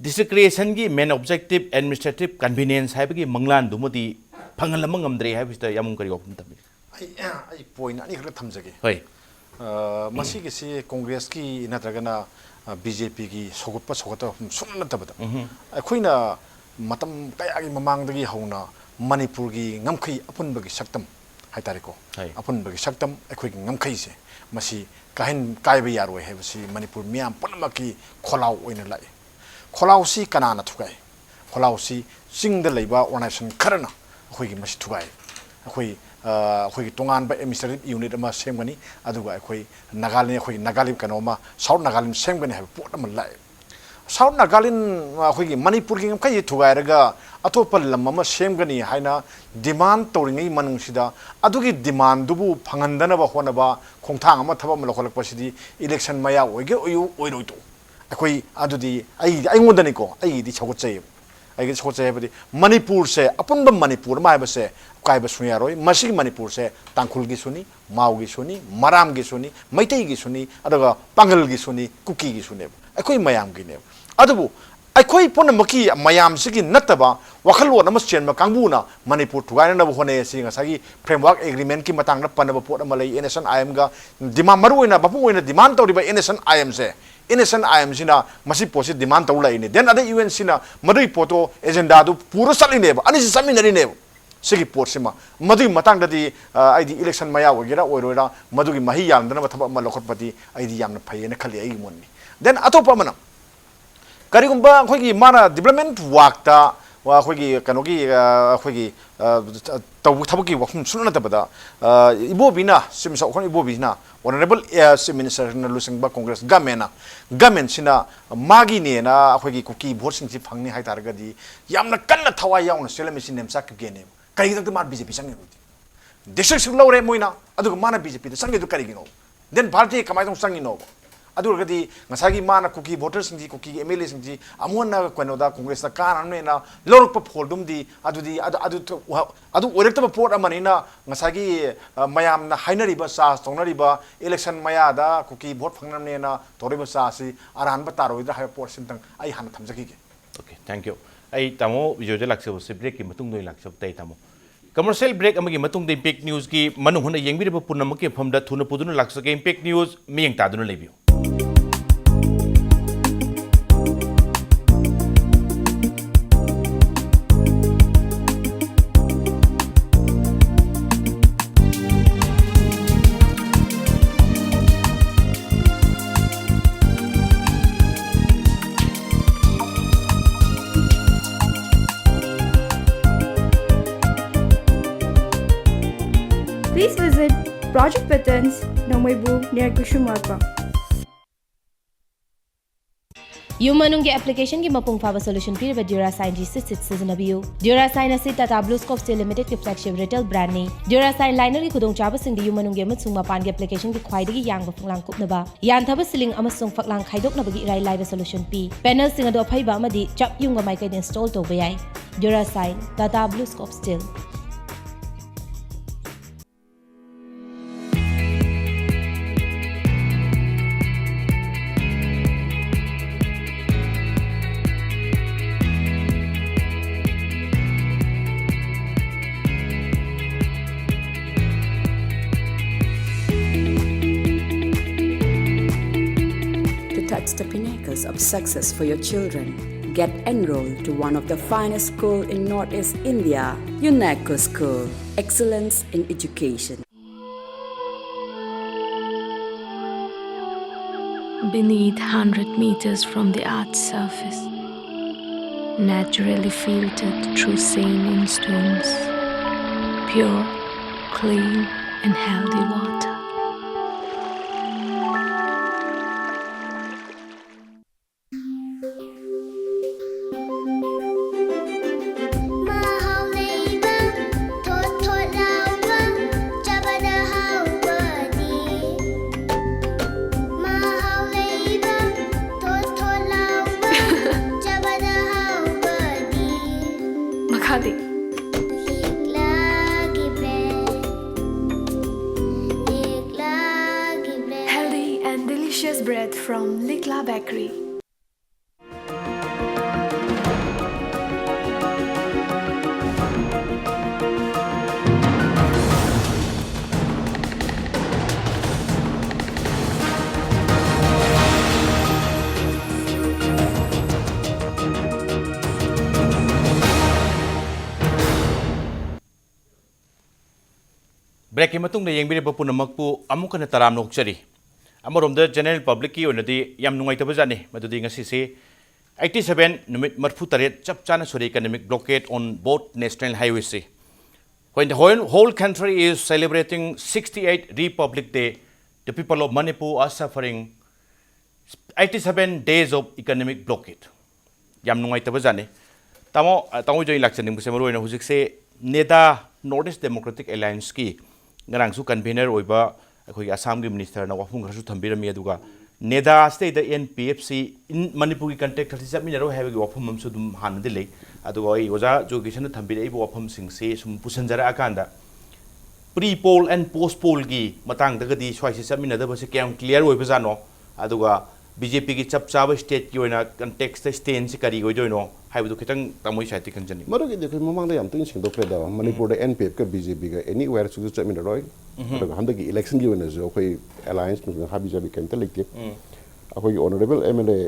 district creationꯒꯤ main objective administrative convenience ꯍꯥꯏꯕꯒꯤ ꯃꯪꯂꯥꯟꯗꯨꯃꯗꯤ ꯐꯪꯍꯜꯂꯝꯕ ꯉꯝꯗ꯭ꯔꯦ ꯍꯥꯏꯕꯁꯤꯗ ꯌꯥꯝ ꯀꯔꯤ ꯋꯥꯐꯝ ꯊꯝꯕꯤ? ꯑꯩ ꯑꯩ ꯄꯣꯏꯟ ꯑꯅꯤꯈꯛ ꯊꯝꯖꯒꯦ꯫ ꯍꯣꯏ꯫ ꯑ, ꯃꯁꯤꯒꯤꯁꯤ ꯀꯣꯡꯒ꯭ꯔꯦꯁꯀꯤ ꯅꯠꯇ꯭ꯔꯒꯅ ꯕꯤ ꯖꯦ ꯄꯤꯒꯤ ꯁꯧꯒꯠꯄ ꯁꯧꯒꯠꯇꯕ ꯁꯨꯝ ꯅꯠꯇꯕꯗ, ꯑꯩꯈꯣꯏꯅ ꯃꯇꯝ ꯀꯌꯥꯒꯤ ꯃꯃꯥꯡꯗꯒꯤ ꯍꯧꯅ ꯃꯅꯤꯄꯨꯔꯒꯤ ꯉꯝꯈꯩ ꯑꯄꯨꯟꯕꯒꯤ ꯁꯛꯇꯝ ꯍꯥꯏꯇꯥꯔꯦꯀꯣ, ꯍꯣꯏ꯫ ꯑꯄꯨꯟꯕꯒꯤ ꯁꯛꯇꯝ, ꯑꯩꯈꯣꯏꯒꯤ ꯉꯝꯈꯩꯁꯦ ꯃꯁꯤ ꯀꯥꯏꯍꯟ ꯀꯥꯏꯕ ꯌꯥꯔꯣꯏ ꯍꯥꯏꯕꯁꯤ ꯃꯅꯤꯄꯨꯔ ꯃꯤꯌꯥꯝ ꯄꯨꯝꯅꯃꯛꯀꯤ ꯈꯣꯜꯂꯥꯎ ꯑꯣꯏꯅ ꯂꯥꯛꯏ꯫ ꯈꯣꯜꯂꯥꯎꯁꯤ ꯀꯅꯥꯅ ꯊꯨꯒꯥꯏ? ꯈꯣꯜꯂꯥꯎꯁꯤ ꯆꯤꯡꯗ ꯂꯩꯕ organization ꯈꯔꯅ ꯑꯩꯈꯣꯏꯒꯤ ꯃꯁꯤ ꯊꯨꯒꯥꯏ꯫ ꯑꯩꯈꯣꯏ, ꯑ, ꯑꯩꯈꯣꯏꯒꯤ ꯇꯣꯉꯥꯟꯕ administrative unit ꯑꯃ ꯁꯦꯝꯒꯅꯤ, ꯑꯗꯨꯒ ꯑꯩꯈꯣꯏ ꯅꯥꯒꯥꯂꯦꯟ, ꯑꯩꯈꯣꯏꯒꯤ ꯅꯥꯒꯥꯂꯦꯟ ꯀꯩꯅꯣ ꯑꯃ, South Nagaland ꯁꯦꯝꯒꯅꯤ ꯍꯥꯏꯕ ꯄꯣꯠ ꯑꯃ ꯂꯥꯛꯑꯦ꯫ South Nagaland, ꯑꯩꯈꯣꯏꯒꯤ ꯃꯅꯤꯄꯨꯔꯒꯤ ꯉꯝꯈꯩꯁꯤ ꯊꯨꯒꯥꯏꯔꯒ ꯑꯇꯣꯞꯄ ꯂꯝ ꯑꯃ ꯁꯦꯝꯒꯅꯤ ꯍꯥꯏꯅ demand ꯇꯧꯔꯤꯉꯩ ꯃꯅꯨꯡꯁꯤꯗ ꯑꯗꯨꯒꯤ demandꯗꯨꯕꯨ ꯐꯪꯍꯟꯗꯅꯕ ꯍꯣꯠꯅꯕ ꯈꯣꯡꯊꯥꯡ ꯑꯃ, ꯊꯕꯛ ꯑꯃ ꯂꯧꯈꯠꯂꯛꯄꯁꯤꯗꯤ election ꯃꯌꯥ ꯑꯣꯏꯒꯦ ꯑꯣꯏꯌꯨ ꯑꯣꯏꯔꯣꯏꯗꯣ, ꯑꯩꯈꯣꯏ ꯑꯗꯨꯗꯤ ꯑꯩꯒꯤꯗꯤ, ꯑꯩꯉꯣꯟꯗꯅꯤꯀꯣ, ꯑꯩꯒꯤꯗꯤ ꯁꯧꯒꯠꯆꯩꯌꯦꯕ꯫ ꯑꯩꯒꯤꯗꯤ ꯁꯧꯒꯠꯆꯩ ꯍꯥꯏꯕꯗꯤ ꯃꯅꯤꯄꯨꯔꯁꯦ, ꯑꯄꯨꯟꯕ ꯃꯅꯤꯄꯨꯔ ꯑꯃ ꯍꯥꯏꯕꯁꯦ ꯀꯥꯏꯕ ꯁꯨꯡꯌꯥ ꯌꯥꯔꯣꯏ꯫ ꯃꯁꯤꯒꯤ ꯃꯅꯤꯄꯨꯔꯁꯦ ꯇꯥꯡꯈꯨꯜꯒꯤꯁꯨꯅꯤ, ꯃꯥꯎꯒꯤꯁꯨꯅꯤ, ꯃꯔꯥꯝꯒꯤꯁꯨꯅꯤ, ꯃꯩꯇꯩꯒꯤꯁꯨꯅꯤ, ꯑꯗꯨꯒ ꯄꯥꯡꯒꯜꯒꯤꯁꯨꯅꯤ, ꯀꯨꯀꯤꯒꯤꯁꯨꯅꯦꯕ, ꯑꯩꯈꯣꯏ ꯃꯌꯥꯝꯒꯤꯅꯦꯕ꯫ ꯑꯗꯨꯕꯨ ꯑꯩꯈꯣꯏ ꯄꯨꯝꯅꯃꯛꯀꯤ ꯃꯌꯥꯝꯁꯤꯒꯤ ꯅꯠꯇꯕ ꯋꯥꯈꯜꯂꯣꯟ ꯑꯃ ꯆꯦꯟꯕ ꯀꯥꯡꯕꯨꯅ ꯃꯅꯤꯄꯨꯔ ꯊꯨꯒꯥꯏꯅꯅꯕ ꯍꯣꯠꯅꯩ꯫ ꯑꯁꯤ ꯉꯁꯥꯏꯒꯤ framework agreementꯀꯤ ꯃꯇꯥꯡꯗ ꯄꯟꯅꯕ ꯄꯣꯠ ꯑꯃ ꯂꯩ, N S N I Mꯒ demand, ꯃꯔꯨ ꯑꯣꯏꯅ ꯃꯄꯨꯡ ꯑꯣꯏꯅ demand ꯇꯧꯔꯤꯕ N S N I Mꯁꯦ, N S N I Mꯁꯤꯅ ꯃꯁꯤ ꯄꯣꯠꯁꯤ demand ꯇꯧ ꯂꯥꯛꯏꯅꯦ꯫ Then ꯑꯗꯩ U Nꯁꯤꯅ ꯃꯗꯨꯒꯤ ꯄꯣꯠꯇꯣ, agendaꯗꯨ ꯄꯨꯔ ꯆꯠꯂꯤꯅꯦꯕ, ꯑꯅꯤꯁꯤ ꯆꯠꯃꯤꯟꯅꯔꯤꯅꯦꯕ꯫ ꯁꯤꯒꯤ ꯄꯣꯠꯁꯤꯃ, ꯃꯗꯨꯒꯤ ꯃꯇꯥꯡꯗꯗꯤ, ꯑ, ꯑꯩꯗꯤ election ꯃꯌꯥ ꯑꯣꯏꯒꯦꯔꯥ ꯑꯣꯏꯔꯣꯏꯔꯥ, ꯃꯗꯨꯒꯤ ꯃꯍꯩ ꯌꯥꯟꯗꯅꯕ ꯊꯕꯛ ꯑꯃ ꯂꯧꯈꯠꯄꯗꯤ ꯑꯩꯗꯤ ꯌꯥꯝꯅ ꯐꯩꯌꯦꯅ ꯈꯜꯂꯤ, ꯑꯩꯒꯤ ꯃꯣꯠꯅꯤ꯫ Then ꯑꯇꯣꯞꯄ ꯑꯃꯅ, ꯀꯔꯤꯒꯨꯝꯕ ꯑꯩꯈꯣꯏꯒꯤ ꯃꯥꯅ development workꯇ ꯋꯥ ꯑꯩꯈꯣꯏꯒꯤ ꯀꯩꯅꯣꯒꯤ, ꯑ, ꯑꯩꯈꯣꯏꯒꯤ, ꯑ, ꯇꯧꯕ ꯊꯕꯛꯀꯤ ꯋꯥꯐꯝ ꯁꯨꯡꯅ ꯅꯠꯇꯕꯗ, ꯑ, ꯏꯕꯣꯕꯤꯅ, ꯆꯤꯞ ꯃꯤꯅꯤꯁꯇꯔ ꯑꯩꯈꯣꯏꯅ ꯏꯕꯣꯕꯤꯁꯤꯅ, ꯑꯣꯅꯔꯦꯕꯜ, ꯑ, ꯆꯤꯞ ꯃꯤꯅꯤꯁꯇꯔꯅ ꯂꯨꯆꯤꯡꯕ ꯀꯣꯡꯒ꯭ꯔꯦꯁ ꯒꯃꯦꯟꯅ, ꯒꯃꯦꯟꯁꯤꯅ ꯃꯥꯒꯤꯅꯦꯅ ꯑꯩꯈꯣꯏꯒꯤ ꯀꯨꯀꯤ ꯚꯣꯠꯁꯤꯡꯁꯤ ꯐꯪꯅꯤ ꯍꯥꯏ ꯇꯥꯔꯒꯗꯤ ꯌꯥꯝꯅ ꯀꯟꯅ ꯊꯋꯥꯏ ꯌꯥꯎꯅ ꯆꯦꯜꯂꯝꯃꯤꯁꯤ ꯅꯦꯝꯆꯥ ꯀꯤꯞꯒꯦꯅꯦꯕ꯫ ꯀꯔꯤꯒꯤꯗꯃꯛꯇ ꯃꯥ ꯕꯤ ꯖꯦ ꯄꯤ ꯆꯪꯉꯤꯅꯣ? ꯗꯤꯁꯇ꯭ꯔꯤꯛꯁꯨ ꯂꯧꯔꯦ ꯃꯣꯏꯅ, ꯑꯗꯨꯒ ꯃꯥꯅ ꯕꯤ ꯖꯦ ꯄꯤꯗ ꯆꯪꯉꯤꯗꯨ ꯀꯔꯤꯒꯤꯅꯣ? ꯗꯦꯟ ꯚꯥꯔꯇꯤ ꯀꯃꯥꯏꯅ ꯇꯧꯅ ꯆꯪꯉꯤꯅꯣꯕ? ꯑꯗꯨ ꯑꯣꯏꯔꯒꯗꯤ ꯉꯁꯥꯏꯒꯤ ꯃꯥꯅ ꯀꯨꯀꯤ ꯚꯣꯇꯔꯁꯤꯡꯁꯤ, ꯀꯨꯀꯤꯒꯤ ꯑꯦꯝ ꯑꯦꯜ ꯑꯦꯁꯤꯡꯁꯤ ꯑꯃꯨꯛ ꯍꯟꯅ ꯀꯩꯅꯣꯗ ꯀꯣꯡꯒ꯭ꯔꯦꯁꯇ ꯀꯥꯅꯕꯅꯦꯅ ꯂꯧꯔꯛꯄ ꯐꯣꯜꯗꯨꯝꯗꯤ ꯑꯗꯨꯗꯤ ꯑꯗꯨ, ꯑꯗꯨ, ꯑꯗꯨ ꯑꯣꯏꯔꯛꯇꯕ ꯄꯣꯠ ꯑꯃꯅꯤꯅ ꯉꯁꯥꯏꯒꯤ, ꯑ, ꯃꯌꯥꯝꯅ ꯍꯥꯏꯅꯔꯤꯕ ꯆꯥꯔꯖ ꯇꯧꯅꯔꯤꯕ ꯏꯂꯦꯛꯁꯟ ꯃꯌꯥꯗ ꯀꯨꯀꯤ ꯚꯣꯠ ꯐꯪꯅꯕꯅꯦꯅ ꯇꯧꯔꯤꯕ ꯆꯥꯔꯖꯁꯤ ꯑꯔꯥꯟꯕ ꯇꯥꯔꯣꯏꯗ꯭ꯔꯥ ꯍꯥꯏꯕ ꯄꯣꯠꯁꯤꯝꯇꯪ ꯑꯩ ꯍꯥꯟꯅ ꯊꯝꯖꯈꯤꯒꯦ꯫ Okay, thank you. ꯑꯩ ꯇꯥꯃꯣ ꯕꯤꯖꯣꯏꯗ ꯂꯥꯛꯆꯕꯁꯦ ꯕ꯭ꯔꯦꯛꯀꯤ ꯃꯇꯨꯡꯗ ꯑꯣꯏꯅ ꯂꯥꯛꯆꯕ ꯇꯥꯏ ꯇꯥꯃꯣ꯫ ꯀꯃꯔꯁꯤꯌꯦꯜ ꯕ꯭ꯔꯦꯛ ꯑꯃꯒꯤ ꯃꯇꯨꯡꯗ ꯏꯝꯄꯦꯛ ꯅ꯭ꯌꯨꯁꯀꯤ ꯃꯅꯨꯡ ꯍꯨꯠꯅ ꯌꯦꯡꯕꯤꯔꯤꯕ ꯄꯨꯝꯅꯃꯛꯀꯤ ꯃꯐꯝꯗ ꯊꯨꯅ ꯄꯨꯗꯨꯅ ꯂꯥꯛꯆꯒꯦ꯫ ꯏꯝꯄꯦꯛ ꯅ꯭ꯌꯨꯁ ꯃꯤꯠꯌꯦꯡ ꯇꯥꯗꯨꯅ ꯂꯩꯕꯤꯌꯨ꯫ Please visit Project Patterns, Nongmeibu, near Kushumwalpa. ꯌꯨꯝ ꯃꯅꯨꯡꯒꯤ ꯑꯦꯄ꯭ꯂꯤꯀꯦꯁꯟꯒꯤ ꯃꯄꯨꯡ ꯐꯥꯕ ꯁꯣꯂꯨꯁꯟ ꯄꯤꯔꯤꯕ ꯗ꯭ꯌꯨꯔꯥꯁꯥꯏꯟ ꯖꯤ ꯁꯤꯠ ꯁꯤꯠ ꯁꯤꯖꯤꯟꯅꯕꯤꯌꯨ꯫ ꯗ꯭ꯌꯨꯔꯥꯁꯥꯏꯟ ꯑꯁꯤ ꯇꯥꯇꯥ ꯕ꯭ꯂꯨ ꯁ꯭ꯀꯣꯞ ꯁ꯭ꯇꯤꯜ ꯂꯤꯃꯤꯇꯦꯗꯀꯤ ꯐ꯭ꯂꯦꯒꯁꯤꯞ ꯔꯤꯇꯦꯜ ꯕ꯭ꯔꯥꯟꯗꯅꯤ꯫ ꯗ꯭ꯌꯨꯔꯥꯁꯥꯏꯟ ꯂꯥꯏꯅꯔꯒꯤ ꯈꯨꯗꯣꯡꯆꯥꯕꯁꯤꯡꯗꯤ ꯌꯨꯝ ꯃꯅꯨꯡꯒꯤ ꯑꯃꯁꯨꯡ ꯃꯄꯥꯟꯒꯤ ꯑꯦꯄ꯭ꯂꯤꯀꯦꯁꯟꯒꯤ ꯈ꯭ꯋꯥꯏꯗꯒꯤ ꯌꯥꯡꯕ ꯐꯛꯂꯥꯡ ꯀꯨꯞꯅꯕ, ꯌꯥꯟꯊꯕ ꯁꯤꯂꯤꯡ ꯑꯃꯁꯨꯡ ꯐꯛꯂꯥꯡ ꯈꯥꯏꯗꯣꯛꯅꯕꯒꯤ ꯏꯔꯥꯏ ꯂꯥꯏꯕ ꯁꯣꯂꯨꯁꯟ ꯄꯤ꯫ ꯄꯦꯅꯦꯜꯁꯤꯡ ꯑꯗꯨ ꯑꯐꯩꯕ ꯑꯃꯗꯤ ꯆꯞ ꯌꯨꯡꯕ ꯃꯥꯏꯀꯩꯗ ꯏꯟꯁꯇꯣꯜ ꯇꯧꯕ ꯌꯥꯏ꯫ Durashine, Tata blue scope steel. To touch the pinnacles of success for your children, get enrolled to one of the finest school in Northeast India, UNECO School, Excellence in Education. Beneath hundred meters from the earth's surface, Naturally filtered through saline stones. Pure, clean, and healthy water. ꯃꯈꯥꯗꯤ? Healthy and delicious bread from Likla Bakery. Breakꯀꯤ ꯃꯇꯨꯡꯗ ꯌꯦꯡꯕꯤꯔꯤꯕ ꯄꯨꯝꯅꯃꯛꯄꯨ ꯑꯃꯨꯛ ꯍꯟꯅ ꯇꯔꯥꯝꯅ ꯑꯣꯛꯆꯔꯤ꯫ ꯑꯃꯔꯣꯝꯗ general publicꯀꯤ ꯑꯣꯏꯅꯗꯤ ꯌꯥꯝ ꯅꯨꯡꯉꯥꯏꯇꯕ ꯖꯥꯠꯅꯤ, ꯃꯗꯨꯗꯤ ꯉꯁꯤꯁꯤ eighty seven ꯅꯨꯃꯤꯠ ꯃꯔꯤꯐꯨ ꯇꯔꯦꯠ ꯆꯞ ꯆꯥꯅ ꯁꯨꯔꯦ economic blockade on both national highwayꯁꯤ꯫ When the whole, whole country is celebrating sixty eight Republic Day, the people of Manipur are suffering eighty seven days of economic blockade. ꯌꯥꯝ ꯅꯨꯡꯉꯥꯏꯇꯕ ꯖꯥꯠꯅꯤ꯫ ꯇꯥꯃꯣ, ꯑ, ꯇꯥꯃꯣ ꯍꯣꯏꯗ ꯑꯩ ꯂꯥꯛꯆꯅꯤꯡꯕꯁꯦ ꯃꯔꯨ ꯑꯣꯏꯅ ꯍꯧꯖꯤꯛꯁꯦ NEDA, North East Democratic Allianceꯀꯤ ꯉꯔꯥꯡꯁꯨ convener ꯑꯣꯏꯕ ꯑꯩꯈꯣꯏꯒꯤ ꯑꯁꯥꯝꯒꯤ ministerꯅ ꯋꯥꯐꯝ ꯈꯔꯁꯨ ꯊꯝꯕꯤꯔꯝꯃꯤ, ꯑꯗꯨꯒ NEDA ꯁꯤꯗꯩꯗ NPFꯁꯤ in ꯃꯅꯤꯄꯨꯔꯒꯤ context ꯁꯤ ꯆꯠꯃꯤꯟꯅꯔꯣꯏ ꯍꯥꯏꯕꯒꯤ ꯋꯥꯐꯝ ꯑꯃꯁꯨ ꯑꯗꯨꯝ ꯍꯥꯟꯅꯗꯤ ꯂꯩ꯫ ꯑꯗꯨꯒ ꯑꯩ ꯑꯣꯖꯥ ꯖꯣꯏꯀꯤꯁꯟꯅ ꯊꯝꯕꯤꯔꯛꯏꯕ ꯋꯥꯐꯝꯁꯤꯡꯁꯤ ꯁꯨꯝ ꯄꯨꯁꯤꯟꯖꯔꯛꯑꯀꯥꯟꯗ pre poll and post pollꯒꯤ ꯃꯇꯥꯡꯗꯒꯗꯤ ꯁ꯭ꯋꯥꯏꯁꯤ ꯆꯠꯃꯤꯟꯅꯗꯕꯁꯤ ꯀꯌꯥꯝ clear ꯑꯣꯏꯕꯖꯥꯠꯅꯣ? ꯑꯗꯨꯒ BJPꯒꯤ ꯆꯞ ꯆꯥꯕ stateꯀꯤ ꯑꯣꯏꯅ contextꯇ standꯁꯤ ꯀꯔꯤ ꯑꯣꯏꯗꯣꯏꯅꯣ ꯍꯥꯏꯕꯗꯨ ꯈꯤꯇꯪ ꯇꯥꯃꯣꯒꯤ sideꯇꯒꯤ ꯈꯪꯖꯅꯤꯡꯕ꯫ ꯃꯔꯨꯞꯀꯤꯗꯤ ꯑꯩꯈꯣꯏ ꯃꯃꯥꯡꯗ ꯌꯥꯝ ꯇꯣꯏꯅ ꯁꯦꯡꯗꯣꯛꯈ꯭ꯔꯦꯗ, ꯃꯅꯤꯄꯨꯔꯗ NPFꯀ BJPꯒ anywhere ꯁꯨꯡꯆꯠ ꯆꯠꯃꯤꯟꯅꯔꯣꯏ꯫ ꯑꯗꯨꯒ ꯍꯟꯗꯛꯀꯤ electionꯒꯤ ꯑꯣꯏꯅꯁꯨ ꯑꯩꯈꯣꯏ alliance ꯅꯨꯡꯁꯤꯅ ꯍꯥꯕꯤ ꯆꯥꯕꯤ ꯀꯩꯝꯇ ꯂꯩꯇꯦ꯫ ꯑꯩꯈꯣꯏꯒꯤ honourable MLA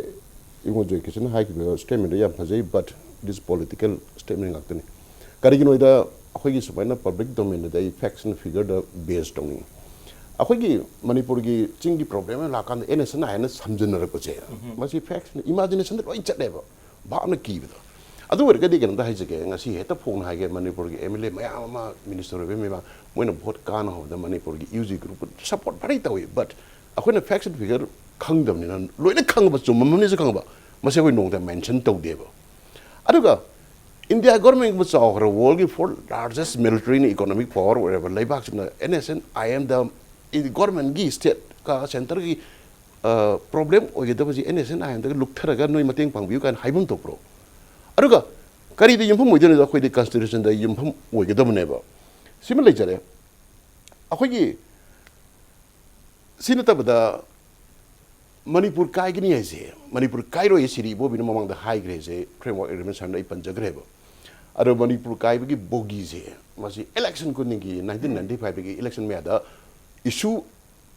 ꯏꯕꯨꯡꯉꯣ ꯖꯣꯏꯀꯤꯁꯟꯅ ꯍꯥꯏꯈꯤꯕ statementꯗꯣ ꯌꯥꯝ ꯐꯖꯩ, but it is political statement ꯉꯥꯛꯇꯅꯤ꯫ ꯀꯔꯤꯒꯤꯅꯣꯗ ꯑꯩꯈꯣꯏꯒꯤ ꯁꯨꯃꯥꯏꯅ public domainꯗ ꯑꯩ facts and figureꯗ base ꯇꯧꯅꯤꯡꯉꯤ꯫ ꯑꯩꯈꯣꯏꯒꯤ ꯃꯅꯤꯄꯨꯔꯒꯤ ꯆꯤꯡꯒꯤ problem ꯑꯃ ꯂꯥꯛꯀꯥꯟꯗ NSNI ꯍꯥꯏꯅ ꯁꯝꯖꯤꯟꯅꯔꯛꯄꯁꯦ, ꯃꯁꯤ factsꯅ imaginationꯗ ꯂꯣꯏ ꯆꯠꯂꯦꯕ, ꯚꯥꯞꯅ ꯀꯤꯕꯗꯣ꯫ ꯑꯗꯨ ꯑꯣꯏꯔꯒꯗꯤ ꯀꯩꯅꯣꯝꯇ ꯍꯥꯏꯖꯒꯦ, ꯉꯁꯤ ꯍꯦꯛꯇ ꯐꯣꯡꯅ ꯍꯥꯏꯒꯦ, ꯃꯅꯤꯄꯨꯔꯒꯤ ꯑꯦꯝ ꯑꯦꯜ ꯑꯦ ꯃꯌꯥꯝ ꯑꯃ ꯃꯤꯅꯤꯁꯇꯔ ꯑꯣꯏꯕ ꯃꯌꯥꯝ, ꯃꯣꯏꯅ ꯚꯣꯠ ꯀꯥꯟꯅ ꯍꯧꯕꯗ ꯃꯅꯤꯄꯨꯔꯒꯤ ꯌꯨ ꯖꯤ ꯒ꯭ꯔꯨꯞ ꯁꯄꯣꯔꯠ ꯐꯖꯅ ꯇꯧꯏ꯫ ꯕꯠ ꯑꯩꯈꯣꯏꯅ ꯐꯦꯛꯁ ꯑꯦꯟ ꯐꯤꯒꯔ ꯈꯪꯗꯕꯅꯤꯅ, ꯂꯣꯏꯅ ꯈꯪꯕ, ꯆꯨꯝꯃꯝꯅꯤꯁꯨ ꯈꯪꯕ, ꯃꯁꯤ ꯑꯩꯈꯣꯏ ꯅꯣꯡꯃꯇ ꯃꯦꯟꯁꯟ ꯇꯧꯗꯦꯕ꯫ ꯑꯗꯨꯒ ꯏꯟꯗꯤꯌꯥ ꯒꯣꯔꯃꯦꯟꯒꯨꯝꯕ ꯆꯥꯎꯈ꯭ꯔꯕ, ꯋꯥꯔꯜꯒꯤ ꯐꯣꯔ ꯂꯥꯔꯖꯦꯁ ꯃꯤꯂꯤꯇꯔꯤ ꯏꯟ ꯏꯀꯣꯅꯣꯃꯤꯛ ꯄꯋꯥꯔ ꯑꯣꯏꯔꯕ ꯂꯩꯕꯥꯛꯁꯤꯅ ꯑꯦꯟ ꯑꯦꯁ ꯑꯦꯟ ꯑꯥꯏ ꯑꯦꯝꯗ ꯒꯣꯔꯃꯦꯟꯒꯤ ꯁ꯭ꯇꯦꯠꯀ ꯁꯦꯟꯇꯔꯒꯤ ꯄ꯭ꯔꯣꯕ꯭ꯂꯦꯝ ꯑꯣꯏꯒꯗꯕꯁꯤ ꯑꯦꯟ ꯑꯦꯁ ꯑꯦꯟ ꯑꯥꯏ ꯑꯦꯝꯗꯒꯤ ꯂꯨꯞꯊꯔꯒ ꯅꯣꯏ ꯃꯇꯦꯡ ꯄꯥꯡꯕꯤꯌꯨ ꯀꯥꯏꯅ ꯍꯥꯏꯐꯝ ꯊꯣꯛꯄ꯭ꯔꯣ? ꯑꯗꯨꯒ ꯀꯔꯤꯗ ꯌꯨꯝꯐꯝ ꯑꯣꯏꯗꯣꯏꯅꯣꯗ? ꯑꯩꯈꯣꯏꯗꯤ ꯀꯟꯁꯇꯤꯇ꯭ꯌꯨꯁꯟꯗ ꯌꯨꯝꯐꯝ ꯑꯣꯏꯒꯗꯕꯅꯦꯕ꯫ ꯁꯤꯃ ꯂꯩꯖꯔꯦ꯫ ꯑꯩꯈꯣꯏꯒꯤ ꯁꯤ ꯅꯠꯇꯕꯗ ꯃꯅꯤꯄꯨꯔ ꯀꯥꯏꯒꯅꯤ ꯍꯥꯏꯁꯦ, ꯃꯅꯤꯄꯨꯔ ꯀꯥꯏꯔꯣꯏ ꯁꯤꯗꯤ ꯏꯕꯣꯕꯤꯅ ꯃꯃꯥꯡꯗ ꯍꯥꯏꯈ꯭ꯔꯦꯁꯦ, ꯐ꯭ꯔꯦꯝꯋꯥꯔꯛ ꯑꯦꯒ꯭ꯔꯤꯃꯦꯟ ꯁꯥꯏꯟꯗ ꯑꯩ ꯄꯟꯖꯈ꯭ꯔꯦꯕ꯫ ꯑꯗꯣ ꯃꯅꯤꯄꯨꯔ ꯀꯥꯏꯕꯒꯤ ꯕꯣꯒꯤꯁꯦ, ꯃꯁꯤ ꯏꯂꯦꯛꯁꯟ ꯈꯨꯗꯤꯡꯒꯤ ꯅꯥꯏꯟꯇꯤꯟ ꯅꯥꯏꯟꯇꯤ ꯐꯥꯏꯚꯇꯒꯤ ꯏꯂꯦꯛꯁꯟ ꯃꯌꯥꯗ ꯏꯁꯨ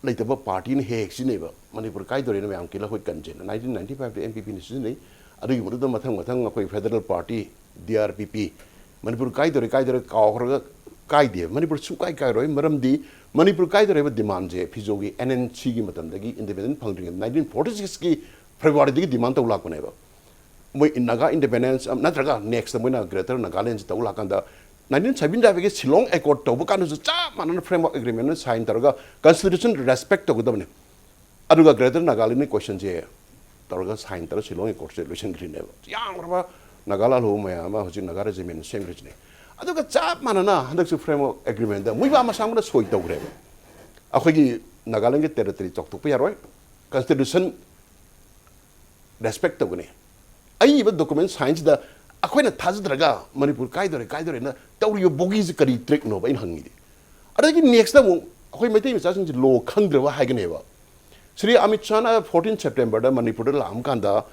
ꯂꯩꯇꯕ ꯄꯥꯔꯇꯤꯅ ꯍꯦꯛ ꯍꯦꯛ ꯁꯤꯖꯤꯟꯅꯩꯕ꯫ ꯃꯅꯤꯄꯨꯔ ꯀꯥꯏꯗꯣꯔꯦꯅ ꯃꯌꯥꯝ ꯀꯤꯂ ꯑꯩꯈꯣꯏ ꯀꯟꯁꯦꯅ ꯅꯥꯏꯟꯇꯤꯟ ꯅꯥꯏꯟꯇꯤ ꯐꯥꯏꯚꯇ ꯑꯦꯝ ꯄꯤ ꯄꯤꯅ ꯁꯤꯖꯤꯟꯅꯩ꯫ ꯑꯗꯨꯒꯤ ꯃꯇꯨꯡꯗ ꯃꯊꯪ ꯃꯊꯪ ꯑꯩꯈꯣꯏ federal party, D R P P, Manipur ꯀꯥꯏꯗꯣꯔꯦ ꯀꯥꯏꯗꯣꯔꯦ ꯀꯥꯎꯈ꯭ꯔꯒ ꯀꯥꯏꯗꯦ꯫ ꯃꯅꯤꯄꯨꯔ ꯁꯨꯡꯀꯥꯏ ꯀꯥꯏꯔꯣꯏ꯫ ꯃꯔꯝꯗꯤ ꯃꯅꯤꯄꯨꯔ ꯀꯥꯏꯗꯣꯔꯦ ꯍꯥꯏꯕ ꯗꯤꯃꯥꯟꯁꯦ ꯐꯤꯖꯣꯒꯤ ꯑꯦꯟ ꯑꯦꯟ ꯁꯤꯒꯤ ꯃꯇꯝꯗꯒꯤ, ꯏꯟꯗꯤꯄꯦꯟꯗꯦꯟ ꯐꯪꯗ꯭ꯔꯤꯉꯩꯗ ꯅꯥꯏꯟꯇꯤꯟ ꯐꯣꯔꯇꯤ ꯁꯤꯛꯁꯀꯤ ꯐꯦꯕ꯭ꯔꯨꯋꯥꯔꯤꯗꯒꯤ ꯗꯤꯃꯥꯟ ꯇꯧ ꯂꯥꯛꯄꯅꯦꯕ꯫ ꯃꯣꯏ ꯅꯥꯒꯥ ꯏꯟꯗꯤꯄꯦꯟꯗꯦꯟꯁ ꯅꯠꯇ꯭ꯔꯒ ꯅꯦꯛꯁꯇ ꯃꯣꯏꯅ ꯒ꯭ꯔꯦꯇꯔ ꯅꯥꯒꯥꯂꯦꯟꯁꯤ ꯇꯧ ꯂꯥꯛꯀꯥꯟꯗ, ꯅꯥꯏꯟꯇꯤꯟ ꯁꯚꯦꯟꯇꯤ ꯐꯥꯏꯚꯀꯤ ꯁꯤꯂꯣꯡ ꯑꯦꯀꯣꯔꯗ ꯇꯧꯕ ꯀꯥꯟꯗꯁꯨ ꯆꯞ ꯃꯥꯟꯅꯅ ꯐ꯭ꯔꯦꯝꯋꯥꯔꯛ ꯑꯦꯒ꯭ꯔꯤꯃꯦꯟ ꯁꯥꯏꯟ ꯇꯧꯔꯒ ꯀꯟꯁꯇꯤꯇ꯭ꯌꯨꯁꯟ ꯔꯦꯁꯄꯦꯛ ꯇꯧꯒꯗꯕꯅꯤ꯫ ꯑꯗꯨꯒ ꯒ꯭ꯔꯦꯇꯔ ꯅꯥꯒꯥꯂꯦꯟꯒꯤ ꯀꯣꯏꯁꯟꯁꯦ ꯇꯧꯔꯒ ꯁꯥꯏꯟ ꯇꯧꯔ ꯁꯤꯂꯣꯡ ꯑꯦꯀꯣꯔꯗꯁꯦ ꯂꯣꯏꯁꯤꯟꯈ꯭ꯔꯤꯅꯦꯕ꯫ ꯌꯥꯝꯈ꯭ꯔꯕ ꯅꯥꯒꯥ ꯂꯥꯜꯍꯧꯕ ꯃꯌꯥꯝ ꯑꯃ ꯍꯧꯖꯤꯛ ꯅꯥꯒꯥ ꯔꯦꯖꯤꯃꯦꯟ ꯁꯦꯝꯈ꯭ꯔꯤꯁꯤꯅꯦ꯫ ꯑꯗꯨꯒ ꯆꯞ ꯃꯥꯟꯅꯅ ꯍꯟꯗꯛꯁꯨ ꯐ꯭ꯔꯦꯝꯋꯥꯔꯛ ꯑꯦꯒ꯭ꯔꯤꯃꯦꯟꯗ ꯃꯣꯏꯕꯥ ꯃꯁꯥꯡꯕꯅ ꯁꯣꯏ ꯇꯧꯈ꯭ꯔꯦꯕ꯫ ꯑꯩꯈꯣꯏꯒꯤ ꯅꯥꯒꯥꯂꯦꯟꯒꯤ ꯇꯦꯔꯤꯇꯣꯔꯤ ꯆꯥꯎꯊꯣꯛꯄ ꯌꯥꯔꯣꯏ, ꯀꯟꯁꯇꯤꯇ꯭ꯌꯨꯁꯟ ꯔꯦꯁꯄꯦꯛ ꯇꯧꯒꯅꯤ꯫ ꯑꯏꯕ ꯗꯣꯀꯨꯃꯦꯟ ꯁꯥꯏꯟꯁꯤꯗ ꯑꯩꯈꯣꯏꯅ ꯊꯥꯖꯗ꯭ꯔꯒ ꯃꯅꯤꯄꯨꯔ ꯀꯥꯏꯗꯣꯔꯦ ꯀꯥꯏꯗꯣꯔꯦꯅ ꯇꯧꯔꯤꯕ ꯕꯣꯒꯤꯁꯤ ꯀꯔꯤ ꯇ꯭ꯔꯤꯛꯅꯣꯕ ꯑꯩꯅ ꯍꯪꯉꯤꯗꯤ? ꯑꯗꯒꯤ ꯅꯦꯛꯁꯇ ꯑꯃꯨꯛ ꯑꯩꯈꯣꯏ ꯃꯩꯇꯩ ꯃꯆꯥꯁꯤꯡꯁꯦ ꯂꯣ ꯈꯪꯗ꯭ꯔꯕ ꯍꯥꯏꯒꯅꯦꯕ꯫ ꯁ꯭ꯔꯤ ꯑꯃꯤꯠ ꯁꯥꯍꯅ ꯐꯣꯔꯇꯤꯟ ꯁꯦꯞꯇꯦꯝꯕꯔꯗ ꯃꯅꯤꯄꯨꯔꯗ ꯂꯥꯛꯑꯝ ꯀꯥꯟꯗ,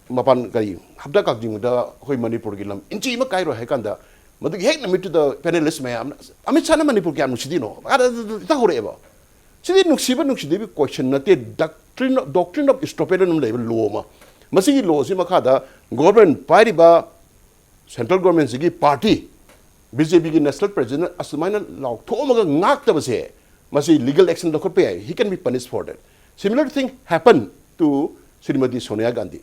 ꯃꯄꯥꯟ ꯀꯔꯤ ꯍꯞꯇꯥ ꯀꯥꯡꯖꯤꯡꯗ ꯑꯩꯈꯣꯏ ꯃꯅꯤꯄꯨꯔꯒꯤ ꯂꯝ ꯏꯟꯆꯤ ꯑꯃ ꯀꯥꯏꯔꯣꯏ ꯍꯥꯏ ꯀꯥꯟꯗ, ꯃꯗꯨꯒꯤ ꯍꯦꯛ ꯅꯨꯃꯤꯠꯇꯨꯗ ꯄꯦꯅꯦꯂꯤꯁ ꯃꯌꯥꯝꯅ, "ꯑꯃꯤꯠ ꯁꯥꯍꯅ ꯃꯅꯤꯄꯨꯔ ꯀꯌꯥꯝ ꯅꯨꯡꯁꯤꯗꯣꯏꯅꯣ?" ꯑꯥꯗ ꯍꯧꯔꯛꯑꯦꯕ꯫ ꯁꯤꯗꯤ ꯅꯨꯡꯁꯤꯕ ꯅꯨꯡꯁꯤꯗꯕꯒꯤ ꯀꯣꯏꯁꯟ ꯅꯠꯇꯦ, ꯗꯣꯛꯇ꯭ꯔꯤꯟ, ꯗꯣꯛꯇ꯭ꯔꯤꯟ ꯑꯣꯐ ꯏꯁꯇꯣꯄꯦꯗ ꯑꯃ ꯂꯩꯕ ꯂꯣ ꯑꯃ꯫ ꯃꯁꯤꯒꯤ ꯂꯣꯁꯤ ꯃꯈꯥꯗ ꯒꯣꯔꯃꯦꯟ ꯄꯥꯏꯔꯤꯕ ꯁꯦꯟꯇ꯭ꯔꯦꯜ ꯒꯣꯔꯃꯦꯟꯁꯤꯒꯤ ꯄꯥꯔꯇꯤ ꯕꯤ ꯖꯦ ꯄꯤꯒꯤ ꯅꯦꯁꯅꯦꯜ ꯄ꯭ꯔꯦꯁꯤꯗꯦꯟ ꯑꯁꯨꯃꯥꯏꯅ ꯂꯥꯎꯊꯣꯛꯑꯝꯃꯒ ꯉꯥꯛꯇꯕꯁꯦ, ꯃꯁꯤ ꯂꯤꯒꯦꯜ ꯑꯦꯛꯁꯟ ꯂꯧꯈꯠꯄ ꯌꯥꯏ꯫ He can be punished for that. Similar thing happened to Shrimati Sonia Gandhi.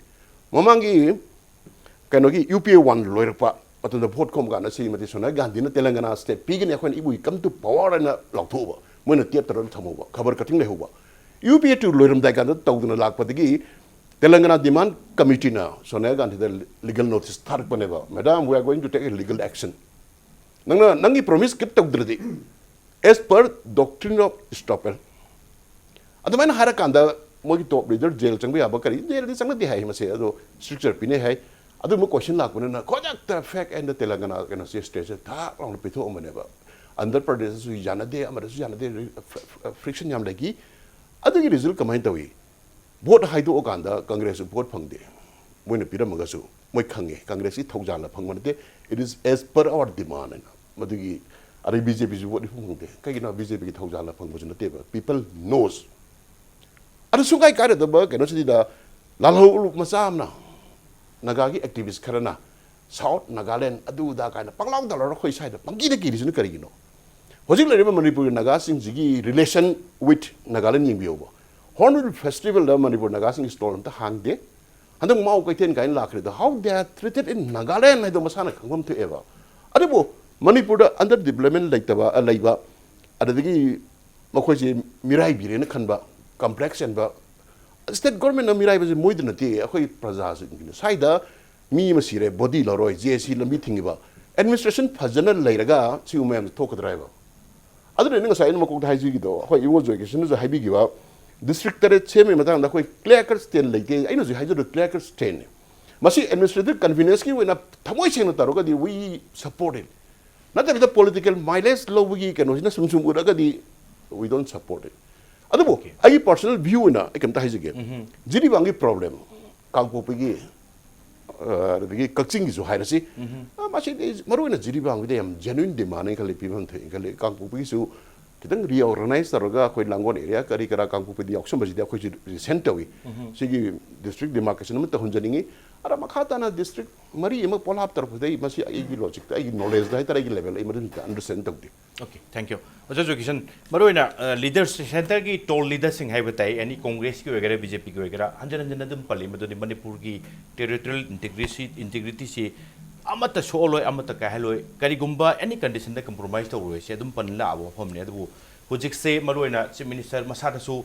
ꯃꯃꯥꯡꯒꯤ ꯀꯩꯅꯣꯒꯤ ꯌꯨ ꯄꯤ ꯑꯦ ꯋꯥꯟ ꯂꯣꯏꯔꯛꯄ ꯃꯇꯝꯗ ꯚꯣꯠ ꯈꯣꯝ ꯀꯥꯟꯗ ꯁ꯭ꯔꯤꯃꯇꯤ ꯁꯣꯅꯤꯌꯥ ꯒꯥꯟꯙꯤꯅ ꯇꯦꯂꯪꯒꯅꯥ ꯁ꯭ꯇꯦꯠ ꯄꯤꯒꯅꯤ, ꯑꯩꯈꯣꯏꯅ "ꯏꯕꯨ ꯀꯝ ꯇꯨ ꯄꯋꯥꯔ" ꯍꯥꯏꯅ ꯂꯥꯎꯊꯣꯛꯎꯕ, ꯃꯣꯏꯅ ꯇꯦꯞ ꯇꯧꯔꯒ ꯊꯝꯍꯧꯕ, ꯈꯕꯔ ꯀꯇꯤꯡ ꯂꯩꯍꯧꯕ꯫ ꯌꯨ ꯄꯤ ꯑꯦ ꯇꯨ ꯂꯣꯏꯔꯝꯗꯥꯏ ꯀꯥꯟꯗ ꯇꯧꯗꯅ ꯂꯥꯛꯄꯗꯒꯤ ꯇꯦꯂꯪꯒꯅꯥ ꯗꯤꯃꯥꯟ ꯀꯃꯤꯇꯤꯅ ꯁꯣꯅꯤꯌꯥ ꯒꯥꯟꯙꯤꯗ ꯂꯤꯒꯜ ꯅꯣꯇꯤꯁ ꯊꯥꯔꯛꯄꯅꯦꯕ, "Madam, we are going to take a legal action." ꯅꯪꯅ ꯅꯪꯒꯤ ꯄ꯭ꯔꯣꯃꯤꯁ ꯀꯤꯞ ꯇꯧꯗ꯭ꯔꯗꯤ, as per doctrine of estoppel, ꯑꯗꯨꯃꯥꯏꯅ ꯍꯥꯏꯔꯀꯥꯟꯗ ꯃꯣꯏꯒꯤ ꯇꯣꯞ ꯂꯤꯗꯔ ꯖꯦꯜ ꯆꯪꯕ ꯌꯥꯕ, ꯀꯔꯤ ꯖꯦꯜꯗꯤ ꯆꯪꯅꯗꯦ ꯍꯥꯏ ꯃꯁꯦ, ꯑꯗꯣ ꯏꯁꯇ꯭ꯔꯤꯛꯆꯔ ꯄꯤꯅꯩ ꯍꯥꯏ꯫ ꯑꯗꯨꯝꯕ ꯀꯣꯏꯁꯟ ꯂꯥꯛꯄꯅꯤꯅ ꯈꯨꯗꯛꯇ ꯐꯦꯛ ꯑꯦꯟꯗ ꯇꯦꯂꯪꯒꯅꯥ ꯀꯩꯅꯣꯁꯦ ꯁ꯭ꯇꯦꯠꯁꯦ ꯊꯥꯛ ꯂꯥꯎꯅ ꯄꯤꯊꯣꯛꯑꯝꯕꯅꯦꯕ꯫ ꯑꯟꯙ꯭ꯔ ꯄ꯭ꯔꯗꯦꯁꯇꯁꯨ ꯌꯥꯅꯗꯦ, ꯑꯃꯗꯁꯨ ꯌꯥꯅꯗꯦ, ꯐ꯭ꯔꯤꯛꯁꯟ ꯌꯥꯝ ꯂꯩꯈꯤ꯫ ꯑꯗꯨꯒꯤ ꯔꯤꯖꯜ ꯀꯃꯥꯏꯅ ꯇꯧꯏ? ꯚꯣꯠ ꯍꯥꯏꯗꯣꯛꯑꯀꯥꯟꯗ ꯀꯪꯒ꯭ꯔꯦꯁꯁꯨ ꯚꯣꯠ ꯐꯪꯗꯦ꯫ ꯃꯣꯏꯅ ꯄꯤꯔꯝꯃꯒꯁꯨ ꯃꯣꯏ ꯈꯪꯉꯦ ꯀꯪꯒ꯭ꯔꯦꯁꯀꯤ ꯊꯧꯖꯥꯜꯅ ꯐꯪꯕ ꯅꯠꯇꯦ, "It is as per our demand" ꯍꯥꯏꯅ꯫ ꯃꯗꯨꯒꯤ ꯑꯗꯩ ꯕꯤ ꯖꯦ ꯄꯤꯁꯨ ꯚꯣꯠ ꯏꯐꯪ ꯐꯪꯗꯦ꯫ ꯀꯩꯒꯤꯅꯣ? ꯕꯤ ꯖꯦ ꯄꯤꯒꯤ ꯊꯧꯖꯥꯜꯅ ꯐꯪꯕꯁꯨ ꯅꯠꯇꯦꯕ, people knows꯫ ꯑꯗꯨ ꯁꯨꯡꯀꯥꯏ ꯀꯥꯏꯔꯗꯕ ꯀꯩꯅꯣꯁꯤꯗ ꯂꯥꯜꯍꯧ ꯃꯆꯥ ꯑꯃꯅ, ꯅꯥꯒꯥꯒꯤ ꯑꯦꯛꯇꯤꯚꯤꯁ ꯈꯔꯅ ꯁꯥꯎꯠ ꯅꯥꯒꯥꯂꯦꯟ ꯑꯗꯨ ꯑꯗꯥ ꯀꯥꯏꯅ ꯄꯪꯂꯥꯎꯗ ꯂꯥꯎꯔꯒ ꯑꯩꯈꯣꯏ ꯁ꯭ꯋꯥꯏꯗ ꯄꯪꯀꯤꯗ ꯀꯤꯔꯤꯁꯤꯅ ꯀꯔꯤꯒꯤꯅꯣ? ꯍꯧꯖꯤꯛ ꯂꯩꯔꯤꯕ ꯃꯅꯤꯄꯨꯔꯒꯤ ꯅꯥꯒꯥꯁꯤꯡꯁꯤꯒꯤ ꯔꯤꯂꯦꯁꯟ ꯋꯤꯠ ꯅꯥꯒꯥꯂꯦꯟ ꯌꯦꯡꯕꯤꯌꯣꯕ꯫ ꯍꯣꯔꯟꯕꯤꯜ ꯐꯦꯁꯇꯤꯚꯦꯜꯗ ꯃꯅꯤꯄꯨꯔ ꯅꯥꯒꯥꯁꯤꯡꯒꯤ ꯁ꯭ꯇꯣꯜ ꯑꯝꯇ ꯍꯥꯡꯗꯦ꯫ ꯍꯟꯗꯛ ꯃꯥꯎ ꯀꯩꯊꯦꯜ ꯀꯥꯏꯅ ꯂꯥꯛꯈ꯭ꯔꯦ ꯑꯗꯣ, how they are treated in Nagaland ꯍꯥꯏꯗꯣ ꯃꯁꯥꯅ ꯈꯪꯐꯝ ꯊꯣꯛꯑꯦꯕ꯫ ꯑꯗꯨꯕꯨ ꯃꯅꯤꯄꯨꯔꯗ ꯑꯟꯗꯔ ꯗꯤꯕꯂꯞꯃꯦꯟ ꯂꯩꯇꯕ, ꯑ, ꯂꯩꯕ, ꯑꯗꯨꯗꯒꯤ ꯃꯈꯣꯏꯁꯦ ꯃꯤꯔꯥꯏꯕꯤꯔꯦꯅ ꯈꯟꯕ, ꯀꯝꯄ꯭ꯂꯦꯛꯁ ꯆꯦꯟꯕ, ꯁ꯭ꯇꯦꯠ ꯒꯣꯔꯃꯦꯟꯅ ꯃꯤꯔꯥꯏꯕꯁꯦ ꯃꯣꯏꯗ ꯅꯠꯇꯦ, ꯑꯩꯈꯣꯏ ꯄ꯭ꯔꯖꯥꯁꯤꯡꯒꯤꯅꯤ꯫ ꯁ꯭ꯋꯥꯏꯗ ꯃꯤ ꯑꯃ ꯁꯤꯔꯦ, ꯕꯣꯗꯤ ꯂꯧꯔꯣꯏ, ꯖꯦ ꯑꯦꯁ ꯁꯤ ꯂꯝꯕꯤ ꯊꯤꯡꯉꯤꯕ, ꯑꯦꯗꯃꯤꯅꯤꯁꯇ꯭ꯔꯦꯁꯟ ꯐꯖꯅ ꯂꯩꯔꯒ ꯁꯤꯒꯨꯝꯕ ꯃꯌꯥꯝꯁꯦ ꯊꯣꯛꯀꯗ꯭ꯔꯥ ꯍꯥꯏꯕ? ꯑꯗꯨꯅ ꯑꯩꯅ ꯉꯁꯥꯏ ꯑꯩꯅ ꯃꯀꯣꯛꯇ ꯍꯥꯏꯖꯈꯤꯗꯣ, ꯑꯩꯈꯣꯏ ꯏꯕꯣ ꯖꯣꯏꯀꯤꯁꯟꯅꯁꯨ ꯍꯥꯏꯕꯤꯈꯤꯕ, ꯗꯤꯁꯇ꯭ꯔꯤꯛ ꯇꯔꯦꯠ ꯁꯦꯝꯕꯒꯤ ꯃꯇꯥꯡꯗ ꯑꯩꯈꯣꯏ ꯀ꯭ꯂꯤꯌꯥꯔ ꯀꯠ ꯁ꯭ꯇꯦꯟ ꯂꯩꯇꯦ꯫ ꯑꯩꯅ ꯍꯧꯖꯤꯛ ꯍꯥꯏꯖꯗꯣ ꯀ꯭ꯂꯤꯌꯥꯔ ꯀꯠ ꯁ꯭ꯇꯦꯟꯅꯤ꯫ ꯃꯁꯤ ꯑꯦꯗꯃꯤꯅꯤꯁꯇ꯭ꯔꯦꯇꯤꯚ ꯀꯟꯚꯤꯅꯦꯟꯁꯀꯤ ꯑꯣꯏꯅ ꯊꯃꯣꯏ ꯁꯦꯡꯅ ꯇꯧꯔꯒꯗꯤ we support it꯫ ꯅꯠꯇꯕꯤꯗ ꯄꯣꯂꯤꯇꯤꯀꯦꯜ ꯃꯥꯏꯂꯦꯖ ꯂꯧꯕꯒꯤ ꯀꯩꯅꯣꯁꯤꯅ ꯁꯨꯝ ꯁꯨꯝ ꯎꯔꯒꯗꯤ we don't support it꯫ ꯑꯗꯨꯕꯨ ꯑꯩꯒꯤ ꯄꯔꯁꯣꯅꯦꯜ ꯚ꯭ꯌꯨ ꯑꯣꯏꯅ ꯑꯩ ꯀꯩꯝꯇ ꯍꯥꯏꯖꯒꯦ꯫ ꯖꯤꯔꯤꯕꯥꯝꯒꯤ ꯄ꯭ꯔꯣꯕ꯭ꯂꯦꯝ, ꯀꯥꯡꯄꯣꯛꯄꯤꯒꯤ, ꯑ, ꯑꯗꯨꯗꯒꯤ ꯀꯛꯆꯤꯡꯒꯤꯁꯨ ꯍꯥꯏꯔꯁꯤ, ꯑ, ꯃꯁꯤꯗꯤ ꯃꯔꯨꯑꯣꯏꯅ ꯖꯤꯔꯤꯕꯥꯝꯒꯤꯗꯤ ꯌꯥꯝ ꯖꯦꯅ꯭ꯌꯨꯏꯟ ꯗꯤꯃꯥꯟꯅꯦꯅ ꯈꯜꯂꯤ, ꯄꯤꯐꯝ ꯊꯣꯛꯑꯦꯅ ꯈꯜꯂꯤ꯫ ꯀꯥꯡꯄꯣꯛꯄꯤꯒꯤꯁꯨ ꯈꯤꯇꯪ ꯔꯤꯑꯣꯔꯒꯅꯥꯏꯁ ꯇꯧꯔꯒ ꯑꯩꯈꯣꯏ ꯂꯥꯡꯒꯣꯜ ꯑꯦꯔꯤꯌꯥ ꯀꯔꯤ ꯀꯔꯥ ꯀꯥꯡꯄꯣꯛꯄꯤꯗ ꯌꯥꯎꯁꯟꯕꯁꯤꯗꯤ ꯑꯩꯈꯣꯏꯁꯨ ꯔꯤꯁꯦꯟ ꯇꯧꯏ꯫ ꯁꯤꯒꯤ ꯗꯤꯁꯇ꯭ꯔꯤꯛ ꯗꯤꯃꯥꯔꯀꯦꯁꯟ ꯑꯃ ꯇꯧꯍꯟꯖꯅꯤꯡꯉꯤ꯫ ꯑꯗ ꯃꯈꯥ ꯇꯥꯅ ꯗꯤꯁꯇ꯭ꯔꯤꯛ ꯃꯔꯤ ꯑꯃ ꯄꯣꯂꯥꯞ ꯇꯧꯔꯛꯄꯗ ꯑꯩ ꯃꯁꯤ ꯑꯩꯒꯤ ꯂꯣꯖꯤꯛꯇ, ꯑꯩꯒꯤ ꯅꯣꯂꯦꯖꯇ ꯍꯥꯏꯇꯥꯔꯦ, ꯑꯩꯒꯤ ꯂꯦꯚꯦꯜ, ꯑꯩ ꯃꯗꯨ ꯑꯟꯗꯔꯁ꯭ꯇꯦꯟ ꯇꯧꯗꯦ꯫ Okay, thank you. ꯑꯣꯖꯥ ꯖꯣꯏꯀꯤꯁꯟ, ꯃꯔꯨꯑꯣꯏꯅ ꯂꯤꯗꯔꯁ ꯁꯦꯟꯇꯔꯒꯤ ꯇꯣꯜ ꯂꯤꯗꯔꯁꯤꯡ ꯍꯥꯏꯕ ꯇꯥꯏ, ꯑꯦꯅꯤ ꯀꯣꯡꯒ꯭ꯔꯦꯁꯀꯤ ꯑꯣꯏꯒꯦꯔꯥ, ꯕꯤ ꯖꯦ ꯄꯤꯒꯤ ꯑꯣꯏꯒꯦꯔꯥ, ꯍꯟꯖꯤꯟ ꯍꯟꯖꯤꯟ ꯑꯗꯨꯝ ꯄꯜꯂꯤ, ꯃꯗꯨꯗꯤ ꯃꯅꯤꯄꯨꯔꯒꯤ ꯇꯦꯔꯤꯇꯣꯔꯤꯌꯦꯜ ꯏꯟꯇꯤꯒ꯭ꯔꯤꯁꯤ ꯏꯟꯇꯤꯒ꯭ꯔꯤꯇꯤꯁꯤ ꯑꯃꯠꯇ ꯁꯣꯛꯍꯜꯂꯣꯏ, ꯑꯃꯠꯇ ꯀꯥꯏꯍꯜꯂꯣꯏ, ꯀꯔꯤꯒꯨꯝꯕ ꯑꯦꯅꯤ ꯀꯟꯗꯤꯁꯟꯗ ꯀꯝꯄ꯭ꯔꯣꯃꯥꯏꯁ ꯇꯧꯔꯣꯏꯁꯦ ꯑꯗꯨꯝ ꯄꯟ ꯂꯥꯛꯑꯕ ꯋꯥꯐꯝꯅꯤ꯫ ꯑꯗꯨꯕꯨ ꯍꯧꯖꯤꯛꯁꯦ ꯃꯔꯨꯑꯣꯏꯅ ꯆꯤꯐ ꯃꯤꯅꯤꯁꯇꯔ ꯃꯁꯥꯗꯁꯨ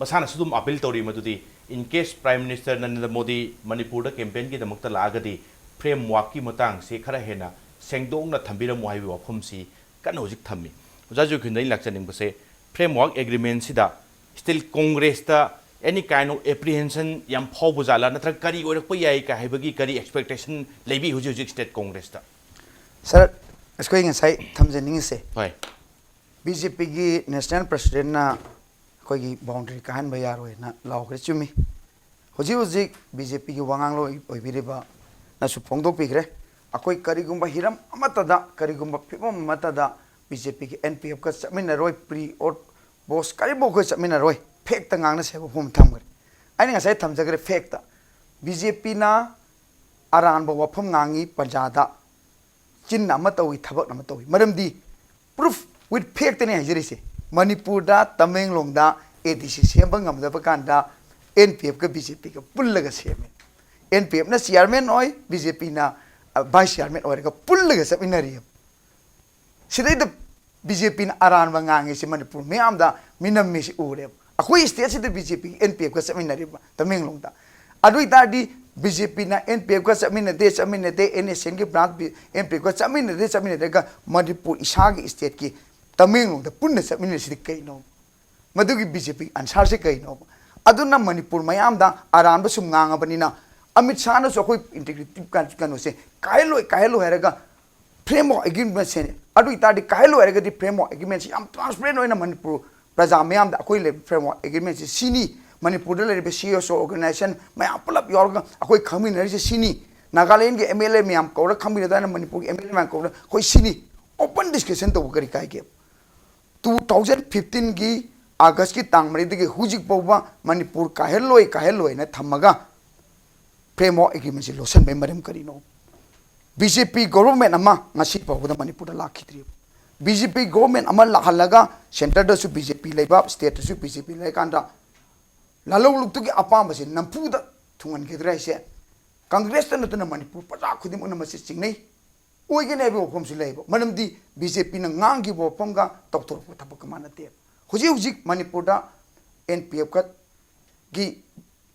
ꯃꯁꯥꯅꯁꯨ ꯑꯗꯨꯝ ꯑꯥꯄꯤꯜ ꯇꯧꯔꯤ, ꯃꯗꯨꯗꯤ in case Prime Minister Narendra Modi ꯃꯅꯤꯄꯨꯔꯗ ꯀꯦꯝꯄꯦꯟꯒꯤꯗꯃꯛꯇ ꯂꯥꯛꯑꯒꯗꯤ ꯐ꯭ꯔꯦꯝꯋꯥꯔꯛꯀꯤ ꯃꯇꯥꯡꯁꯦ ꯈꯔ ꯍꯦꯟꯅ ꯁꯦꯡꯗꯣꯛꯅ ꯊꯝꯕꯤꯔꯝꯃꯨ ꯍꯥꯏꯕꯒꯤ ꯋꯥꯐꯝꯁꯤ ꯀꯟꯅ ꯍꯧꯖꯤꯛ ꯊꯝꯃꯤ꯫ ꯑꯣꯖꯥ ꯖꯣꯏꯀꯤꯁꯟꯗ ꯑꯩꯅ ꯂꯥꯛꯆꯅꯤꯡꯕꯁꯦ, ꯐ꯭ꯔꯦꯝꯋꯥꯔꯛ ꯑꯦꯒ꯭ꯔꯤꯃꯦꯟꯁꯤꯗ ꯁ꯭ꯇꯤꯜ ꯀꯣꯡꯒ꯭ꯔꯦꯁꯇ ꯑꯦꯅꯤ ꯀꯥꯏꯟ ꯑꯣꯐ ꯑꯦꯄ꯭ꯔꯤꯍꯦꯟꯁꯟ ꯌꯥꯝ ꯐꯥꯎꯕ ꯖꯥꯠꯂꯥ, ꯅꯠꯇ꯭ꯔꯒ ꯀꯔꯤ ꯑꯣꯏꯔꯛꯄ ꯌꯥꯏ ꯀꯥꯏ ꯍꯥꯏꯕꯒꯤ ꯀꯔꯤ ꯑꯦꯛꯁꯄꯦꯛꯇꯦꯁꯟ ꯂꯩꯕꯤ ꯍꯧꯖꯤꯛ ꯍꯧꯖꯤꯛ ꯁ꯭ꯇꯦꯠ ꯀꯣꯡꯒ꯭ꯔꯦꯁꯇ? ꯁꯥꯔ, ꯑꯩꯈꯣꯏ ꯉꯁꯥꯏ ꯊꯝꯖꯅꯤꯡꯉꯤꯁꯦ, ꯍꯣꯏ꯫ ꯕꯤ ꯖꯦ ꯄꯤꯒꯤ ꯅꯦꯁꯅꯦꯜ ꯄ꯭ꯔꯁꯤꯗꯦꯟꯅ ꯑꯩꯈꯣꯏꯒꯤ ꯕꯥꯎꯟꯗꯔꯤ ꯀꯥꯍꯟꯕ ꯌꯥꯔꯣꯏꯅ ꯂꯥꯎꯈ꯭ꯔꯦ, ꯆꯨꯝꯃꯤ꯫ ꯍꯧꯖꯤꯛ ꯍꯧꯖꯤꯛ ꯕꯤ ꯖꯦ ꯄꯤꯒꯤ ꯋꯥꯉꯥꯡꯂꯣꯏ ꯑꯣꯏꯕꯤꯔꯤꯕꯅꯁꯨ ꯐꯣꯡꯗꯣꯛꯄꯤꯈ꯭ꯔꯦ, ꯑꯩꯈꯣꯏ ꯀꯔꯤꯒꯨꯝꯕ ꯍꯤꯔꯝ ꯑꯃꯠꯇꯗ, ꯀꯔꯤꯒꯨꯝꯕ ꯐꯤꯕꯝ ꯑꯃꯠꯇꯗ ꯕꯤ ꯖꯦ ꯄꯤꯒꯤ ꯑꯦꯟ ꯄꯤ ꯑꯦꯐꯀ ꯆꯠꯃꯤꯟꯅꯔꯣꯏ, ꯄ꯭ꯔꯤ ꯑꯣꯔ ꯄꯣꯁ ꯀꯔꯤꯐꯥꯎ ꯑꯩꯈꯣꯏ ꯆꯠꯃꯤꯟꯅꯔꯣꯏ, ꯐꯦꯛꯇ ꯉꯥꯡꯅꯁꯦ ꯍꯥꯏꯕ ꯋꯥꯐꯝ ꯊꯝꯈ꯭ꯔꯦ꯫ ꯑꯩꯅ ꯉꯁꯥꯏ ꯊꯝꯖꯈ꯭ꯔꯦ ꯐꯦꯛꯇ꯫ ꯕꯤ ꯖꯦ ꯄꯤꯅ ꯑꯔꯥꯟꯕ ꯋꯥꯐꯝ ꯉꯥꯡꯉꯤ ꯄ꯭ꯔꯖꯥꯗ, ꯆꯤꯟꯅ ꯑꯃ ꯇꯧꯏ, ꯊꯕꯛꯅ ꯑꯃ ꯇꯧꯏ꯫ ꯃꯔꯝꯗꯤ ꯄ꯭ꯔꯨꯐ ꯋꯤꯠ ꯐꯦꯛꯇꯅꯦ ꯍꯥꯏꯖꯔꯤꯁꯦ꯫ ꯃꯅꯤꯄꯨꯔꯗ, ꯇꯃꯦꯡꯂꯣꯡꯗ ꯑꯦ ꯗꯤ ꯁꯤ ꯁꯦꯝꯕ ꯉꯝꯗꯕ ꯀꯥꯟꯗ ꯑꯦꯟ ꯄꯤ ꯑꯦꯐꯀ ꯕꯤ ꯖꯦ ꯄꯤꯒ ꯄꯨꯜꯂꯒ ꯁꯦꯝꯃꯦ꯫ ꯑꯦꯟ ꯄꯤ ꯑꯦꯐꯅ ꯆꯤꯌꯥꯔꯃꯦꯟ ꯑꯣꯏ, ꯕꯤ ꯖꯦ ꯄꯤꯅ ꯚꯥꯏꯁ ꯆꯤꯌꯥꯔꯃꯦꯟ ꯑꯣꯏꯔꯒ ꯄꯨꯜꯂꯒ ꯆꯠꯃꯤꯟꯅꯔꯤꯑꯕ꯫ ꯁꯤꯗꯩꯗ ꯕꯤ ꯖꯦ ꯄꯤꯅ ꯑꯔꯥꯟꯕ ꯉꯥꯡꯉꯤꯁꯤ ꯃꯅꯤꯄꯨꯔ ꯃꯤꯌꯥꯝꯗ ꯃꯤꯅꯝꯃꯤꯁꯤ ꯎꯔꯦꯕ꯫ ꯑꯩꯈꯣꯏ ꯁ꯭ꯇꯦꯠꯁꯤꯗ B J P N P ꯑꯦꯐꯀ ꯆꯠꯃꯤꯟꯅꯔꯤꯕ ꯇꯃꯦꯡꯂꯣꯡꯗ꯫ ꯑꯗꯨ ꯑꯣꯏꯇꯥꯔꯗꯤ ꯕꯤ ꯖꯦ ꯄꯤꯅ ꯑꯦꯟ ꯄꯤ ꯑꯦꯐꯀ ꯆꯠꯃꯤꯟꯅꯗꯦ, ꯆꯠꯃꯤꯟꯅꯗꯦ, ꯑꯦꯟ ꯑꯦꯁ ꯑꯦꯟꯒꯤ ꯕ꯭ꯔꯥꯟꯁ ꯑꯦꯟ ꯄꯤ ꯑꯦꯐꯀ ꯆꯠꯃꯤꯟꯅꯗꯦ, ꯆꯠꯃꯤꯟꯅꯗ꯭ꯔꯒ ꯃꯅꯤꯄꯨꯔ ꯏꯁꯥꯒꯤ ꯁ꯭ꯇꯦꯠꯀꯤ ꯇꯃꯦꯡꯂꯣꯡꯗ ꯄꯨꯟꯅ ꯆꯠꯃꯤꯟꯅꯔꯤꯁꯤꯗꯤ ꯀꯩꯅꯣ? ꯃꯗꯨꯒꯤ ꯕꯤ ꯖꯦ ꯄꯤꯒꯤ ꯑꯟꯁꯥꯔꯁꯦ ꯀꯩꯅꯣꯕ? ꯑꯗꯨꯅ ꯃꯅꯤꯄꯨꯔ ꯃꯌꯥꯝꯗ ꯑꯔꯥꯟꯕ ꯁꯨꯝ ꯉꯥꯡꯉꯕꯅꯤꯅ ꯑꯃꯤꯠ ꯁꯥꯍꯅꯁꯨ ꯑꯩꯈꯣꯏ ꯏꯟꯇꯤꯒ꯭ꯔꯤꯇꯤ ꯀꯩꯅꯣꯁꯦ ꯀꯥꯏꯍꯜꯂꯣꯏ, ꯀꯥꯏꯍꯜꯂꯣꯏ ꯍꯥꯏꯔꯒ ꯐ꯭ꯔꯦꯝꯋꯥꯔꯛ ꯑꯦꯒ꯭ꯔꯤꯃꯦꯟ ꯁꯦꯝꯃꯦ꯫ ꯑꯗꯨ ꯑꯣꯏꯇꯥꯔꯗꯤ ꯀꯥꯏꯍꯜꯂꯣꯏ ꯍꯥꯏꯔꯒꯗꯤ ꯐ꯭ꯔꯦꯝꯋꯥꯔꯛ ꯑꯦꯒ꯭ꯔꯤꯃꯦꯟꯁꯤ ꯌꯥꯝ ꯇ꯭ꯔꯥꯟꯁꯄꯔꯦꯟ ꯑꯣꯏꯅ ꯃꯅꯤꯄꯨꯔ ꯄ꯭ꯔꯖꯥ ꯃꯌꯥꯝꯗ ꯑꯩꯈꯣꯏ ꯂꯩꯔꯤꯕ ꯐ꯭ꯔꯦꯝꯋꯥꯔꯛ ꯑꯦꯒ꯭ꯔꯤꯃꯦꯟꯁꯤ ꯁꯤꯅꯤ, ꯃꯅꯤꯄꯨꯔꯗ ꯂꯩꯔꯤꯕ ꯁꯤ ꯑꯦꯁ ꯑꯣ ꯑꯣꯔꯒꯅꯥꯏꯖꯦꯁꯟ ꯃꯌꯥꯝ ꯄꯨꯂꯞ ꯌꯥꯎꯔꯒ ꯑꯩꯈꯣꯏ ꯈꯪꯃꯤꯟꯅꯔꯤꯁꯦ ꯁꯤꯅꯤ, ꯅꯥꯒꯥꯂꯦꯟꯒꯤ ꯑꯦꯝ ꯑꯦꯜ ꯑꯦ ꯃꯌꯥꯝ ꯀꯧꯔꯒ ꯈꯪꯃꯤꯟꯅꯗꯅ ꯃꯅꯤꯄꯨꯔꯒꯤ ꯑꯦꯝ ꯑꯦꯜ ꯑꯦ ꯃꯌꯥꯝ ꯀꯧꯔꯒ ꯑꯩꯈꯣꯏ ꯁꯤꯅꯤ, ꯑꯣꯄꯟ ꯗꯤꯁꯀꯁꯟ ꯇꯧꯕ ꯀꯔꯤ ꯀꯥꯏꯒꯦ? ꯇꯨ ꯊꯥꯎꯖꯟ ꯐꯤꯐꯇꯤꯟꯒꯤ ꯑꯥꯒꯁꯀꯤ ꯇꯥꯡ ꯃꯔꯤꯗꯒꯤ ꯍꯧꯖꯤꯛ ꯐꯥꯎꯕ ꯃꯅꯤꯄꯨꯔ ꯀꯥꯏꯍꯜꯂꯣꯏ, ꯀꯥꯏꯍꯜꯂꯣꯏꯅ ꯊꯝꯃꯒ framework agreement ꯁꯤ ꯂꯣꯠꯁꯤꯟꯕꯒꯤ ꯃꯔꯝ ꯀꯔꯤꯅꯣ? ꯕꯤ ꯖꯦ ꯄꯤ government ꯑꯃ ꯉꯁꯤ ꯐꯥꯎꯕꯗ ꯃꯅꯤꯄꯨꯔꯗ ꯂꯥꯛꯈꯤꯗ꯭ꯔꯤꯕ꯫ ꯕꯤ ꯖꯦ ꯄꯤ government ꯑꯃ ꯂꯥꯛꯍꯜꯂꯒ centre ꯗꯁꯨ ꯕꯤ ꯖꯦ ꯄꯤ ꯂꯩꯕ, state ꯇꯁꯨ ꯕꯤ ꯖꯦ ꯄꯤ ꯂꯩꯀꯥꯟꯗ ꯂꯥꯂꯧ ꯂꯨꯞꯇꯨꯒꯤ ꯑꯄꯥꯝꯕꯁꯦ ꯅꯝꯐꯨꯗ ꯊꯨꯡꯍꯟꯈꯤꯗ꯭ꯔꯦ ꯍꯥꯏꯁꯦ ꯀꯪꯒ꯭ꯔꯦꯁꯇ ꯅꯠꯇꯅ ꯃꯅꯤꯄꯨꯔ ꯄ꯭ꯔꯖꯥ ꯈꯨꯗꯤꯡꯃꯛꯅ ꯃꯁꯤ ꯆꯤꯡꯅꯩ꯫ ꯑꯣꯏꯒꯅꯤ ꯍꯥꯏꯕ ꯋꯥꯐꯝꯁꯨ ꯂꯩꯌꯦꯕ꯫ ꯃꯔꯝꯗꯤ ꯕꯤ ꯖꯦ ꯄꯤꯅ ꯉꯥꯡꯈꯤꯕ ꯋꯥꯐꯝꯒ ꯇꯧꯊꯣꯔꯛꯄ ꯊꯕꯛꯀ ꯃꯥꯟꯅꯗꯦꯕ꯫ ꯍꯧꯖꯤꯛ ꯍꯧꯖꯤꯛ ꯃꯅꯤꯄꯨꯔꯗ N P F ꯀ ꯒꯤ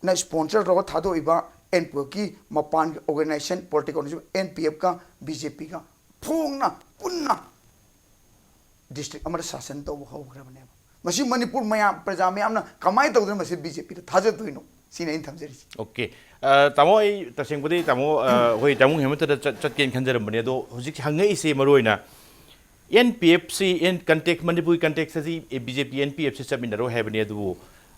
ꯅ sponsor ꯇꯧꯔꯒ ꯊꯥꯗꯣꯛꯏꯕ N P F ꯀꯤ ꯃꯄꯥꯟꯒꯤ organization, political organization, N P F ꯀ B J P ꯒ ꯐꯣꯡꯅ ꯄꯨꯟꯅ district ꯑꯃꯗ ꯁꯥꯁꯟ ꯇꯧꯕ ꯍꯧꯈ꯭ꯔꯕꯅꯦꯕ꯫ ꯃꯁꯤ ꯃꯅꯤꯄꯨꯔ ꯃꯌꯥꯝ, ꯄ꯭ꯔꯖꯥ ꯃꯌꯥꯝꯅ ꯀꯃꯥꯏꯅ ꯇꯧꯗꯅ ꯃꯁꯤ B J P ꯗ ꯊꯥꯖꯗꯣꯏꯅꯣ? ꯁꯤꯅꯤ ꯑꯩꯅ ꯊꯝꯖꯔꯤꯁꯦ꯫ ꯑꯣꯀꯦ꯫ ꯑ, ꯇꯥꯃꯣ, ꯑꯩ ꯇꯁꯦꯡꯕꯗꯤ ꯇꯥꯃꯣ, ꯑ, ꯑꯩꯈꯣꯏ ꯇꯥꯃꯣ ꯍꯦꯃꯟꯇꯗ ꯆꯠ-, ꯆꯠꯀꯦꯅ ꯈꯟꯖꯔꯝꯕꯅꯦ꯫ ꯑꯗꯣ ꯍꯧꯖꯤꯛ ꯍꯪꯉꯛꯏꯁꯦ ꯃꯔꯨ ꯑꯣꯏꯅ N P F ꯁꯤ, N context, ꯃꯅꯤꯄꯨꯔꯒꯤ context ꯑꯁꯤ B J P N P F ꯁꯤ ꯆꯠꯃꯤꯟꯅꯔꯣꯏ ꯍꯥꯏꯕꯅꯤ, ꯑꯗꯨꯕꯨ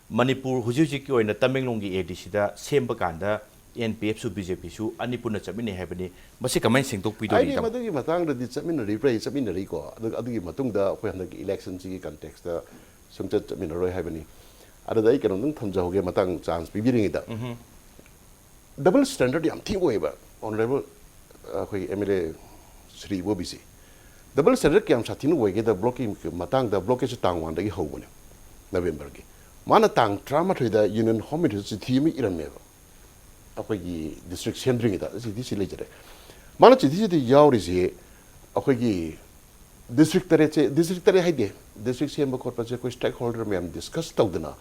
ꯃꯅꯤꯄꯨꯔ ꯍꯧꯖꯤꯛ ꯍꯧꯖꯤꯛꯀꯤ ꯑꯣꯏꯅ ꯇꯃꯦꯡꯂꯣꯡꯒꯤ A D C ꯗ ꯁꯦꯝꯕ ꯀꯥꯟꯗ N P F ꯁꯨ B J P ꯁꯨ ꯑꯅꯤ ꯄꯨꯟꯅ ꯆꯠꯃꯤꯟꯅꯩ ꯍꯥꯏꯕꯅꯤ꯫ ꯃꯁꯤ ꯀꯃꯥꯏꯅ ꯁꯦꯡꯗꯣꯛꯄꯤꯗꯣꯏꯅꯣ, ꯑꯩꯗꯤ ꯇꯥꯃꯣ? ꯃꯗꯨꯒꯤ ꯃꯇꯥꯡꯗꯗꯤ ꯆꯠꯃꯤꯟꯅꯔꯤꯕ꯭ꯔꯥ? ꯆꯠꯃꯤꯟꯅꯔꯤꯀꯣ꯫ ꯑꯗꯨ, ꯑꯗꯨꯒꯤ ꯃꯇꯨꯡꯗ ꯑꯩꯈꯣꯏ ꯍꯟꯗꯛꯀꯤ election ꯁꯤꯒꯤ context ꯇ ꯁꯨꯡꯆꯠ ꯆꯠꯃꯤꯟꯅꯔꯣꯏ ꯍꯥꯏꯕꯅꯤ꯫ ꯑꯗꯨꯗ ꯑꯩ ꯀꯩꯅꯣꯝꯇꯪ ꯊꯝꯖꯍꯧꯒꯦ, ꯃꯇꯥꯡ chance ꯄꯤꯕꯤꯔꯤꯉꯩꯗ꯫ Double standard ꯌꯥꯝ ꯊꯤ ꯑꯣꯏꯌꯦꯕ, Honourable, ꯑꯩꯈꯣꯏ M L A Shri ꯏꯕꯣꯕꯤꯁꯤ꯫ Double standard ꯀꯌꯥꯝ ꯁꯥꯊꯤꯅ ꯑꯣꯏꯒꯦꯗ, blockade ꯀꯤ ꯃꯇꯥꯡꯗ, blockade ꯁꯦ ꯇꯥꯡ one ꯗꯒꯤ ꯍꯧꯕꯅꯦ, November ꯒꯤ꯫ ꯃꯥꯅ ꯇꯥꯡ ꯇꯔꯥꯃꯥꯊꯣꯏꯗ Union Home Minister ꯗ ꯆꯤꯊꯤ ꯑꯃ ꯏꯔꯝꯃꯦꯕ, ꯑꯩꯈꯣꯏꯒꯤ district ꯁꯦꯝꯗ꯭ꯔꯤꯉꯩꯗ꯫ ꯆꯤꯊꯤꯁꯤ ꯂꯩꯖꯔꯦ꯫ ꯃꯥꯅ ꯆꯤꯊꯤꯁꯤꯗ ꯌꯥꯎꯔꯤꯁꯤ ꯑꯩꯈꯣꯏꯒꯤ district ꯇꯔꯦꯠꯁꯦ, district ꯇꯔꯦꯠ ꯍꯥꯏꯗꯦ, district ꯁꯦꯝꯕ ꯈꯣꯠꯄꯁꯦ ꯑꯩꯈꯣꯏ stakeholder ꯃꯌꯥꯝ discuss ꯇꯧꯗꯅ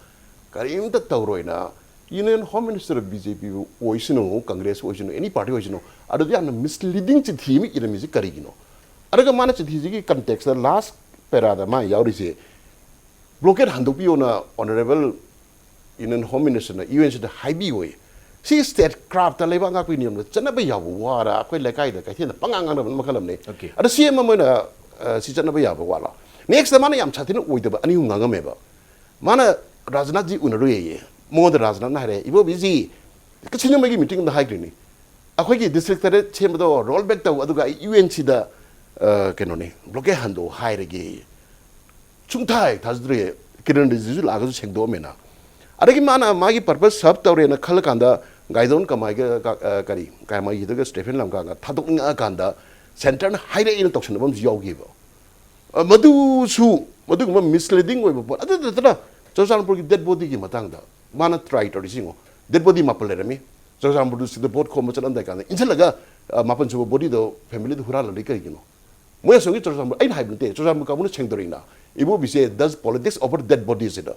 ꯀꯔꯤꯝꯇ ꯇꯧꯔꯣꯏꯅ, Union Home Minister B J P ꯑꯣꯏꯁꯅꯨ, Congress ꯑꯣꯏꯁꯅꯨ, any party ꯑꯣꯏꯁꯅꯨ, ꯑꯗꯨꯗ ꯌꯥꯝꯅ misleading ꯆꯤꯊꯤ ꯑꯃ ꯏꯔꯝꯃꯤꯁꯤ ꯀꯔꯤꯒꯤꯅꯣ? ꯑꯗꯨꯒ ꯃꯥꯅ ꯆꯤꯊꯤꯁꯤꯒꯤ context ꯇ last para ꯗ ꯃꯥ ꯌꯥꯎꯔꯤꯁꯦ, blockade ꯍꯟꯗꯣꯛꯄꯤꯌꯣꯅ Honourable Union Home Minister ꯅ U N C ꯗ ꯍꯥꯏꯕꯤꯌꯣꯌꯦ꯫ ꯁꯤ statecraft ꯇ, ꯂꯩꯕꯥꯛ ꯉꯥꯛꯄꯒꯤ ꯅꯤꯌꯣꯝꯗ ꯆꯠꯅꯕ ꯌꯥꯕ ꯋꯥꯔ, ꯑꯩꯈꯣꯏ ꯂꯩꯀꯥꯏꯗ ꯀꯩꯊꯦꯜꯗ ꯄꯉꯥꯡ ꯉꯥꯡꯅꯕꯅ ꯃꯈꯜ ꯑꯃꯅꯤ꯫ Okay. ꯑꯗꯣ ꯁꯤ ꯑꯃ ꯃꯣꯏꯅ, ꯑ, ꯁꯤ ꯆꯠꯅꯕ ꯌꯥꯕ ꯋꯥꯂꯣ? Next ꯇ ꯃꯥꯅ ꯌꯥꯝ ꯁꯥꯊꯤꯅ ꯑꯣꯏꯗꯕ ꯑꯅꯤ ꯑꯍꯨꯝ ꯉꯥꯡꯉꯝꯃꯦꯕ꯫ ꯃꯥꯅ ꯔꯥꯖꯅꯥꯊꯖꯤ ꯎꯅꯔꯨꯏꯌꯦ꯫ ꯃꯉꯣꯟꯗ ꯔꯥꯖꯅꯥꯊꯅ ꯍꯥꯏꯔꯦ, "ꯏꯕꯣꯕꯤꯖꯤ, ꯀꯛꯆꯤꯡ ꯃꯣꯏꯒꯤ meeting ꯑꯃꯗ ꯍꯥꯏꯈ꯭ꯔꯤꯅꯤ, ꯑꯩꯈꯣꯏꯒꯤ district ꯇꯔꯦꯠ ꯁꯦꯝꯕꯗꯣ roll back ꯇꯧ, ꯑꯗꯨꯒ ꯑꯩ U N C ꯗ, ꯑ, ꯀꯩꯅꯣꯅꯤ, blockade ꯍꯟꯗꯣꯛꯑꯣ ꯍꯥꯏꯔꯒꯦ꯫" ꯁꯨꯡꯊꯥ ꯍꯦꯛ ꯊꯥꯖꯗ꯭ꯔꯦ꯫ ꯀꯤꯔꯟ ꯔꯤꯖꯤꯖꯨ ꯂꯥꯛꯑꯒꯁꯨ ꯁꯦꯡꯗꯣꯛꯑꯝꯃꯦꯅ꯫ ꯑꯗꯒꯤ ꯃꯥꯅ ꯃꯥꯒꯤ purpose serve ꯇꯧꯔꯦꯅ ꯈꯜꯂꯀꯥꯟꯗ ꯒꯥꯏꯗꯣꯟ ꯀꯃꯥꯏꯒ ꯀ-, ꯑ, ꯀꯔꯤ, ꯀꯃꯥꯏꯒꯤꯗꯒ ꯁ꯭ꯇꯦꯐꯦꯟ ꯂꯝꯀꯥꯡꯒ ꯊꯥꯗꯣꯛꯅꯤꯡꯉꯛꯑꯀꯥꯟꯗ ꯁꯦꯟꯇꯔꯅ ꯍꯥꯏꯔꯛꯑꯦꯅ ꯇꯧꯁꯟꯅꯕ ꯑꯃꯁꯨ ꯌꯥꯎꯈꯤꯕ꯫ ꯑ, ꯃꯗꯨꯁꯨ, ꯃꯗꯨꯒꯨꯝꯕ ꯃꯤꯁꯂꯤꯗꯤꯡ ꯑꯣꯏꯕ ꯄꯣꯠ, ꯑꯗꯨ ꯅꯠꯇꯅ ꯆꯨꯔꯆꯥꯟꯄꯨꯔꯒꯤ ꯗꯦꯗ ꯕꯣꯗꯤꯒꯤ ꯃꯇꯥꯡꯗ ꯃꯥꯅ ꯇ꯭ꯔꯥꯏ ꯇꯧꯔꯤꯁꯤ ꯌꯦꯡꯉꯣ꯫ ꯗꯦꯗ ꯕꯣꯗꯤ ꯃꯥꯄꯜ ꯂꯩꯔꯝꯃꯤ꯫ ꯆꯨꯔꯆꯥꯟꯄꯨꯔꯗꯨ ꯁꯤꯗ ꯚꯣꯠ ꯈꯣꯝꯕ ꯆꯠꯂꯝꯗꯥꯏ ꯀꯥꯟꯗ ꯏꯟꯁꯤꯜꯂꯒ, ꯑ, ꯃꯥꯄꯜ ꯁꯨꯕ ꯕꯣꯗꯤꯗꯣ ꯐꯦꯃꯤꯂꯤꯗ ꯍꯨꯔꯥꯜꯂ ꯂꯩ ꯀꯔꯤꯒꯤꯅꯣ? ꯃꯣꯏ ꯑꯁꯣꯝꯒꯤ ꯆꯨꯔꯆꯥꯟꯄꯨꯔ, ꯑꯩꯅ ꯍꯥꯏꯕ ꯅꯠꯇꯦ, ꯆꯨꯔꯆꯥꯟꯄꯨꯔ ꯀꯥꯡꯕꯨꯅ ꯁꯦꯡꯗꯣꯔꯛꯏꯅ꯫ ꯏꯕꯣꯕꯤꯁꯦ does politics over dead bodies ꯍꯥꯏꯅ꯫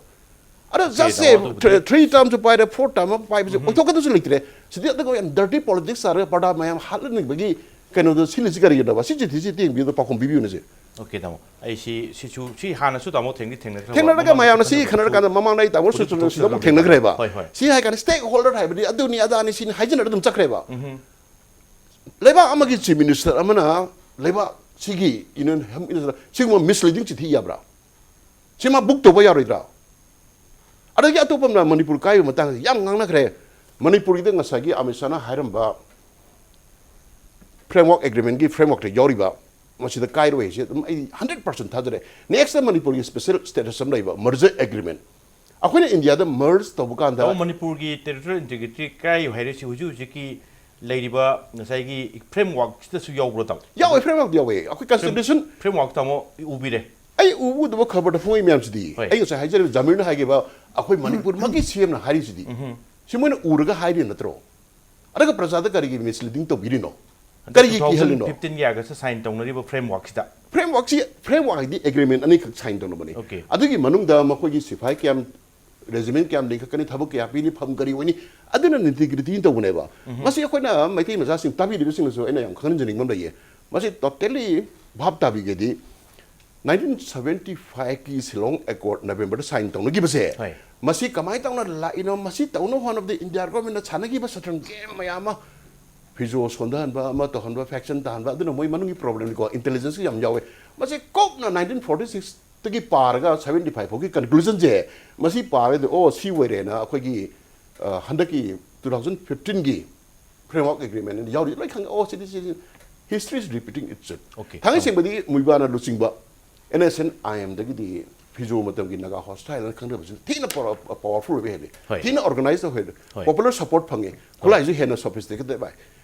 ꯑꯗ ꯑꯣꯀꯦ, ꯖꯁꯁꯦ ꯇꯥꯃꯣ, ꯑꯗꯨꯕꯨꯗꯤ꯫ ꯊ꯭ꯔꯤ ꯇꯥꯔꯝꯁꯨ ꯄꯥꯏꯔꯦ, ꯐꯣꯔ ꯇꯥꯔꯝ ꯑꯃ ꯄꯥꯏꯕꯁꯦ ꯎꯝ꯫ ꯑꯣꯏꯊꯣꯛꯀꯗꯕꯁꯨ ꯂꯩꯇ꯭ꯔꯦ꯫ ꯁꯤꯗꯤ ꯑꯗꯨꯒ ꯌꯥꯝ ꯗꯔꯇꯤ ꯄꯣꯂꯤꯇꯤꯛꯁ ꯁꯥꯔꯒ ꯄꯔꯗꯥ ꯃꯌꯥꯝ ꯍꯥꯠꯍꯟꯅꯤꯡꯕꯒꯤ ꯀꯩꯅꯣꯗꯣ ꯁꯤꯜꯂꯤꯁꯤ ꯀꯔꯤꯒꯤꯅꯣꯕ? ꯁꯤ ꯆꯤꯊꯤꯁꯤ ꯇꯦꯡꯕꯤꯌꯨꯗ ꯄꯥꯎꯈꯨꯝ ꯄꯤꯕꯤꯌꯨꯅꯦ ꯁꯤ꯫ ꯑꯣꯀꯦ, ꯇꯥꯃꯣ꯫ ꯑꯩ ꯁꯤ, ꯁꯤꯁꯨ, ꯁꯤ ꯍꯥꯟꯅꯁꯨ ꯇꯥꯃꯣ ꯊꯦꯡꯗꯤ ꯊꯦꯡꯅꯈ꯭ꯔꯕ ꯊꯦꯡꯅꯔꯒ ꯃꯃꯥꯡꯗꯁꯨ ꯃꯌꯥꯝꯅ ꯁꯤ ꯈꯟꯅꯕ ꯈꯟꯅꯔꯀꯥꯟꯗ ꯃꯃꯥꯡꯗ ꯑꯩ ꯇꯥꯃꯣ ꯄꯨꯊꯣꯛ-, ꯁꯨ-, ꯁꯨ-, ꯁꯤꯗ ꯑꯃꯨꯛ ꯄꯨꯊꯣꯛꯆꯔꯝꯃꯦ꯫ ꯊꯦꯡꯅꯈ꯭ꯔꯦꯕ꯫ ꯍꯣꯏ, ꯍꯣꯏ꯫ ꯁꯤ ꯍꯥꯏ ꯀꯥꯟꯗ ꯁ꯭ꯇꯦꯛ ꯍꯣꯜꯗꯔ ꯍꯥꯏꯕꯗꯤ ꯑꯗꯨꯅꯤ ꯑꯗꯥꯅꯤ ꯁꯤꯅꯤ ꯍꯥꯏꯖꯤꯟꯅꯔꯒ ꯑꯗꯨꯝ ꯆꯠꯈ꯭ꯔꯦꯕ꯫ ꯎꯝ꯫ ꯂꯩꯕꯥꯛ ꯑꯃꯒꯤ ꯆꯤꯐ ꯃꯤꯅꯤꯁꯇꯔ ꯑꯃꯅ ꯂꯩꯕꯥꯛꯁꯤꯒꯤ ꯌꯨꯅꯤꯌꯟ ꯍꯦꯜꯊ ꯃꯤꯅꯤꯁꯇꯔ ꯁꯤꯒꯨꯝꯕ ꯃꯤꯁꯂꯤꯗꯤꯡ ꯆꯤꯊꯤ ꯌꯥꯕ꯭ꯔꯥ? ꯁꯤ ꯃꯥ ꯕꯨꯛ ꯇꯧꯕ ꯌꯥꯔꯣꯏꯗ꯭ꯔꯥ? ꯑꯗꯒꯤ ꯑꯇꯣꯞꯄ ꯑꯃꯅ ꯃꯅꯤꯄꯨꯔ ꯀꯥꯏꯕ ꯃꯇꯥꯡꯗ ꯌꯥꯝ ꯉꯥꯡꯅꯈ꯭ꯔꯦ꯫ ꯃꯅꯤꯄꯨꯔꯒꯤꯗ ꯉꯁꯥꯏꯒꯤ ꯑꯃꯤꯠ ꯁꯥꯍꯅ ꯍꯥꯏꯔꯝꯕ ꯐ꯭ꯔꯦꯝꯋꯥꯔꯛ ꯑꯦꯒ꯭ꯔꯤꯃꯦꯟꯒꯤ ꯐ꯭ꯔꯦꯝꯋꯥꯔꯛꯇ ꯌꯥꯎꯔꯤꯕ ꯃꯁꯤꯗ ꯀꯥꯏꯔꯣꯏ ꯍꯥꯏꯁꯦ ꯑꯗꯨꯝ ꯑꯩ ꯍꯟꯗ꯭ꯔꯦꯠ ꯄꯥꯔꯁꯦꯟ ꯊꯥꯖꯔꯦ꯫ ꯅꯦꯛꯁꯇ ꯃꯅꯤꯄꯨꯔꯒꯤ ꯁ꯭ꯄꯦꯁꯦꯜ ꯁ꯭ꯇꯦꯇꯁ ꯑꯃ ꯂꯩꯕ ꯃꯔꯖꯔ ꯑꯦꯒ꯭ꯔꯤꯃꯦꯟ꯫ ꯑꯩꯈꯣꯏꯅ ꯏꯟꯗꯤꯌꯥꯗ ꯃꯔꯖ ꯇꯧꯕ ꯀꯥꯟꯗ ꯇꯥꯃꯣ, ꯃꯅꯤꯄꯨꯔꯒꯤ ꯇꯦꯔꯤꯇꯣꯔꯤꯌꯦꯜ ꯏꯟꯇꯤꯒ꯭ꯔꯤꯇꯤ ꯀꯥꯏꯌꯨ ꯍꯥꯏꯔꯤꯁꯤ ꯍꯧꯖꯤꯛ ꯍꯧꯖꯤꯛꯀꯤ ꯂꯩꯔꯤꯕ ꯉꯁꯥꯏꯒꯤ ꯐ꯭ꯔꯦꯝꯋꯥꯔꯛꯁꯤꯗꯁꯨ ꯌꯥꯎꯕ꯭ꯔꯣ, ꯇꯥꯃꯣ? ꯌꯥꯎꯋꯦ, ꯐ꯭ꯔꯦꯝꯋꯥꯔꯛ ꯌꯥꯎꯋꯦ꯫ ꯑꯩꯈꯣꯏ ꯐ꯭ꯔꯦꯝ-, ꯀꯟꯁꯇꯤꯇ꯭ꯌꯨꯁꯟ ꯐ꯭ꯔꯦꯝꯋꯥꯔꯛ ꯇꯥꯃꯣ ꯎꯕꯤꯔꯦ? ꯑꯩ ꯎ-, ꯎꯗꯕ ꯈꯕꯔꯗ ꯐꯣꯡꯉꯤ ꯃꯌꯥꯝꯁꯤꯗꯤ꯫ ꯍꯣꯏ꯫ ꯑꯩ ꯉꯁꯥꯏ ꯍꯥꯏꯖꯔꯤꯕ ꯖꯥꯃꯤꯔꯅ ꯍꯥꯏꯈꯤꯕ ꯑꯩꯈꯣꯏ ꯃꯅꯤꯄꯨꯔꯃꯛꯀꯤ ꯁꯤ ꯑꯦꯝꯅ ꯍꯥꯏꯔꯤꯁꯤꯗꯤ꯫ ꯎꯝꯍꯨꯝ꯫ ꯁꯤ ꯃꯣꯏꯅ ꯎꯔꯒ ꯍꯥꯏꯔꯤ ꯅꯠꯇ꯭ꯔꯣ? ꯑꯗꯨꯒ ꯄ꯭ꯔꯖꯥꯗ ꯀꯔꯤꯒꯤ ꯃꯤꯁꯂꯤꯗꯤꯡ ꯇꯧꯕꯤꯔꯤꯅꯣ? ꯍꯟꯗꯛ ꯀꯔꯤꯒꯤ ꯀꯤꯍꯜꯂꯤꯅꯣ? ꯇꯨ ꯊꯥꯎꯖꯟ ꯐꯤꯐꯇꯤꯟꯒꯤ ꯑꯥꯒꯁꯇ ꯁꯥꯏꯟ ꯇꯧꯅꯔꯤꯕ ꯐ꯭ꯔꯦꯝꯋꯥꯔꯛꯁꯤꯗ꯫ ꯐ꯭ꯔꯦꯝꯋꯥꯔꯛꯁꯤ, ꯐ꯭ꯔꯦꯝꯋꯥꯔꯛ ꯍꯥꯏꯗꯤ ꯑꯦꯒ꯭ꯔꯤꯃꯦꯟ ꯑꯅꯤꯈꯛ ꯁꯥꯏꯟ ꯇꯧꯅꯕꯅꯤ꯫ ꯑꯣꯀꯦ꯫ ꯑꯗꯨꯒꯤ ꯃꯅꯨꯡꯗ ꯃꯈꯣꯏꯒꯤ ꯁꯤꯐꯥꯏ ꯀꯌꯥꯝ, ꯔꯦꯖꯤꯃꯦꯟ ꯀꯌꯥꯝ ꯂꯤꯡꯈꯠꯀꯅꯤ, ꯊꯕꯛ ꯀꯌꯥ ꯄꯤꯅꯤ, ꯐꯝ ꯀꯔꯤ ꯑꯣꯏꯅꯤ, ꯑꯗꯨꯅ ꯅꯤꯇꯤ ꯒ꯭ꯔꯤꯇꯤ ꯇꯧꯕꯅꯦꯕ꯫ ꯎꯝꯍꯨꯝ꯫ ꯃꯁꯤ ꯑꯩꯈꯣꯏꯅ ꯃꯩꯇꯩ ꯃꯆꯥꯁꯤꯡ ꯇꯥꯕꯤꯔꯤꯕꯁꯤꯡꯅꯁꯨ ꯑꯩꯅ ꯌꯥꯝ ꯈꯪꯍꯟꯖꯅꯤꯡꯕ ꯑꯃ ꯂꯩꯌꯦ꯫ ꯃꯁꯤ ꯇꯣꯇꯦꯂꯤ ꯚꯥꯞ ꯇꯥꯕꯤꯒꯗꯤ ꯅꯥꯏꯟꯇꯤꯟ ꯁꯚꯦꯟꯇꯤ ꯐꯥꯏꯚꯀꯤ ꯁꯤꯂꯣꯡ ꯑꯦꯀꯣꯔꯗ ꯅꯕꯦꯝꯕꯔꯗ ꯁꯥꯏꯟ ꯇꯧꯅꯈꯤꯕꯁꯦ, ꯍꯣꯏ꯫ ꯃꯁꯤ ꯀꯃꯥꯏꯅ ꯇꯧꯅ ꯂꯥꯛꯏꯅꯣ? ꯃꯁꯤ ꯇꯧꯅꯕ ꯍꯣꯠꯅꯕꯗ ꯏꯟꯗꯤꯌꯥ ꯒꯣꯔꯃꯦꯟꯅ ꯁꯥꯟꯅꯈꯤꯕ ꯁꯇ꯭ꯔꯪ ꯒꯦꯝ ꯃꯌꯥꯝ ꯑꯃ, ꯐꯤꯖꯣ ꯁꯣꯟꯊꯍꯟꯕ, ꯑꯃ ꯇꯧꯍꯟꯕ, ꯐꯦꯛꯁꯟ ꯇꯥꯍꯟꯕ, ꯑꯗꯨꯅ ꯃꯣꯏ ꯃꯅꯨꯡꯒꯤ ꯄ꯭ꯔꯣꯕ꯭ꯂꯦꯝꯅꯤꯀꯣ, ꯏꯟꯇꯦꯂꯤꯖꯦꯟꯁꯀꯤ ꯌꯥꯝ ꯌꯥꯎꯋꯦ꯫ ꯃꯁꯤ ꯀꯨꯞꯅ ꯅꯥꯏꯟꯇꯤꯟ ꯐꯣꯔꯇꯤ ꯁꯤꯛꯁꯇꯒꯤ ꯄꯥꯔꯒ ꯁꯚꯦꯟꯇꯤ ꯐꯥꯏꯚ ꯐꯥꯎꯒꯤ ꯀꯟꯀ꯭ꯂꯨꯖꯟꯁꯦ, ꯃꯁꯤ ꯄꯥꯔꯒꯗꯤ, ꯑꯣ, ꯁꯤ ꯑꯣꯏꯔꯦꯅ ꯑꯩꯈꯣꯏꯒꯤ, ꯑ, ꯍꯟꯗꯛꯀꯤ ꯇꯨ ꯊꯥꯎꯖꯟ ꯐꯤꯐꯇꯤꯟꯒꯤ ꯐ꯭ꯔꯦꯝꯋꯥꯔꯛ ꯑꯦꯒ꯭ꯔꯤꯃꯦꯟ ꯌꯥꯎꯔꯤ, ꯂꯣꯏ ꯈꯪꯉꯦ꯫ ꯑꯣ, ꯁꯤꯗꯤ, ꯁꯤꯗꯤ, history is repeating itself꯫ Okay. ꯊꯥꯡꯒꯩ ꯁꯦꯡꯕꯗꯤ ꯃꯨꯏꯕꯥꯅ ꯂꯨꯆꯤꯡꯕ ꯑꯦꯟ ꯑꯦꯁ ꯑꯦꯟ ꯑꯥꯏ ꯑꯦꯝꯗꯒꯤꯗꯤ ꯐꯤꯖꯣ ꯃꯇꯝꯒꯤ ꯅꯥꯒꯥ ꯍꯣꯁꯇꯥꯏꯜ ꯍꯥꯏꯅ ꯈꯪꯅꯕꯁꯤꯅ ꯊꯤꯅ ꯄꯣꯋꯔꯐꯨꯜ ꯑꯣꯏꯕ ꯍꯦꯜꯂꯤ꯫ ꯍꯣꯏ꯫ ꯊꯤꯅ ꯑꯣꯔꯒꯅꯥꯏꯖ ꯇꯧꯍꯦꯜꯂꯤ꯫ ꯍꯣꯏ꯫ ꯄꯣꯄꯨꯂꯔ ꯁꯄꯣꯔꯠ ꯐꯪꯉꯤ꯫ ꯈꯨꯠꯂꯥꯏꯁꯨ ꯍꯦꯟꯅ ꯁꯣꯐꯤꯁꯇꯤꯀꯦꯇꯦꯗ ꯚꯥꯏ꯫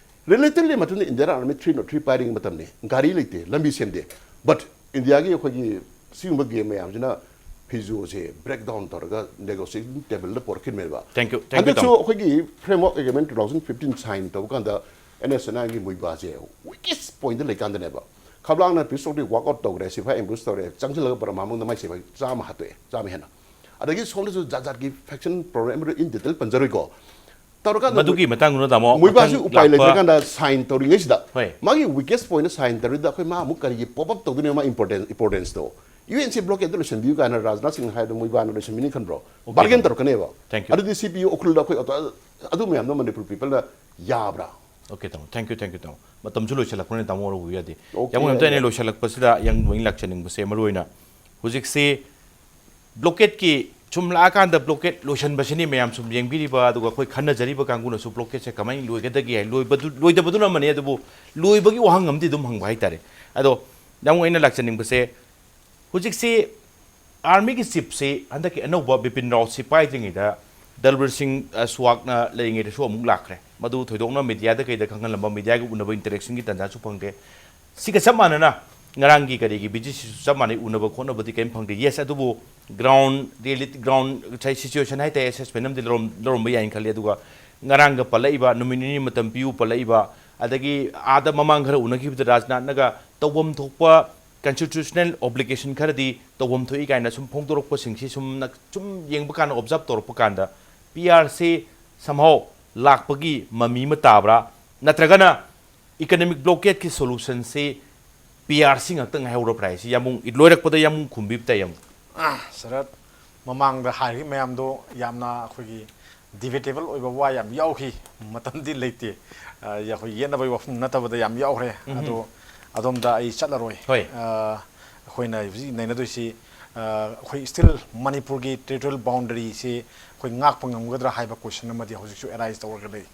ꯔꯤꯂꯦꯇꯤꯚꯂꯤ ꯃꯇꯨꯡꯗ Indian army three not three ꯄꯥꯏꯔꯤꯉꯩ ꯃꯇꯝꯅꯤ꯫ ꯒꯥꯔꯤ ꯂꯩꯇꯦ, ꯂꯝꯕꯤ ꯁꯦꯝꯗꯦ꯫ ꯕꯠ ꯏꯟꯗꯤꯌꯥꯒꯤ ꯑꯩꯈꯣꯏꯒꯤ ꯁꯤꯒꯨꯝꯕ ꯒꯦꯝ ꯃꯌꯥꯝꯁꯤꯅ ꯐꯤꯖꯣꯁꯦ ꯕ꯭ꯔꯦꯛ ꯗꯥꯎꯟ ꯇꯧꯔꯒ negotiation ꯇꯦꯕꯜꯗ ꯄꯨꯔꯛꯈꯤꯕꯅꯦꯕ꯫ Thank you, thank you, ꯍꯟꯗꯛꯁꯨ ꯇꯥꯃꯣ꯫ ꯑꯩꯈꯣꯏꯒꯤ framework agreement two thousand fifteen sign ꯇꯧꯕ ꯀꯥꯟꯗ ꯑꯦꯟ ꯑꯦꯁ ꯑꯦꯟ ꯑꯥꯏꯒꯤ ꯃꯨꯏꯕꯥꯁꯦ ꯋꯤꯀꯦꯁ ꯄꯣꯏꯟꯗ ꯂꯩꯀꯥꯟꯗꯅꯦꯕ꯫ ꯈꯞꯂꯥꯡꯅ ꯄꯤꯁ ꯇꯧꯗꯦ, ꯋꯥꯛ ꯑꯥꯎꯠ ꯇꯧꯈ꯭ꯔꯦ, ꯁꯤꯐꯥꯏ ꯑꯦꯝꯕꯨꯁ ꯇꯧꯔꯦ, ꯆꯪꯁꯤꯜꯂꯒ ꯕꯔꯃꯥ ꯃꯅꯨꯡꯗ ꯃꯥꯏ ꯁꯤꯐꯥꯏ ꯆꯥꯝꯃ ꯍꯥꯠꯇꯣꯛꯑꯦ, ꯆꯥꯝꯃ ꯍꯦꯟꯅ꯫ ꯑꯗꯒꯤ ꯁꯣꯝꯗꯁꯨ ꯖꯥꯠ ꯖꯥꯠꯀꯤ ꯐꯦꯛꯁꯟ ꯄ꯭ꯔꯣꯕ꯭ꯂꯦꯝ ꯏꯟ ꯗꯤꯇꯦꯜ ꯄꯟꯖꯔꯣꯏꯀꯣ꯫ ꯇꯧꯔꯀꯥꯟꯗ ꯃꯗꯨꯒꯤ ꯃꯇꯥꯡꯗꯨꯅ ꯇꯥꯃꯣ ꯃꯨꯏꯕꯥꯁꯤ ꯃꯊꯪ ꯎꯄꯥꯏ ꯂꯥꯛꯄ ꯂꯩꯇ꯭ꯔꯀꯥꯟꯗ ꯁꯥꯏꯟ ꯇꯧꯔꯤꯉꯩꯁꯤꯗ ꯍꯣꯏ꯫ ꯃꯥꯒꯤ ꯋꯤꯀꯦꯁ ꯄꯣꯏꯟꯗ ꯁꯥꯏꯟ ꯇꯧꯔꯤꯗ ꯑꯩꯈꯣꯏ ꯃꯥ ꯑꯃꯨꯛ ꯀꯔꯤꯒꯤ ꯄꯣꯞ ꯑꯞ ꯇꯧꯗꯣꯏꯅꯣ? ꯃꯥ ꯏꯝꯄꯣꯔꯇꯦꯟ ꯏꯝꯄꯣꯔꯇꯦꯟꯁꯇꯣ ꯌꯨ ꯑꯦꯟ ꯁꯤ ꯕ꯭ꯂꯣꯀꯦꯠꯇ ꯂꯣꯏꯁꯤꯟꯕꯤꯌꯨ ꯀꯥꯏꯅ ꯔꯥꯖꯅꯥꯊ ꯁꯤꯡ ꯍꯥꯏꯗꯣ ꯃꯨꯏꯕꯥꯅ ꯂꯣꯏꯁꯤꯟꯕꯤꯅꯤ ꯈꯟꯕ꯭ꯔꯣ? Okay, ꯕꯥꯔꯒꯦꯟ ꯇꯥꯃꯣ꯫ ꯇꯧꯔꯛꯀꯅꯦꯕ꯫ Thank you, ꯑꯗꯨꯗꯤ ꯁꯤ ꯄꯤ ꯌꯨ ꯎꯈ꯭ꯔꯨꯜꯗ ꯑꯩꯈꯣꯏ ꯑꯗꯨ- ꯑꯗꯨ ꯃꯌꯥꯝꯗꯣ ꯃꯅꯤꯄꯨꯔ ꯄꯤꯄꯜꯅ ꯌꯥꯕ꯭ꯔꯥ? Okay, ꯇꯥꯃꯣ, thank you, thank you, ꯇꯥꯃꯣ꯫ ꯃꯇꯝꯁꯨ ꯂꯣꯏꯁꯤꯜꯂꯛꯄꯅꯤꯅ ꯇꯥꯃꯣ ꯋꯥꯔꯧꯕꯤꯕ ꯌꯥꯗꯦ꯫ Okay, ꯌꯥꯝ ꯑꯝꯇ ꯌꯥꯏ, ꯑꯩꯅ ꯌꯥꯏ꯫ ꯂꯣꯏꯁꯤꯜꯂꯛꯄꯁꯤꯗ ꯌꯥꯝ ꯂꯣꯏꯅ ꯂꯥꯛꯆꯅꯤꯡꯕꯁꯦ ꯃꯔꯨ ꯑꯣꯏꯅ ꯍꯧꯖꯤꯛꯁꯤ ꯕ꯭ꯂꯣꯀꯦꯠꯀꯤ ꯁꯨꯝ ꯂꯥꯛꯑꯀꯥꯟꯗ ꯕ꯭ꯂꯣꯀꯦꯠ ꯂꯣꯏꯁꯤꯟꯕꯁꯤꯅꯤ ꯃꯌꯥꯝ ꯁꯨꯝ ꯌꯦꯡꯕꯤꯔꯤꯕ, ꯑꯗꯨꯒ ꯑꯩꯈꯣꯏ ꯈꯟꯅꯖꯔꯤꯕ ꯀꯥꯡꯕꯨꯅꯁꯨ ꯕ꯭ꯂꯣꯀꯦꯠꯁꯦ ꯀꯃꯥꯏꯅ ꯂꯣꯏꯒꯗꯒꯦ ꯍꯥꯏ, ꯂꯣꯏꯕꯗꯨ ꯂꯣꯏꯗꯕꯗꯨꯅ ꯑꯃꯅꯤ, ꯑꯗꯨꯕꯨ ꯂꯣꯏꯕꯒꯤ ꯋꯥꯍꯪ ꯑꯃꯗꯤ ꯑꯗꯨꯝ ꯍꯪꯕ ꯍꯥꯏꯇꯥꯔꯦ꯫ ꯑꯗꯣ ꯌꯥꯝ ꯑꯩꯅ ꯂꯥꯛꯆꯅꯤꯡꯕꯁꯦ ꯍꯧꯖꯤꯛꯁꯤ ꯑꯥꯔꯃꯤꯒꯤ ꯆꯤꯞꯁꯤ ꯍꯟꯗꯛꯀꯤ ꯑꯅꯧꯕ ꯕꯤꯄꯤꯟ ꯔꯥꯎꯠꯁꯤ ꯄꯥꯏꯗ꯭ꯔꯤꯉꯩꯗ ꯗꯜꯕꯤꯔ ꯁꯤꯡ, ꯑ, ꯁꯨꯋꯥꯛꯅ ꯂꯩꯔꯤꯉꯩꯗꯁꯨ ꯑꯃꯨꯛ ꯂꯥꯛꯈ꯭ꯔꯦ꯫ ꯃꯗꯨ ꯊꯣꯏꯗꯣꯛꯅ ꯃꯦꯗꯤꯌꯥꯗ ꯀꯩꯗ ꯈꯪꯍꯜꯂꯝꯕ, ꯃꯦꯗꯤꯌꯥꯒꯤ ꯎꯅꯕ ꯏꯟꯇꯔꯦꯛꯁꯟꯒꯤ ꯇꯥꯟꯖꯥꯁꯨ ꯐꯪꯗꯦ꯫ ꯁꯤꯒ ꯆꯞ ꯃꯥꯟꯅꯅ ꯉꯔꯥꯡꯒꯤ ꯀꯔꯤꯒꯤ ꯕꯤꯖꯤꯁꯤꯁꯨ ꯆꯞ ꯃꯥꯟꯅꯩ, ꯎꯅꯕ ꯈꯣꯠꯅꯕꯗꯤ ꯀꯔꯤꯝ ꯐꯪꯗꯦ꯫ ꯌꯦꯁ, ꯑꯗꯨꯕꯨ ꯒ꯭ꯔꯥꯎꯟ ꯔꯤꯌꯦꯂꯤꯇꯤ, ꯒ꯭ꯔꯥꯎꯟ ꯉꯁꯥꯏ ꯁꯤꯆꯨꯋꯦꯁꯟ ꯍꯥꯏꯇꯥꯔꯦ, ꯑꯦꯁꯦꯁꯃꯦꯟ ꯑꯃꯗꯤ ꯂꯧꯔꯝ-, ꯂꯧꯔꯝꯕ ꯌꯥꯏꯅ ꯈꯜꯂꯤ꯫ ꯑꯗꯨꯒ ꯉꯔꯥꯡꯒ ꯄꯜꯂꯛꯏꯕ ꯅꯨꯃꯤꯠ ꯅꯤꯅꯤ ꯃꯇꯝ ꯄꯤꯌꯨ ꯄꯜꯂꯛꯏꯕ, ꯑꯗꯒꯤ ꯑꯥꯗ ꯃꯃꯥꯡ ꯈꯔ ꯎꯅꯈꯤꯕꯗ ꯔꯥꯖꯅꯥꯊꯅꯒ ꯇꯧꯐꯝ ꯊꯣꯛꯄ ꯀꯟꯁꯇꯤꯇ꯭ꯌꯨꯁꯅꯦꯜ ꯑꯣꯕ꯭ꯂꯤꯒꯦꯁꯟ ꯈꯔꯗꯤ ꯇꯧꯐꯝ ꯊꯣꯛꯏ ꯀꯥꯏꯅ ꯁꯨꯝ ꯐꯣꯡꯗꯣꯔꯛꯄꯁꯤꯡꯁꯤ ꯁꯨꯝ ꯅ-, ꯁꯨꯝ ꯌꯦꯡꯕ ꯀꯥꯟꯗ, ꯑꯣꯕꯖꯥꯔꯕ ꯇꯧꯔꯛꯄ ꯀꯥꯟꯗ, ꯄꯤ ꯑꯥꯔꯁꯤ ꯁꯝꯍꯥꯎ ꯂꯥꯛꯄꯒꯤ ꯃꯃꯤ ꯑꯃ ꯇꯥꯕ꯭ꯔꯥ? ꯅꯠꯇ꯭ꯔꯒꯅ ꯏꯀꯅꯣꯃꯤꯛ ꯕ꯭ꯂꯣꯀꯦꯠꯀꯤ ꯁꯣꯂꯨꯁꯟꯁꯤ ꯄꯤ ꯑꯥꯔꯁꯤ ꯉꯥꯛꯇ ꯉꯥꯏꯍꯧꯔꯕ꯭ꯔꯥ ꯍꯥꯏꯁꯤ ꯌꯥꯝꯕꯨꯡ ꯂꯣꯏꯔꯛꯄꯗ ꯌꯥꯝꯕꯨꯡ ꯈꯨꯝꯕꯤꯕ ꯇꯥꯏ ꯌꯥꯝ꯫ ꯑꯥ, ꯁꯔꯠ, ꯃꯃꯥꯡꯗ ꯍꯥꯏꯈꯤꯕ ꯃꯌꯥꯝꯗꯣ ꯌꯥꯝꯅ ꯑꯩꯈꯣꯏꯒꯤ ꯗꯤꯕꯦꯇꯦꯕꯜ ꯑꯣꯏꯕ ꯋꯥ ꯌꯥꯝ ꯌꯥꯎꯈꯤ꯫ ꯃꯇꯝꯗꯤ ꯂꯩꯇꯦ꯫ ꯑ, ꯑꯩꯈꯣꯏ ꯌꯦꯠꯅꯕꯒꯤ ꯋꯥꯐꯝ ꯅꯠꯇꯕꯗ ꯌꯥꯝ ꯌꯥꯎꯈ꯭ꯔꯦ꯫ ꯑꯗꯣ ꯑꯗꯣꯝꯗ ꯑꯩ ꯆꯠꯂꯔꯣꯏ꯫ ꯍꯣꯏ꯫ ꯑ, ꯑꯩꯈꯣꯏꯅ ꯍꯧꯖꯤꯛ ꯅꯩꯅꯗꯣꯏꯁꯤ, ꯑ, ꯑꯩꯈꯣꯏ ꯁ꯭ꯇꯤꯜ ꯃꯅꯤꯄꯨꯔꯒꯤ ꯇꯦꯔꯤꯇꯣꯔꯤꯌꯦꯜ ꯕꯥꯎꯟꯗꯔꯤꯁꯤ ꯑꯩꯈꯣꯏ ꯉꯥꯛꯄ ꯉꯝꯒꯗ꯭ꯔꯥ ꯍꯥꯏꯕ ꯀꯣꯏꯁꯟ ꯑꯃꯗꯤ ꯍꯧꯖꯤꯛꯁꯨ ꯑꯦꯔꯥꯏꯁ ꯇꯧꯔꯒ ꯂꯩ꯫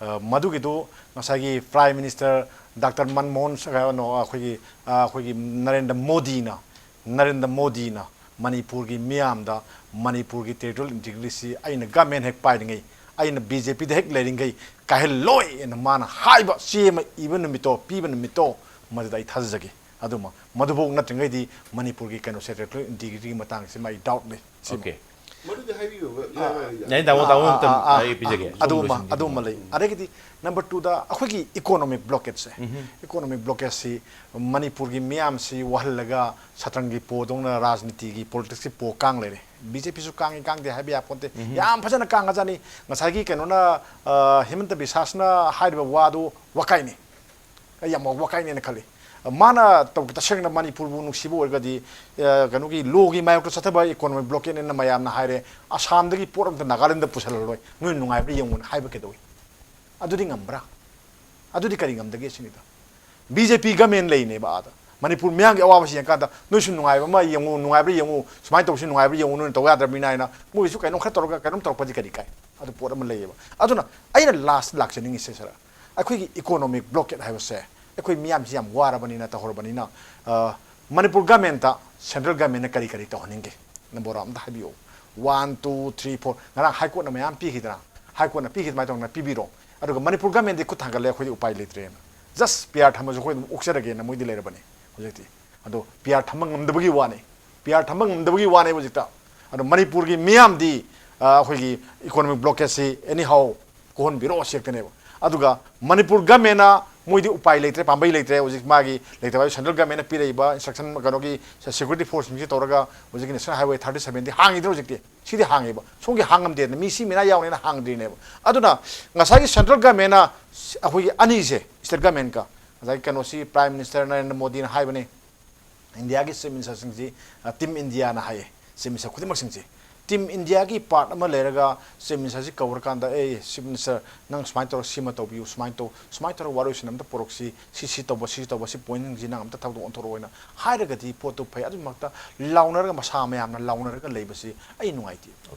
ꯑ, ꯃꯗꯨꯒꯤꯗꯨ ꯉꯁꯥꯏꯒꯤ ꯄ꯭ꯔꯥꯏꯝ ꯃꯤꯅꯤꯁꯇꯔ ꯗꯥꯛꯇꯔ ꯃꯟꯃꯣꯍꯟ ꯁ-, ꯀꯩꯅꯣ, ꯑꯩꯈꯣꯏꯒꯤ, ꯑ, ꯑꯩꯈꯣꯏꯒꯤ ꯅꯔꯦꯟꯗ꯭ꯔ ꯃꯣꯗꯤꯅ, ꯅꯔꯦꯟꯗ꯭ꯔ ꯃꯣꯗꯤꯅ ꯃꯅꯤꯄꯨꯔꯒꯤ ꯃꯤꯌꯥꯝꯗ ꯃꯅꯤꯄꯨꯔꯒꯤ territorial integrityꯁꯤ ꯑꯩꯅ government ꯍꯦꯛ ꯄꯥꯏꯔꯤꯉꯩ, ꯑꯩꯅ BJPꯗ ꯍꯦꯛ ꯂꯩꯔꯤꯉꯩ ꯀꯥꯏꯍꯜꯂꯣꯏ ꯑꯅ ꯃꯥꯅ ꯍꯥꯏꯕ ꯆꯦ ꯑꯃ ꯏꯕ ꯅꯨꯃꯤꯠꯇꯣ, ꯄꯤꯕ ꯅꯨꯃꯤꯠꯇꯣ, ꯃꯗꯨꯗ ꯑꯩ ꯊꯥꯖꯖꯒꯦ꯫ ꯑꯗꯨꯃ ꯃꯗꯨꯐꯥꯎ ꯅꯠꯇ꯭ꯔꯤꯉꯩꯗꯤ ꯃꯅꯤꯄꯨꯔꯒꯤ ꯀꯩꯅꯣꯁꯦ, territorial integrityꯒꯤ ꯃꯇꯥꯡꯁꯤꯃ ꯑꯩ doubt ꯂꯩ꯫ ꯁꯤꯃ꯫ Okay꯫ ꯃꯗꯨꯗꯤ ꯍꯥꯏꯕꯤꯌꯨꯕ ꯌꯥꯏ, ꯌꯥꯏ, ꯌꯥꯏ꯫ ꯌꯥꯏ, ꯇꯥꯃꯣ, ꯇꯥꯃꯣ ꯑꯥ, ꯑꯝꯇꯪ ꯑꯥ, ꯑꯥ, ꯑꯩ ꯄꯤꯖꯒꯦ꯫ ꯑꯗꯨꯃ ꯂꯣꯏꯁꯤꯟꯕꯤꯒꯦ꯫ ꯑꯗꯨꯃ ꯂꯩ꯫ ꯑꯗꯒꯤꯗꯤ number twoꯗ ꯑꯩꯈꯣꯏꯒꯤ economic blockadeꯁꯦ, economic blockadeꯁꯤ ꯃꯅꯤꯄꯨꯔꯒꯤ ꯃꯤꯌꯥꯝꯁꯤ ꯋꯥꯍꯜꯂꯒ ꯁꯇ꯭ꯔꯪꯒꯤ ꯄꯣꯗꯧꯅ ꯔꯥꯖꯅꯤꯇꯤꯒꯤ politicsꯀꯤ ꯄꯣ ꯀꯥꯡ ꯂꯩꯔꯦ꯫ BJPꯁꯨ ꯀꯥꯡꯉꯤ ꯀꯥꯡꯗꯦ ꯍꯥꯏꯕ ꯌꯥꯄꯣꯟꯇꯦ꯫ ꯌꯥꯝ ꯐꯖꯅ ꯀꯥꯡꯉꯖꯥꯠꯅꯤ꯫ ꯉꯁꯥꯏꯒꯤ ꯀꯩꯅꯣꯅ, ꯑ, ꯍꯤꯃꯟꯇ ꯕꯤꯁ꯭ꯋꯥꯁꯅ ꯍꯥꯏꯔꯤꯕ ꯋꯥꯗꯨ ꯋꯥꯀꯥꯏꯅꯤ꯫ ꯑꯩ ꯌꯥꯝ ꯋꯥꯀꯥꯏꯅꯦꯅ ꯈꯜꯂꯤ꯫ ꯃꯥꯅ ꯇꯧ-, ꯇꯁꯦꯡꯅ ꯃꯅꯤꯄꯨꯔꯕꯨ ꯅꯨꯡꯁꯤꯕ ꯑꯣꯏꯔꯒꯗꯤ, ꯑ, ꯀꯩꯅꯣꯒꯤ lawꯒꯤ ꯃꯥꯌꯣꯛꯇ ꯆꯠꯊꯕ economic blockadeꯅꯦꯅ ꯃꯌꯥꯝꯅ ꯍꯥꯏꯔꯦ, ꯑꯁꯥꯝꯗꯒꯤ ꯄꯣꯠ ꯑꯝꯇ ꯅꯥꯒꯥꯂꯦꯟꯗ ꯄꯨꯁꯜꯍꯜꯂꯔꯣꯏ, ꯅꯣꯏ ꯅꯨꯡꯉꯥꯏꯕ꯭ꯔꯥ ꯌꯦꯡꯉꯨꯅ ꯍꯥꯏꯕ ꯀꯩꯗꯧꯏ? ꯑꯗꯨꯗꯤ ꯉꯝꯕ꯭ꯔꯥ? ꯑꯗꯨꯗꯤ ꯀꯔꯤ ꯉꯝꯗꯒꯦ ꯁꯤꯅꯤꯗ꯫ BJP government ꯂꯩꯅꯦꯕ ꯑꯥꯗ꯫ ꯃꯅꯤꯄꯨꯔ ꯃꯤꯌꯥꯝꯒꯤ ꯑꯋꯥꯕꯁꯤ ꯌꯦꯡꯀꯥꯟꯗ ꯅꯣꯏꯁꯨ ꯅꯨꯡꯉꯥꯏꯕ ꯑꯃ ꯌꯦꯡꯉꯨ, ꯅꯨꯡꯉꯥꯏꯕ꯭ꯔꯥ ꯌꯦꯡꯉꯨ, ꯁꯨꯃꯥꯏꯅ ꯇꯧꯁꯤ, ꯅꯨꯡꯉꯥꯏꯕ꯭ꯔꯥ ꯌꯦꯡꯉꯨ, ꯅꯣꯏꯅ ꯇꯧ ꯌꯥꯗ꯭ꯔꯕꯅꯤꯅ ꯍꯥꯏꯅ ꯃꯣꯏꯒꯤꯁꯨ ꯀꯩꯅꯣꯝ ꯈꯔ ꯇꯧꯔꯒ ꯀꯩꯅꯣꯝ ꯇꯧꯔꯛꯄꯗꯤ ꯀꯔꯤ ꯀꯥꯏ? ꯑꯗꯨ ꯄꯣꯠ ꯑꯃ ꯂꯩꯌꯦꯕ꯫ ꯑꯗꯨꯅ ꯑꯩꯅ last ꯂꯥꯛꯆꯅꯤꯡꯉꯤꯁꯦ, sir, ꯑꯩꯈꯣꯏꯒꯤ economic blockade ꯍꯥꯏꯕꯁꯦ ꯑꯩꯈꯣꯏ ꯃꯤꯌꯥꯝꯁꯤ ꯌꯥꯝ ꯋꯥꯔꯕꯅꯤꯅ, ꯇꯧꯍꯧꯔꯕꯅꯤꯅ, ꯑ, ꯃꯅꯤꯄꯨꯔ governmentꯇ central governmentꯅ ꯀꯔꯤ ꯀꯔꯤ ꯇꯧꯍꯟꯅꯤꯡꯒꯦ? ꯅꯝꯕꯣꯔ ꯑꯝꯇ ꯍꯥꯏꯕꯤꯌꯨ꯫ One, two, three, four꯫ ꯉꯔꯥꯡ High Courtꯅ ꯃꯌꯥꯝ ꯄꯤꯈꯤꯗꯅ, High Courtꯅ ꯄꯤꯈꯤ ꯑꯗꯨꯃꯥꯏꯅ ꯇꯧꯗꯅ ꯄꯤꯕꯤꯔꯣ꯫ ꯑꯗꯨꯒ ꯃꯅꯤꯄꯨꯔ governmentꯗꯤ ꯈꯨꯠ ꯊꯥꯡꯒꯠꯂꯦ, ꯑꯩꯈꯣꯏꯗꯤ ꯎꯄꯥꯏ ꯂꯩꯇ꯭ꯔꯦꯅ꯫ Just PR ꯊꯝꯃꯁꯨ ꯑꯩꯈꯣꯏ ꯑꯗꯨꯝ ꯑꯣꯛꯆꯔꯒꯦꯅ ꯃꯣꯏꯗꯤ ꯂꯩꯔꯕꯅꯤ ꯍꯧꯖꯤꯛꯇꯤ꯫ ꯑꯗꯣ PR ꯊꯝꯕ ꯉꯝꯗꯕꯒꯤ ꯋꯥꯅꯤ, PR ꯊꯝꯕ ꯉꯝꯗꯕꯒꯤ ꯋꯥꯅꯦꯕ ꯍꯧꯖꯤꯛꯇ꯫ ꯑꯗꯣ ꯃꯅꯤꯄꯨꯔꯒꯤ ꯃꯤꯌꯥꯝꯗꯤ, ꯑ, ꯑꯩꯈꯣꯏꯒꯤ economic blockadeꯁꯤ anyhow ꯀꯣꯛꯍꯟꯕꯤꯔꯣ ꯁꯤ ꯈꯛꯇꯅꯦꯕ꯫ ꯑꯗꯨꯒ ꯃꯅꯤꯄꯨꯔ governmentꯅ ꯃꯣꯏꯗꯤ ꯎꯄꯥꯏ ꯂꯩꯇ꯭ꯔꯦ, ꯄꯥꯝꯕꯩ ꯂꯩꯇ꯭ꯔꯦ꯫ ꯍꯧꯖꯤꯛ ꯃꯥꯒꯤ ꯂꯩꯇꯕ ꯍꯥꯏꯕ central governmentꯅ ꯄꯤꯔꯛꯏꯕ instruction, ꯀꯩꯅꯣꯒꯤ security forceꯁꯤꯡꯁꯤ ꯇꯧꯔꯒ ꯍꯧꯖꯤꯛꯀꯤ National Highway thirty sevenꯗꯤ ꯍꯥꯡꯉꯤꯗꯅ ꯍꯧꯖꯤꯛꯇꯤ꯫ ꯁꯤꯗꯤ ꯍꯥꯡꯉꯦꯕ꯫ ꯁꯣꯝꯒꯤ ꯍꯥꯡꯉꯝꯗꯦꯗꯅ, ꯃꯤ ꯁꯤ ꯃꯤꯅꯥ ꯌꯥꯎꯅꯦꯅ ꯍꯥꯡꯗ꯭ꯔꯤꯅꯦꯕ꯫ ꯑꯗꯨꯅ ꯉꯁꯥꯏꯒꯤ central governmentꯅ ꯑꯩꯈꯣꯏꯒꯤ ꯑꯅꯤꯁꯦ, state governmentꯀ, ꯉꯁꯥꯏꯒꯤ ꯀꯩꯅꯣꯁꯤ Prime Minister ꯅꯔꯦꯟꯗ꯭ꯔ ꯃꯣꯗꯤꯅ ꯍꯥꯏꯕꯅꯤ, ꯏꯟꯗꯤꯌꯥꯒꯤ Chief Ministerꯁꯤꯡꯁꯤ, ꯑ, Team Indiaꯅ ꯍꯥꯏꯌꯦ꯫ Chief Minister ꯈꯨꯗꯤꯡꯃꯛꯁꯤꯡꯁꯤ Team Indiaꯒꯤ part ꯑꯃ ꯂꯩꯔꯒ Chief Ministerꯁꯤ ꯀꯧꯔꯀꯥꯟꯗ, "ꯑꯦ, Chief Minister, ꯅꯪ ꯁꯨꯃꯥꯏꯅ ꯇꯧꯔ ꯁꯤꯃ ꯇꯧꯕꯤꯌꯨ, ꯁꯨꯃꯥꯏꯅ ꯇꯧ, ꯁꯨꯃꯥꯏꯅ ꯇꯧꯔꯒ ꯋꯥꯔꯣꯏꯁꯤꯟ ꯑꯝꯇ ꯄꯨꯔꯛꯁꯤ, ꯁꯤ, ꯁꯤ ꯇꯧꯕ, ꯁꯤ ꯇꯧꯕ, ꯁꯤ pointꯁꯤꯡꯁꯤ ꯅꯪ ꯑꯝꯇ ꯊꯧꯗꯣꯛ ꯑꯣꯟꯊꯣꯔꯛꯑꯣꯅ" ꯍꯥꯏꯔꯒꯗꯤ ꯄꯣꯠꯇꯨ ꯐꯩ꯫ ꯑꯗꯨꯃꯛꯇ ꯂꯥꯎꯅꯔꯒ, ꯃꯁꯥ ꯃꯌꯥꯝꯅ ꯂꯥꯎꯅꯔꯒ ꯂꯩꯕꯁꯤ ꯑꯩ ꯅꯨꯡꯉꯥꯏꯇꯦ꯫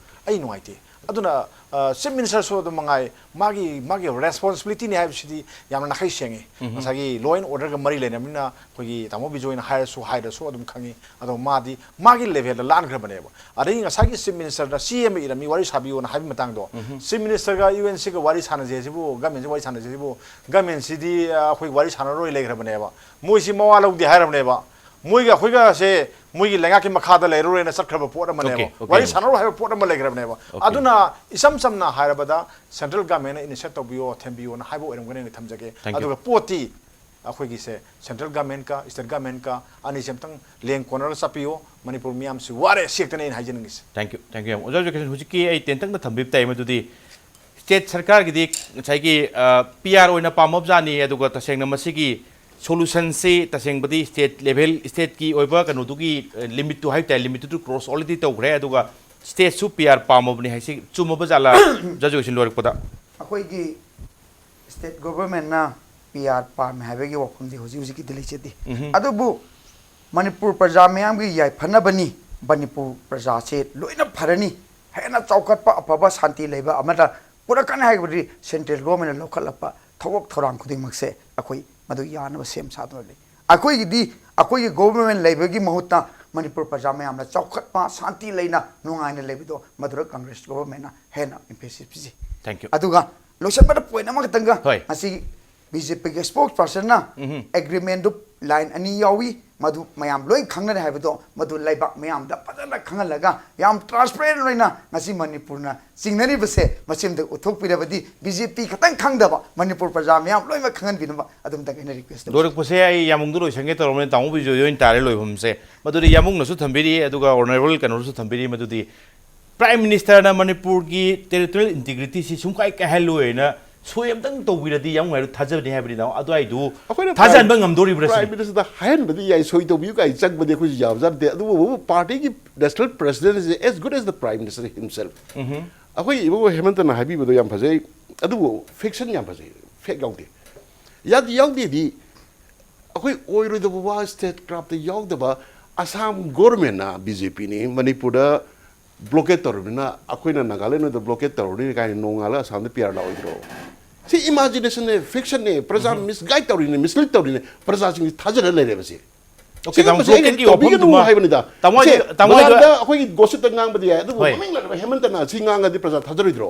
ꯑꯩ ꯅꯨꯡꯉꯥꯏꯇꯦ꯫ ꯑꯗꯨꯅ ꯆꯤꯐ ꯃꯤꯅꯤꯁꯇꯔꯁꯨ ꯑꯗꯨꯝ ꯃꯉꯥꯏ, ꯃꯥꯒꯤ ꯃꯥꯒꯤ ꯔꯦꯁꯄꯣꯟꯁꯤꯕꯤꯂꯤꯇꯤꯅꯤ ꯍꯥꯏꯕꯁꯤꯗꯤ ꯌꯥꯝꯅ ꯅꯥꯈꯩ ꯁꯦꯡꯉꯤ꯫ ꯉꯁꯥꯏꯒꯤ ꯂꯣ ꯑꯦꯟ ꯑꯣꯔꯗꯔꯒ ꯃꯔꯤ ꯂꯩꯅꯕꯅꯤꯅ ꯑꯩꯈꯣꯏꯒꯤ ꯇꯥꯃꯣ ꯕꯤꯖꯣꯏꯅ ꯍꯥꯏꯔꯁꯨ ꯍꯥꯏꯗ꯭ꯔꯁꯨ ꯑꯗꯨꯝ ꯈꯪꯉꯤ꯫ ꯑꯗꯣ ꯃꯥꯗꯤ ꯃꯥꯒꯤ ꯂꯦꯚꯦꯜꯗ ꯂꯥꯟꯈ꯭ꯔꯕꯅꯦꯕ꯫ ꯑꯗꯒꯤ ꯉꯁꯥꯏꯒꯤ ꯆꯤꯐ ꯃꯤꯅꯤꯁꯇꯔꯅ ꯆꯦ ꯑꯃ ꯏꯔꯝꯃꯤ ꯋꯥꯔꯤ ꯁꯥꯕꯤꯌꯣꯅ ꯍꯥꯏꯕ ꯃꯇꯥꯡꯗꯣ, ꯆꯤꯐ ꯃꯤꯅꯤꯁꯇꯔꯒ ꯌꯨ ꯑꯦꯟ ꯁꯤꯒ ꯋꯥꯔꯤ ꯁꯥꯟꯅꯖꯦ ꯍꯥꯏꯁꯤꯕꯨ, ꯒꯃꯦꯟꯁꯤꯒ ꯋꯥꯔꯤ ꯁꯥꯟꯅꯖꯦ ꯍꯥꯏꯁꯤꯕꯨ, ꯒꯃꯦꯟꯁꯤꯗꯤ ꯑꯩꯈꯣꯏ ꯋꯥꯔꯤ ꯁꯥꯟꯅꯔꯣꯏ ꯂꯩꯈ꯭ꯔꯕꯅꯦꯕ꯫ ꯃꯣꯏꯁꯤ ꯃꯋꯥ ꯂꯧꯗꯦ ꯍꯥꯏꯔꯕꯅꯦꯕ꯫ ꯃꯣꯏꯒ ꯑꯩꯈꯣꯏꯒꯁꯦ ꯃꯣꯏꯒꯤ ꯂꯩꯉꯥꯛꯀꯤ ꯃꯈꯥꯗ ꯂꯩꯔꯔꯣꯏꯅ ꯆꯠꯈ꯭ꯔꯕ ꯄꯣꯠ ꯑꯃꯅꯦꯕ꯫ Okay, okay. ꯋꯥꯔꯤ ꯁꯥꯟꯅꯔꯣꯏ ꯍꯥꯏꯕ ꯄꯣꯠ ꯑꯃ ꯂꯩꯈ꯭ꯔꯕꯅꯦꯕ꯫ Okay. ꯑꯗꯨꯅ ꯏꯆꯝ ꯆꯝꯅ ꯍꯥꯏꯔꯕꯗ ꯁꯦꯟꯇ꯭ꯔꯦꯜ ꯒꯃꯦꯟꯅ ꯏꯅꯤꯁꯤꯌꯦꯠ ꯇꯧꯕꯤꯌꯣ, ꯊꯦꯝꯕꯤꯌꯣꯅ ꯍꯥꯏꯕ ꯑꯣꯏꯔꯝꯒꯅꯤ ꯊꯝꯖꯒꯦ꯫ Thank you. ꯑꯗꯨꯒ ꯄꯣꯠꯇꯤ ꯑꯩꯈꯣꯏꯒꯤꯁꯦ ꯁꯦꯟꯇ꯭ꯔꯦꯜ ꯒꯃꯦꯟꯀ ꯁ꯭ꯇꯦꯠ ꯒꯃꯦꯟꯀ ꯑꯅꯤꯁꯦ ꯑꯝꯇꯪ ꯂꯦꯡ ꯀꯣꯟꯅꯔꯒ ꯆꯠꯄꯤꯌꯣ꯫ ꯃꯅꯤꯄꯨꯔ ꯃꯤꯌꯥꯝꯁꯤ ꯋꯥꯔꯦ ꯁꯤ ꯈꯛꯇꯅꯤ ꯑꯩꯅ ꯍꯥꯏꯖꯅꯤꯡꯉꯤꯁꯦ꯫ Thank you, thank you ꯌꯥꯝ꯫ ꯑꯣꯖꯥ ꯖꯣꯏꯀꯤꯁꯟ, ꯍꯧꯖꯤꯛꯀꯤ ꯑꯩ ꯇꯦꯟꯇꯛꯅ ꯊꯝꯕꯤꯕ ꯇꯥꯏ, ꯃꯗꯨꯗꯤ ꯁ꯭ꯇꯦꯠ ꯁꯔꯀꯥꯔꯒꯤꯗꯤ ꯉꯁꯥꯏꯒꯤ ꯄꯤ ꯑꯥꯔ ꯑꯣꯏꯅ ꯄꯥꯝꯃꯕꯖꯥꯠꯅꯤ, ꯑꯗꯨꯒ ꯇꯁꯦꯡꯅ ꯃꯁꯤꯒꯤ ꯁꯣꯂꯨꯁꯟꯁꯤ ꯇꯁꯦꯡꯕꯗꯤ ꯁ꯭ꯇꯦꯠ ꯂꯦꯚꯦꯜ, ꯁ꯭ꯇꯦꯠꯀꯤ ꯑꯣꯏꯕ ꯀꯩꯅꯣꯗꯨꯒꯤ ꯂꯤꯃꯤꯠꯇꯨ ꯍꯥꯏꯕ ꯇꯥꯔꯦ, ꯂꯤꯃꯤꯠꯇꯨ ꯀ꯭ꯔꯣꯁ ꯑꯣꯜꯔꯦꯗꯤ ꯇꯧꯈ꯭ꯔꯦ, ꯑꯗꯨꯒ ꯁ꯭ꯇꯦꯠꯁꯨ ꯄꯤ ꯑꯥꯔ ꯄꯥꯝꯃꯕꯅꯤ ꯍꯥꯏꯁꯤ ꯆꯨꯝꯃꯕ ꯖꯥꯠꯂꯥ? ꯖꯖ ꯑꯣꯏꯁꯤꯟ ꯂꯣꯏꯔꯛꯄꯗ ꯑꯩꯈꯣꯏꯒꯤ ꯁ꯭ꯇꯦꯠ ꯒꯣꯚꯔꯟꯃꯦꯟꯠꯅ ꯄꯤ ꯑꯥꯔ ꯄꯥꯝꯃꯦ ꯍꯥꯏꯕꯒꯤ ꯋꯥꯐꯝꯗꯤ ꯍꯧꯖꯤꯛ ꯍꯧꯖꯤꯛꯀꯤꯗꯤ ꯂꯩꯖꯗꯦ꯫ ꯎꯝꯍꯨꯝ꯫ ꯑꯗꯨꯕꯨ ꯃꯅꯤꯄꯨꯔ ꯄ꯭ꯔꯖꯥ ꯃꯤꯌꯥꯝꯒꯤ ꯌꯥꯏꯐꯅꯕꯅꯤ, ꯃꯅꯤꯄꯨꯔ ꯄ꯭ꯔꯖꯥꯁꯦ ꯂꯣꯏꯅ ꯐꯔꯅꯤ, ꯍꯦꯟꯅ ꯆꯥꯎꯈꯠꯄ, ꯑꯐꯕ, ꯁꯥꯟꯇꯤ ꯂꯩꯕ ꯑꯃꯗ ꯄꯨꯔꯛꯀꯅꯤ ꯍꯥꯏꯕꯗꯤ ꯁꯦꯟꯇ꯭ꯔꯦꯜ ꯒꯣꯚꯔꯟꯃꯦꯟꯠꯅ ꯂꯧꯈꯠꯂꯛꯄ ꯊꯕꯛ ꯊꯧꯔꯥꯡ ꯈꯨꯗꯤꯡꯃꯛꯁꯦ ꯑꯩꯈꯣꯏ ꯃꯗꯨ ꯌꯥꯅꯕ ꯁꯦꯝ ꯁꯥꯗꯨꯅ ꯂꯩ꯫ ꯑꯩꯈꯣꯏꯒꯤꯗꯤ ꯑꯩꯈꯣꯏꯒꯤ ꯒꯣꯚꯔꯟꯃꯦꯟꯠ ꯂꯩꯕꯒꯤ ꯃꯍꯨꯠꯇ ꯃꯅꯤꯄꯨꯔ ꯄ꯭ꯔꯖꯥ ꯃꯌꯥꯝꯅ ꯆꯥꯎꯈꯠꯄ, ꯁꯥꯟꯇꯤ ꯂꯩꯅ, ꯅꯨꯡꯉꯥꯏꯅ ꯂꯩꯕꯗꯣ ꯃꯗꯨꯗ ꯀꯪꯒ꯭ꯔꯦꯁ ꯒꯣꯚꯔꯟꯃꯦꯟꯠꯅ ꯍꯦꯟꯅ ꯏꯝꯐꯦꯁꯤꯁ ꯄꯤꯖꯩ꯫ Thank you. ꯑꯗꯨꯒ ꯂꯣꯏꯁꯤꯟꯕꯗ ꯄꯣꯏꯟꯠ ꯑꯃꯈꯛꯇꯪꯒ ꯍꯣꯏ꯫ ꯉꯁꯤ ꯕꯤ ꯖꯦ ꯄꯤꯒꯤ ꯁ꯭ꯄꯣꯛꯁ ꯄꯔꯁꯟꯅ ꯎꯝꯍꯨꯝ꯫ ꯑꯦꯒ꯭ꯔꯤꯃꯦꯟꯠꯗꯨ ꯂꯥꯏꯟ ꯑꯅꯤ ꯌꯥꯎꯏ, ꯃꯗꯨ ꯃꯌꯥꯝ ꯂꯣꯏ ꯈꯪꯅꯔꯦ ꯍꯥꯏꯕꯗꯣ ꯃꯗꯨ ꯂꯩꯕꯥꯛ ꯃꯌꯥꯝꯗ ꯐꯖꯅ ꯈꯪꯍꯜꯂꯒ ꯌꯥꯝ ꯇ꯭ꯔꯥꯟꯁꯄꯦꯔꯦꯟꯠ ꯑꯣꯏꯅ ꯉꯁꯤ ꯃꯅꯤꯄꯨꯔꯅ ꯆꯤꯡꯅꯔꯤꯕꯁꯦ ꯃꯁꯤꯃꯗ ꯎꯠꯊꯣꯛꯄꯤꯔꯕꯗꯤ ꯕꯤ ꯖꯦ ꯄꯤ ꯈꯛꯇꯪ ꯈꯪꯗꯕ ꯃꯅꯤꯄꯨꯔ ꯄ꯭ꯔꯖꯥ ꯃꯌꯥꯝ ꯂꯣꯏꯅꯃꯛ ꯈꯪꯍꯟꯕꯤꯅꯕ ꯑꯗꯨꯝꯇꯪ ꯑꯩꯅ ꯔꯤꯀ꯭ꯋꯦꯁ ꯇꯧꯖꯒꯦ꯫ ꯂꯣꯏꯔꯛꯄꯁꯦ ꯑꯩ ꯌꯥꯝꯕꯨꯡꯗ ꯂꯣꯏꯁꯟꯒꯦ ꯇꯧꯔꯝꯕꯅꯤ, ꯇꯥꯃꯣ ꯕꯤꯖꯣꯏ ꯑꯣꯏꯅ ꯇꯥꯔꯦ ꯂꯣꯏꯐꯝꯁꯦ꯫ ꯃꯗꯨꯗꯤ ꯌꯥꯝꯕꯨꯡꯅꯁꯨ ꯊꯝꯕꯤꯔꯤ, ꯑꯗꯨꯒ ꯑꯣꯅꯔꯦꯕꯜ ꯀꯩꯅꯣꯅꯁꯨ ꯊꯝꯕꯤꯔꯤ, ꯃꯗꯨꯗꯤ ꯄ꯭ꯔꯥꯏꯝ ꯃꯤꯅꯤꯁꯇꯔꯅ ꯃꯅꯤꯄꯨꯔꯒꯤ ꯇꯦꯔꯤꯇꯣꯔꯤꯌꯦꯜ ꯏꯟꯇꯤꯒ꯭ꯔꯤꯇꯤꯁꯤ ꯁꯨꯡꯀꯥꯏ ꯀꯥꯏꯍꯜꯂꯣꯏꯅ ꯁꯣꯏ ꯑꯝꯇꯪ ꯇꯧꯕꯤꯔꯗꯤ ꯌꯥꯝ ꯅꯨꯡꯉꯥꯏꯔꯣꯏ ꯊꯥꯖꯕꯅꯤ ꯍꯥꯏꯕꯅꯤꯗ, ꯑꯗꯨꯋꯥꯏꯗꯨ ꯑꯩꯈꯣꯏꯅ ꯊꯥꯖꯍꯟꯕ ꯄ꯭ꯔꯥꯏꯝ-, ꯉꯝꯗꯣꯔꯤꯕ꯭ꯔꯥ ꯁꯤꯅꯤ? ꯄ꯭ꯔꯥꯏꯝ ꯃꯤꯅꯤꯁꯇꯔꯗ ꯍꯥꯏꯍꯟꯕꯗꯤ ꯌꯥꯏ, ꯁꯣꯏ ꯇꯧꯕꯤꯌꯨ ꯀꯥꯏ ꯆꯪꯕꯗꯤ ꯑꯩꯈꯣꯏꯁꯨ ꯌꯥꯕꯖꯥꯠ ꯅꯠꯇꯦ꯫ ꯑꯗꯨꯕꯨ ꯄꯥꯔꯇꯤꯒꯤ ꯅꯦꯁꯅꯦꯜ ꯄ꯭ꯔꯁꯤꯗꯦꯟꯁꯦ as good as the prime minister himself꯫ ꯎꯝꯍꯨꯝ꯫ ꯑꯩꯈꯣꯏ ꯏꯕꯨꯡꯉꯣ ꯍꯦꯃꯟꯇꯅ ꯍꯥꯏꯕꯤꯕꯗꯣ ꯌꯥꯝ ꯐꯖꯩ, ꯑꯗꯨꯕꯨ ꯐꯤꯛꯁꯟ ꯌꯥꯝ ꯐꯖꯩ, ꯐꯦꯛ ꯌꯥꯎꯗꯦ꯫ ꯌꯥꯗꯤ ꯌꯥꯎꯗꯦꯗꯤ ꯑꯩꯈꯣꯏ ꯑꯣꯏꯔꯣꯏꯗꯕ ꯋꯥ ꯁ꯭ꯇꯦꯠ ꯀ꯭ꯔꯥꯐꯇ ꯌꯥꯎꯗꯕ꯫ ꯑꯁꯥꯝ ꯒꯣꯔꯃꯦꯟꯅ ꯕꯤ ꯖꯦ ꯄꯤꯅꯤ, ꯃꯅꯤꯄꯨꯔꯗ ꯕ꯭ꯂꯣꯀꯦꯠ ꯇꯧꯔꯕꯅꯤꯅ ꯑꯩꯈꯣꯏꯅ ꯅꯥꯒꯥꯂꯦꯟ ꯍꯣꯏꯗ ꯕ꯭ꯂꯣꯀꯦꯠ ꯇꯧꯔꯕꯅꯤꯅ ꯀꯥꯏꯅ ꯅꯣꯡꯉꯥꯜꯂꯒ ꯑꯁꯥꯝꯗ ꯄꯤ ꯑꯥꯔ ꯂꯥꯛꯑꯣꯏꯗ꯭ꯔꯣ? ꯁꯤ ꯏꯃꯥꯖꯤꯅꯦꯁꯟꯅꯦ, ꯐꯤꯛꯁꯟꯅꯦ, ꯄ꯭ꯔꯖꯥ ꯃꯤꯁꯒꯥꯏꯗ ꯇꯧꯔꯤꯅꯦ, ꯃꯤꯁꯂꯤꯗ ꯇꯧꯔꯤꯅꯦ, ꯄ꯭ꯔꯖꯥꯁꯤꯡꯁꯤ ꯊꯥꯖꯔ ꯂꯩꯔꯦꯕ ꯁꯤ꯫ Okay, ꯇꯥꯃꯣ, ꯁꯤꯒꯨꯝꯕꯁꯦ ꯑꯩꯅ ꯕ꯭ꯂꯣꯀꯦꯠꯀꯤ ꯇꯧꯕꯤꯒꯅꯨ ꯋꯥꯐꯝꯗꯨꯃ ꯍꯥꯏꯕꯅꯤꯗ꯫ ꯇꯥꯃꯣ, ꯁꯦ, ꯑꯩ-, ꯇꯥꯃꯣ, ꯑꯩ-, ꯕꯖꯥꯔꯗ ꯑꯩꯈꯣꯏꯒꯤ ꯒꯣꯁꯤꯞꯇ ꯉꯥꯡꯕꯗꯤ ꯌꯥꯏ, ꯑꯗꯨꯕꯨ ꯍꯣꯏ꯫ ꯃꯃꯤꯡ ꯂꯩꯔꯕ ꯍꯦꯃꯟꯇꯅ ꯁꯤ ꯉꯥꯡꯉꯗꯤ ꯄ꯭ꯔꯖꯥ ꯊꯥꯖꯔꯣꯏꯗ꯭ꯔꯣ?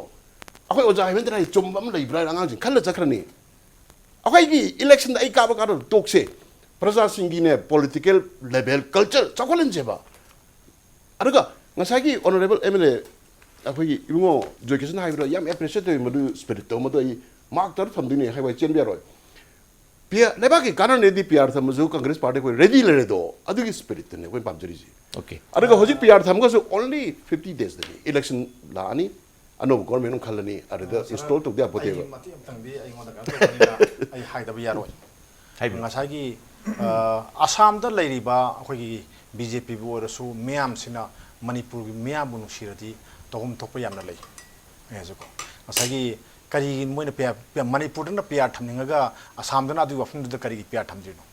ꯑꯩꯈꯣꯏ ꯑꯣꯖꯥ ꯍꯦꯃꯟꯇꯅ ꯍꯥꯏ ꯆꯨꯝꯕ ꯑꯃ ꯂꯩꯕ꯭ꯔꯥ ꯍꯥꯏꯅ ꯑꯉꯥꯡꯁꯤꯡ ꯈꯜꯂ ꯆꯠꯈ꯭ꯔꯅꯤ꯫ ꯑꯩꯈꯣꯏꯒꯤ ꯏꯂꯦꯛꯁꯟꯗ ꯑꯩ ꯀꯥꯕ ꯀꯥꯔꯣ ꯇꯣꯛꯁꯦ, ꯄ꯭ꯔꯖꯥꯁꯤꯡꯒꯤꯅꯦ ꯄꯣꯂꯤꯇꯤꯀꯦꯜ ꯂꯦꯚꯦꯜ ꯀꯜꯆꯔ ꯆꯥꯎꯈꯠꯍꯟꯁꯦꯕ꯫ ꯑꯗꯨꯒ ꯉꯁꯥꯏꯒꯤ ꯑꯣꯅꯔꯦꯕꯜ ꯑꯦꯝ ꯑꯦꯜ ꯑꯦ ꯑꯩꯈꯣꯏꯒꯤ ꯏꯕꯨꯡꯉꯣ ꯖꯣꯏꯀꯤꯁꯟ ꯍꯥꯏꯕꯗꯣ ꯌꯥꯝ ꯑꯦꯄ꯭ꯔꯤꯁꯤꯌꯦꯠ ꯇꯧꯋꯤ, ꯃꯗꯨ ꯁ꯭ꯄꯤꯔꯤꯠꯇꯣ, ꯃꯗꯨ ꯑꯩ ꯃꯥꯔꯛ ꯇꯧꯔ ꯊꯝꯗꯣꯏꯅꯦ, ꯍꯥꯏꯕ ꯑꯩ ꯆꯦꯟꯕ ꯌꯥꯔꯣꯏ꯫ ꯄꯤ ꯑꯥꯔ, ꯂꯩꯕꯥꯛꯀꯤ ꯀꯥꯟꯅꯅꯦꯗꯤ ꯄꯤ ꯑꯥꯔ ꯊꯝꯃꯁꯨ ꯀꯪꯒ꯭ꯔꯦꯁ ꯄꯥꯔꯇꯤ ꯑꯩꯈꯣꯏ ꯔꯦꯗꯤ ꯂꯩꯔꯦꯗꯣ, ꯑꯗꯨꯒꯤ ꯁ꯭ꯄꯤꯔꯤꯠꯇꯨꯅꯦ ꯑꯩꯈꯣꯏ ꯄꯥꯝꯖꯔꯤꯁꯦ꯫ Okay. ꯑꯗꯨꯒ ꯍꯧꯖꯤꯛ ꯄꯤ ꯑꯥꯔ ꯊꯝꯃꯒꯁꯨ only fifty days ꯗꯅꯤ ꯏꯂꯦꯛꯁꯟ ꯂꯥꯛꯑꯅꯤ, ꯑꯅꯧꯕ ꯒꯣꯔꯃꯦꯟ ꯑꯃ ꯈꯜꯂꯅꯤ, ꯑꯗꯨꯗ ꯏꯟꯁꯇꯣꯜ ꯇꯧꯗ ꯌꯥꯄꯣꯠꯇꯦꯕ꯫ ꯑꯩꯒꯤ ꯃꯇꯦꯡ ꯑꯝꯇꯪꯗꯤ ꯑꯩꯉꯣꯟꯗ ꯀꯩꯅꯣ ꯇꯧꯕꯅꯤꯅ ꯑꯩ ꯍꯥꯏꯗꯕ ꯌꯥꯔꯣꯏ꯫ ꯍꯥꯏꯕꯤꯌꯨ꯫ ꯉꯁꯥꯏꯒꯤ ꯑ, ꯑꯁꯥꯝꯗ ꯂꯩꯔꯤꯕ ꯑꯩꯈꯣꯏꯒꯤ ꯕꯤ ꯖꯦ ꯄꯤꯕꯨ ꯑꯣꯏꯔꯁꯨ ꯃꯤꯌꯥꯝꯁꯤꯅ ꯃꯅꯤꯄꯨꯔꯒꯤ ꯃꯤꯌꯥꯝꯕꯨ ꯅꯨꯡꯁꯤꯔꯗꯤ ꯇꯧꯐꯝ ꯊꯣꯛꯄ ꯌꯥꯝꯅ ꯂꯩ꯫ ꯑꯩ ꯍꯥꯏꯁꯦꯀꯣ, ꯉꯁꯥꯏꯒꯤ ꯀꯔꯤꯒꯤ ꯃꯣꯏꯅ ꯄꯤ ꯑꯥꯔ, ꯄꯤ ꯑꯥꯔ, ꯃꯅꯤꯄꯨꯔꯗꯅ ꯄꯤ ꯑꯥꯔ ꯊꯝꯅꯤꯡꯉꯒ ꯑꯁꯥꯝꯗꯅ ꯑꯗꯨꯒꯤ ꯋꯥꯐꯝꯗꯨꯗ ꯀꯔꯤꯒꯤ ꯄꯤ ꯑꯥꯔ ꯊꯝꯗ꯭ꯔꯤꯅꯣ?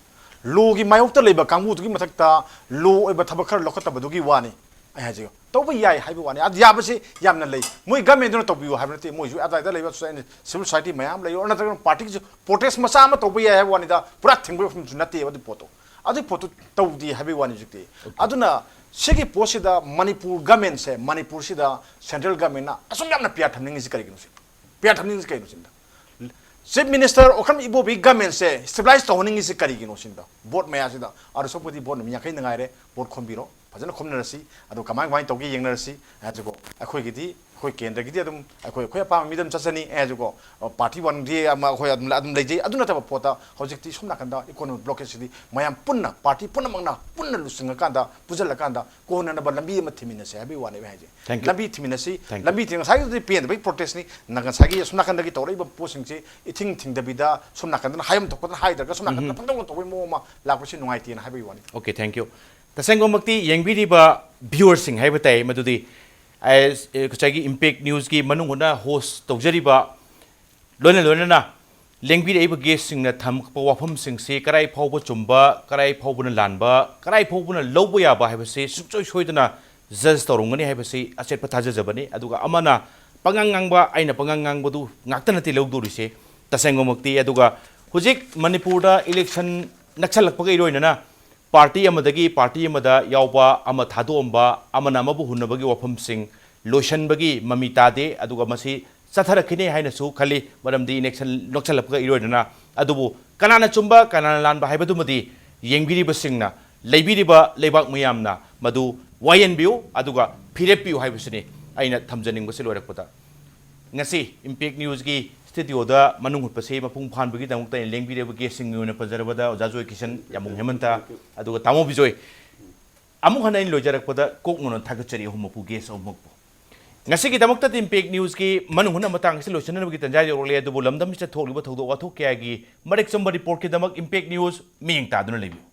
ꯂꯣꯒꯤ ꯃꯥꯌꯣꯛꯇ ꯂꯩꯕ ꯀꯥꯡꯕꯨꯗꯨꯒꯤ ꯃꯊꯛꯇ ꯂꯣ ꯑꯣꯏꯕ ꯊꯕꯛ ꯈꯔ ꯂꯧꯈꯠꯇꯕꯗꯨꯒꯤ ꯋꯥꯅꯤ꯫ ꯑꯩ ꯍꯥꯏꯁꯦ ꯇꯧꯕ ꯌꯥꯏ ꯍꯥꯏꯕ ꯋꯥꯅꯤ, ꯑꯗꯨ ꯌꯥꯕꯁꯤ ꯌꯥꯝꯅ ꯂꯩ꯫ ꯃꯣꯏ ꯒꯃꯦꯟꯗꯨꯅ ꯇꯧꯕꯤꯌꯨ ꯍꯥꯏꯕ ꯅꯠꯇꯦ, ꯃꯣꯏꯁꯨ ꯑꯗꯨꯋꯥꯏꯗ ꯂꯩꯕ ꯁꯣꯁꯥꯏ-, ꯁꯤꯚꯤꯜ ꯁꯣꯁꯥꯏꯇꯤ ꯃꯌꯥꯝ ꯂꯩ, ꯅꯠꯇ꯭ꯔꯒꯅ ꯄꯥꯔꯇꯤꯒꯤꯁꯨ ꯄ꯭ꯔꯣꯇꯦꯁ ꯃꯆꯥ ꯑꯃ ꯇꯧꯕ ꯌꯥꯏ ꯍꯥꯏꯕ ꯋꯥꯅꯤꯗ, ꯄꯨꯔꯥ ꯊꯤꯡꯕꯒꯤ ꯋꯥꯐꯝꯁꯨ ꯅꯠꯇꯦꯕ ꯑꯗꯨꯒꯤ ꯄꯣꯠꯇꯣ꯫ ꯑꯗꯨꯒꯤ ꯄꯣꯠꯇꯨ ꯇꯧꯗꯦ ꯍꯥꯏꯕꯒꯤ ꯋꯥꯅꯤ ꯍꯧꯖꯤꯛꯇꯤ꯫ ꯑꯗꯨꯅ ꯁꯤꯒꯤ ꯄꯣꯠꯁꯤꯗ ꯃꯅꯤꯄꯨꯔ ꯒꯃꯦꯟꯁꯦ, ꯃꯅꯤꯄꯨꯔꯁꯤꯗ ꯁꯦꯟꯇ꯭ꯔꯦꯜ ꯒꯃꯦꯟꯅ ꯑꯁꯨꯛ ꯌꯥꯝꯅ ꯄꯤ ꯑꯥꯔ ꯊꯝꯅꯤꯡꯉꯤꯁꯤ ꯀꯔꯤꯒꯤꯅꯣ ꯁꯤ? ꯄꯤ ꯑꯥꯔ ꯊꯝꯅꯤꯡꯉꯤꯁꯤ ꯀꯩꯅꯣ ꯁꯤꯗ? ꯆꯤꯐ ꯃꯤꯅꯤꯁꯇꯔ ꯑꯣꯀ꯭ꯔꯝ ꯏꯕꯣꯕꯤ ꯒꯃꯦꯟꯁꯦ ꯁ꯭ꯇꯦꯕꯤꯂꯥꯏꯁ ꯇꯧꯍꯟꯅꯤꯡꯉꯤꯁꯤ ꯀꯔꯤꯒꯤꯅꯣ ꯁꯤꯗ? ꯚꯣꯠ ꯃꯌꯥꯁꯤꯗ ꯑꯗꯨ ꯁꯔꯨꯛꯄꯨꯗꯤ ꯚꯣꯠ ꯅꯨꯃꯤꯠ ꯌꯥꯡꯈꯩꯗ ꯉꯥꯏꯔꯦ, ꯚꯣꯠ ꯈꯣꯝꯕꯤꯔꯣ, ꯐꯖꯅ ꯈꯣꯝꯅꯔꯁꯤ, ꯑꯗꯨ ꯀꯃꯥꯏ ꯀꯃꯥꯏꯅ ꯇꯧꯒꯦ ꯌꯦꯡꯅꯔꯁꯤ꯫ ꯑꯗꯨꯀꯣ ꯑꯩꯈꯣꯏꯒꯤꯗꯤ, ꯑꯩꯈꯣꯏ ꯀꯦꯟꯗ꯭ꯔꯒꯤꯗꯤ ꯑꯗꯨꯝ ꯑꯩꯈꯣꯏ, ꯑꯩꯈꯣꯏ ꯑꯄꯥꯝꯕ ꯃꯤꯗ ꯑꯗꯨꯝ ꯆꯠꯆꯅꯤ꯫ ꯑꯦ, ꯑꯗꯨꯀꯣ ꯄꯥꯔꯇꯤ ꯋꯥꯟꯗꯤ ꯑꯃ ꯑꯩꯈꯣꯏ ꯑꯗꯨꯝ, ꯑꯗꯨꯝ ꯂꯩꯖꯩ꯫ ꯑꯗꯨ ꯅꯠꯇꯕ ꯄꯣꯠꯇ ꯍꯧꯖꯤꯛꯇꯤ ꯁꯣꯝ ꯅꯥꯀꯟꯗ ꯏꯀꯣꯅꯣꯃꯤꯛ ꯕ꯭ꯂꯣꯀꯦꯖꯁꯤꯗꯤ ꯃꯌꯥꯝ ꯄꯨꯟꯅ, ꯄꯥꯔꯇꯤ ꯄꯨꯝꯅꯃꯛꯅ ꯄꯨꯟꯅ ꯂꯨꯆꯤꯡꯉꯀꯥꯟꯗ, ꯄꯨꯟꯁꯤꯜꯂꯀꯥꯟꯗ ꯀꯣꯟꯅꯅꯕ ꯂꯝꯕꯤ ꯑꯃ ꯊꯤꯃꯤꯟꯅꯁꯦ ꯍꯥꯏꯕꯒꯤ ꯋꯥꯅꯦꯕ ꯍꯥꯏꯁꯦ꯫ Thank you. ꯂꯝꯕꯤ ꯊꯤꯃꯤꯟꯅꯁꯤ꯫ Thank you. ꯂꯝꯕꯤ ꯊꯤꯡ-, ꯉꯁꯥꯏꯒꯤꯗꯨꯗꯤ ꯄꯦꯟꯗꯕꯒꯤ ꯄ꯭ꯔꯣꯇꯦꯁꯅꯤ꯫ ꯅ-, ꯉꯁꯥꯏꯒꯤ ꯑꯁꯣꯝ ꯅꯥꯀꯟꯗꯒꯤ ꯇꯧꯔꯛꯏꯕ ꯄꯣꯠꯁꯤꯡꯁꯤ ꯏꯊꯤꯡ ꯊꯤꯡꯗꯕꯤꯗ ꯁꯣꯝ ꯅꯥꯀꯟꯗꯅ ꯍꯥꯏꯐꯝ ꯊꯣꯛꯄꯗꯅ ꯍꯥꯏꯗ꯭ꯔꯒ ꯁꯣꯝ ꯅꯥꯀꯟꯗ ꯄꯪꯇꯧꯗ ꯇꯧꯕꯒꯤ ꯃꯑꯣꯡ ꯑꯃ ꯂꯥꯛꯄꯁꯤ ꯅꯨꯡꯉꯥꯏꯇꯦꯅ ꯍꯥꯏꯕꯒꯤ ꯋꯥꯅꯤ꯫ Okay, thank you. ꯇꯁꯦꯡꯕꯃꯛꯇꯤ ꯌꯦꯡꯕꯤꯔꯤꯕ viewerꯁꯤꯡ ꯍꯥꯏꯕ ꯇꯥꯏ, ꯃꯗꯨꯗꯤ ꯑꯩ, ꯑ, ꯉꯁꯥꯏꯒꯤ Impact Newsꯀꯤ ꯃꯅꯨꯡ ꯍꯨꯠꯅ host ꯇꯧꯖꯔꯤꯕ, ꯂꯣꯏꯅ ꯂꯣꯏꯅꯅ ꯂꯦꯡꯕꯤꯔꯛꯏꯕ guestꯁꯤꯡꯅ ꯊꯝꯃꯛꯄ ꯋꯥꯐꯝꯁꯤꯡꯁꯤ ꯀꯔꯥꯏ ꯐꯥꯎꯕ ꯆꯨꯝꯕ, ꯀꯔꯥꯏ ꯐꯥꯎꯕꯅ ꯂꯥꯟꯕ, ꯀꯔꯥꯏ ꯐꯥꯎꯕꯅ ꯂꯧꯕ ꯌꯥꯕ ꯍꯥꯏꯕꯁꯤ ꯁꯨꯡꯁꯣꯏ ꯁꯣꯏꯗꯅ ꯖꯁ ꯇꯧꯔꯝꯒꯅꯤ ꯍꯥꯏꯕꯁꯤ ꯑꯆꯦꯠꯄ ꯊꯥꯖꯖꯕꯅꯤ꯫ ꯑꯗꯨꯒ ꯑꯃꯅ ꯄꯉꯥꯡ ꯉꯥꯡꯕ, ꯑꯩꯅ ꯄꯉꯥꯡ ꯉꯥꯡꯕꯗꯨ ꯉꯥꯛꯇ ꯅꯠꯇꯦ ꯂꯧꯗꯣꯔꯤꯁꯦ꯫ ꯇꯁꯦꯡꯕꯃꯛꯇꯤ ꯑꯗꯨꯒ ꯍꯧꯖꯤꯛ ꯃꯅꯤꯄꯨꯔꯗ ꯏꯂꯦꯛꯁꯟ ꯅꯛꯁꯜꯂꯛꯄꯒ ꯏꯔꯣꯏꯅꯅ ꯄꯥꯔꯇꯤ ꯑꯃꯗꯒꯤ ꯄꯥꯔꯇꯤ ꯑꯃꯗ ꯌꯥꯎꯕ, ꯑꯃ ꯊꯥꯗꯣꯛꯑꯝꯕ, ꯑꯃꯅ ꯑꯃꯕꯨ ꯍꯨꯟꯅꯕꯒꯤ ꯋꯥꯐꯝꯁꯤꯡ ꯂꯣꯏꯁꯤꯟꯕꯒꯤ ꯃꯃꯤ ꯇꯥꯗꯦ꯫ ꯑꯗꯨꯒ ꯃꯁꯤ ꯆꯠꯊꯔꯛꯈꯤꯅꯤ ꯍꯥꯏꯅꯁꯨ ꯈꯜꯂꯤ, ꯃꯔꯝꯗꯤ ꯏꯂꯦꯛꯁꯟ ꯅꯛꯁꯜꯂꯛꯄꯒ ꯏꯔꯣꯏꯅꯅ꯫ ꯑꯗꯨꯕꯨ ꯀꯅꯥꯅ ꯆꯨꯝꯕ, ꯀꯅꯥꯅ ꯂꯥꯟꯕ ꯍꯥꯏꯕꯗꯨꯃꯗꯤ ꯌꯦꯡꯕꯤꯔꯤꯕꯁꯤꯡꯅ, ꯂꯩꯕꯤꯔꯤꯕ ꯂꯩꯕꯥꯛ ꯃꯤꯌꯥꯝꯅ ꯃꯗꯨ ꯋꯥꯌꯦꯟꯕꯤꯌꯨ, ꯑꯗꯨꯒ ꯐꯤꯔꯦꯞ ꯄꯤꯌꯨ ꯍꯥꯏꯕꯁꯤꯅꯤ ꯑꯩꯅ ꯊꯝꯖꯅꯤꯡꯕꯁꯤ꯫ ꯂꯣꯏꯔꯛꯄꯗ, ꯉꯁꯤ ꯏꯝꯄꯦꯛ ꯅ꯭ꯌꯨꯁꯀꯤ ꯁ꯭ꯇꯨꯗꯤꯑꯣꯗ ꯃꯅꯨꯡ ꯍꯨꯠꯄꯁꯤ ꯃꯄꯨꯡ ꯐꯥꯍꯟꯕꯒꯤꯗꯃꯛꯇ ꯑꯩꯅ ꯂꯦꯡꯕꯤꯔꯤꯕ ꯒꯦꯁꯁꯤꯡꯒꯤ ꯑꯣꯏꯅ ꯄꯟꯖꯔꯕꯗ ꯑꯣꯖꯥ ꯖꯣꯏ ꯀꯤꯁꯟ, ꯌꯥꯝꯕꯨꯡ ꯍꯦꯃꯟꯇ, ꯑꯗꯨꯒ ꯇꯥꯃꯣ ꯕꯤꯖꯣꯏ꯫ ꯑꯃꯨꯛ ꯍꯟꯅ ꯑꯩꯅ ꯂꯣꯏꯖꯔꯛꯄꯗ ꯀꯣꯛ ꯅꯣꯟꯅ ꯊꯥꯒꯠꯆꯔꯤ ꯑꯍꯨꯝꯃꯛꯄꯨ, ꯒꯦꯁ ꯑꯍꯨꯝꯃꯛꯄꯨ꯫ ꯉꯁꯤꯒꯤꯗꯃꯛꯇꯗꯤ ꯏꯝꯄꯦꯛ ꯅ꯭ꯌꯨꯁꯀꯤ ꯃꯅꯨꯡ ꯍꯨꯠꯅ ꯃꯇꯥꯡ ꯑꯁꯤ ꯂꯣꯏꯁꯤꯟꯅꯅꯕꯒꯤ ꯇꯥꯟꯖꯥ ꯌꯧꯔꯛꯂꯦ, ꯑꯗꯨꯕꯨ ꯂꯝꯗꯝꯁꯤꯗ ꯊꯣꯛꯂꯤꯕ ꯊꯧꯗꯣꯛ ꯋꯥꯊꯣꯛ ꯀꯌꯥꯒꯤ ꯃꯔꯤꯛ ꯆꯨꯝꯕ ꯔꯤꯄꯣꯔꯠꯀꯤꯗꯃꯛ ꯏꯝꯄꯦꯛ ꯅ꯭ꯌꯨꯁ ꯃꯤꯠꯌꯦꯡ ꯇꯥꯗꯨꯅ ꯂꯩꯕꯤꯌꯨ꯫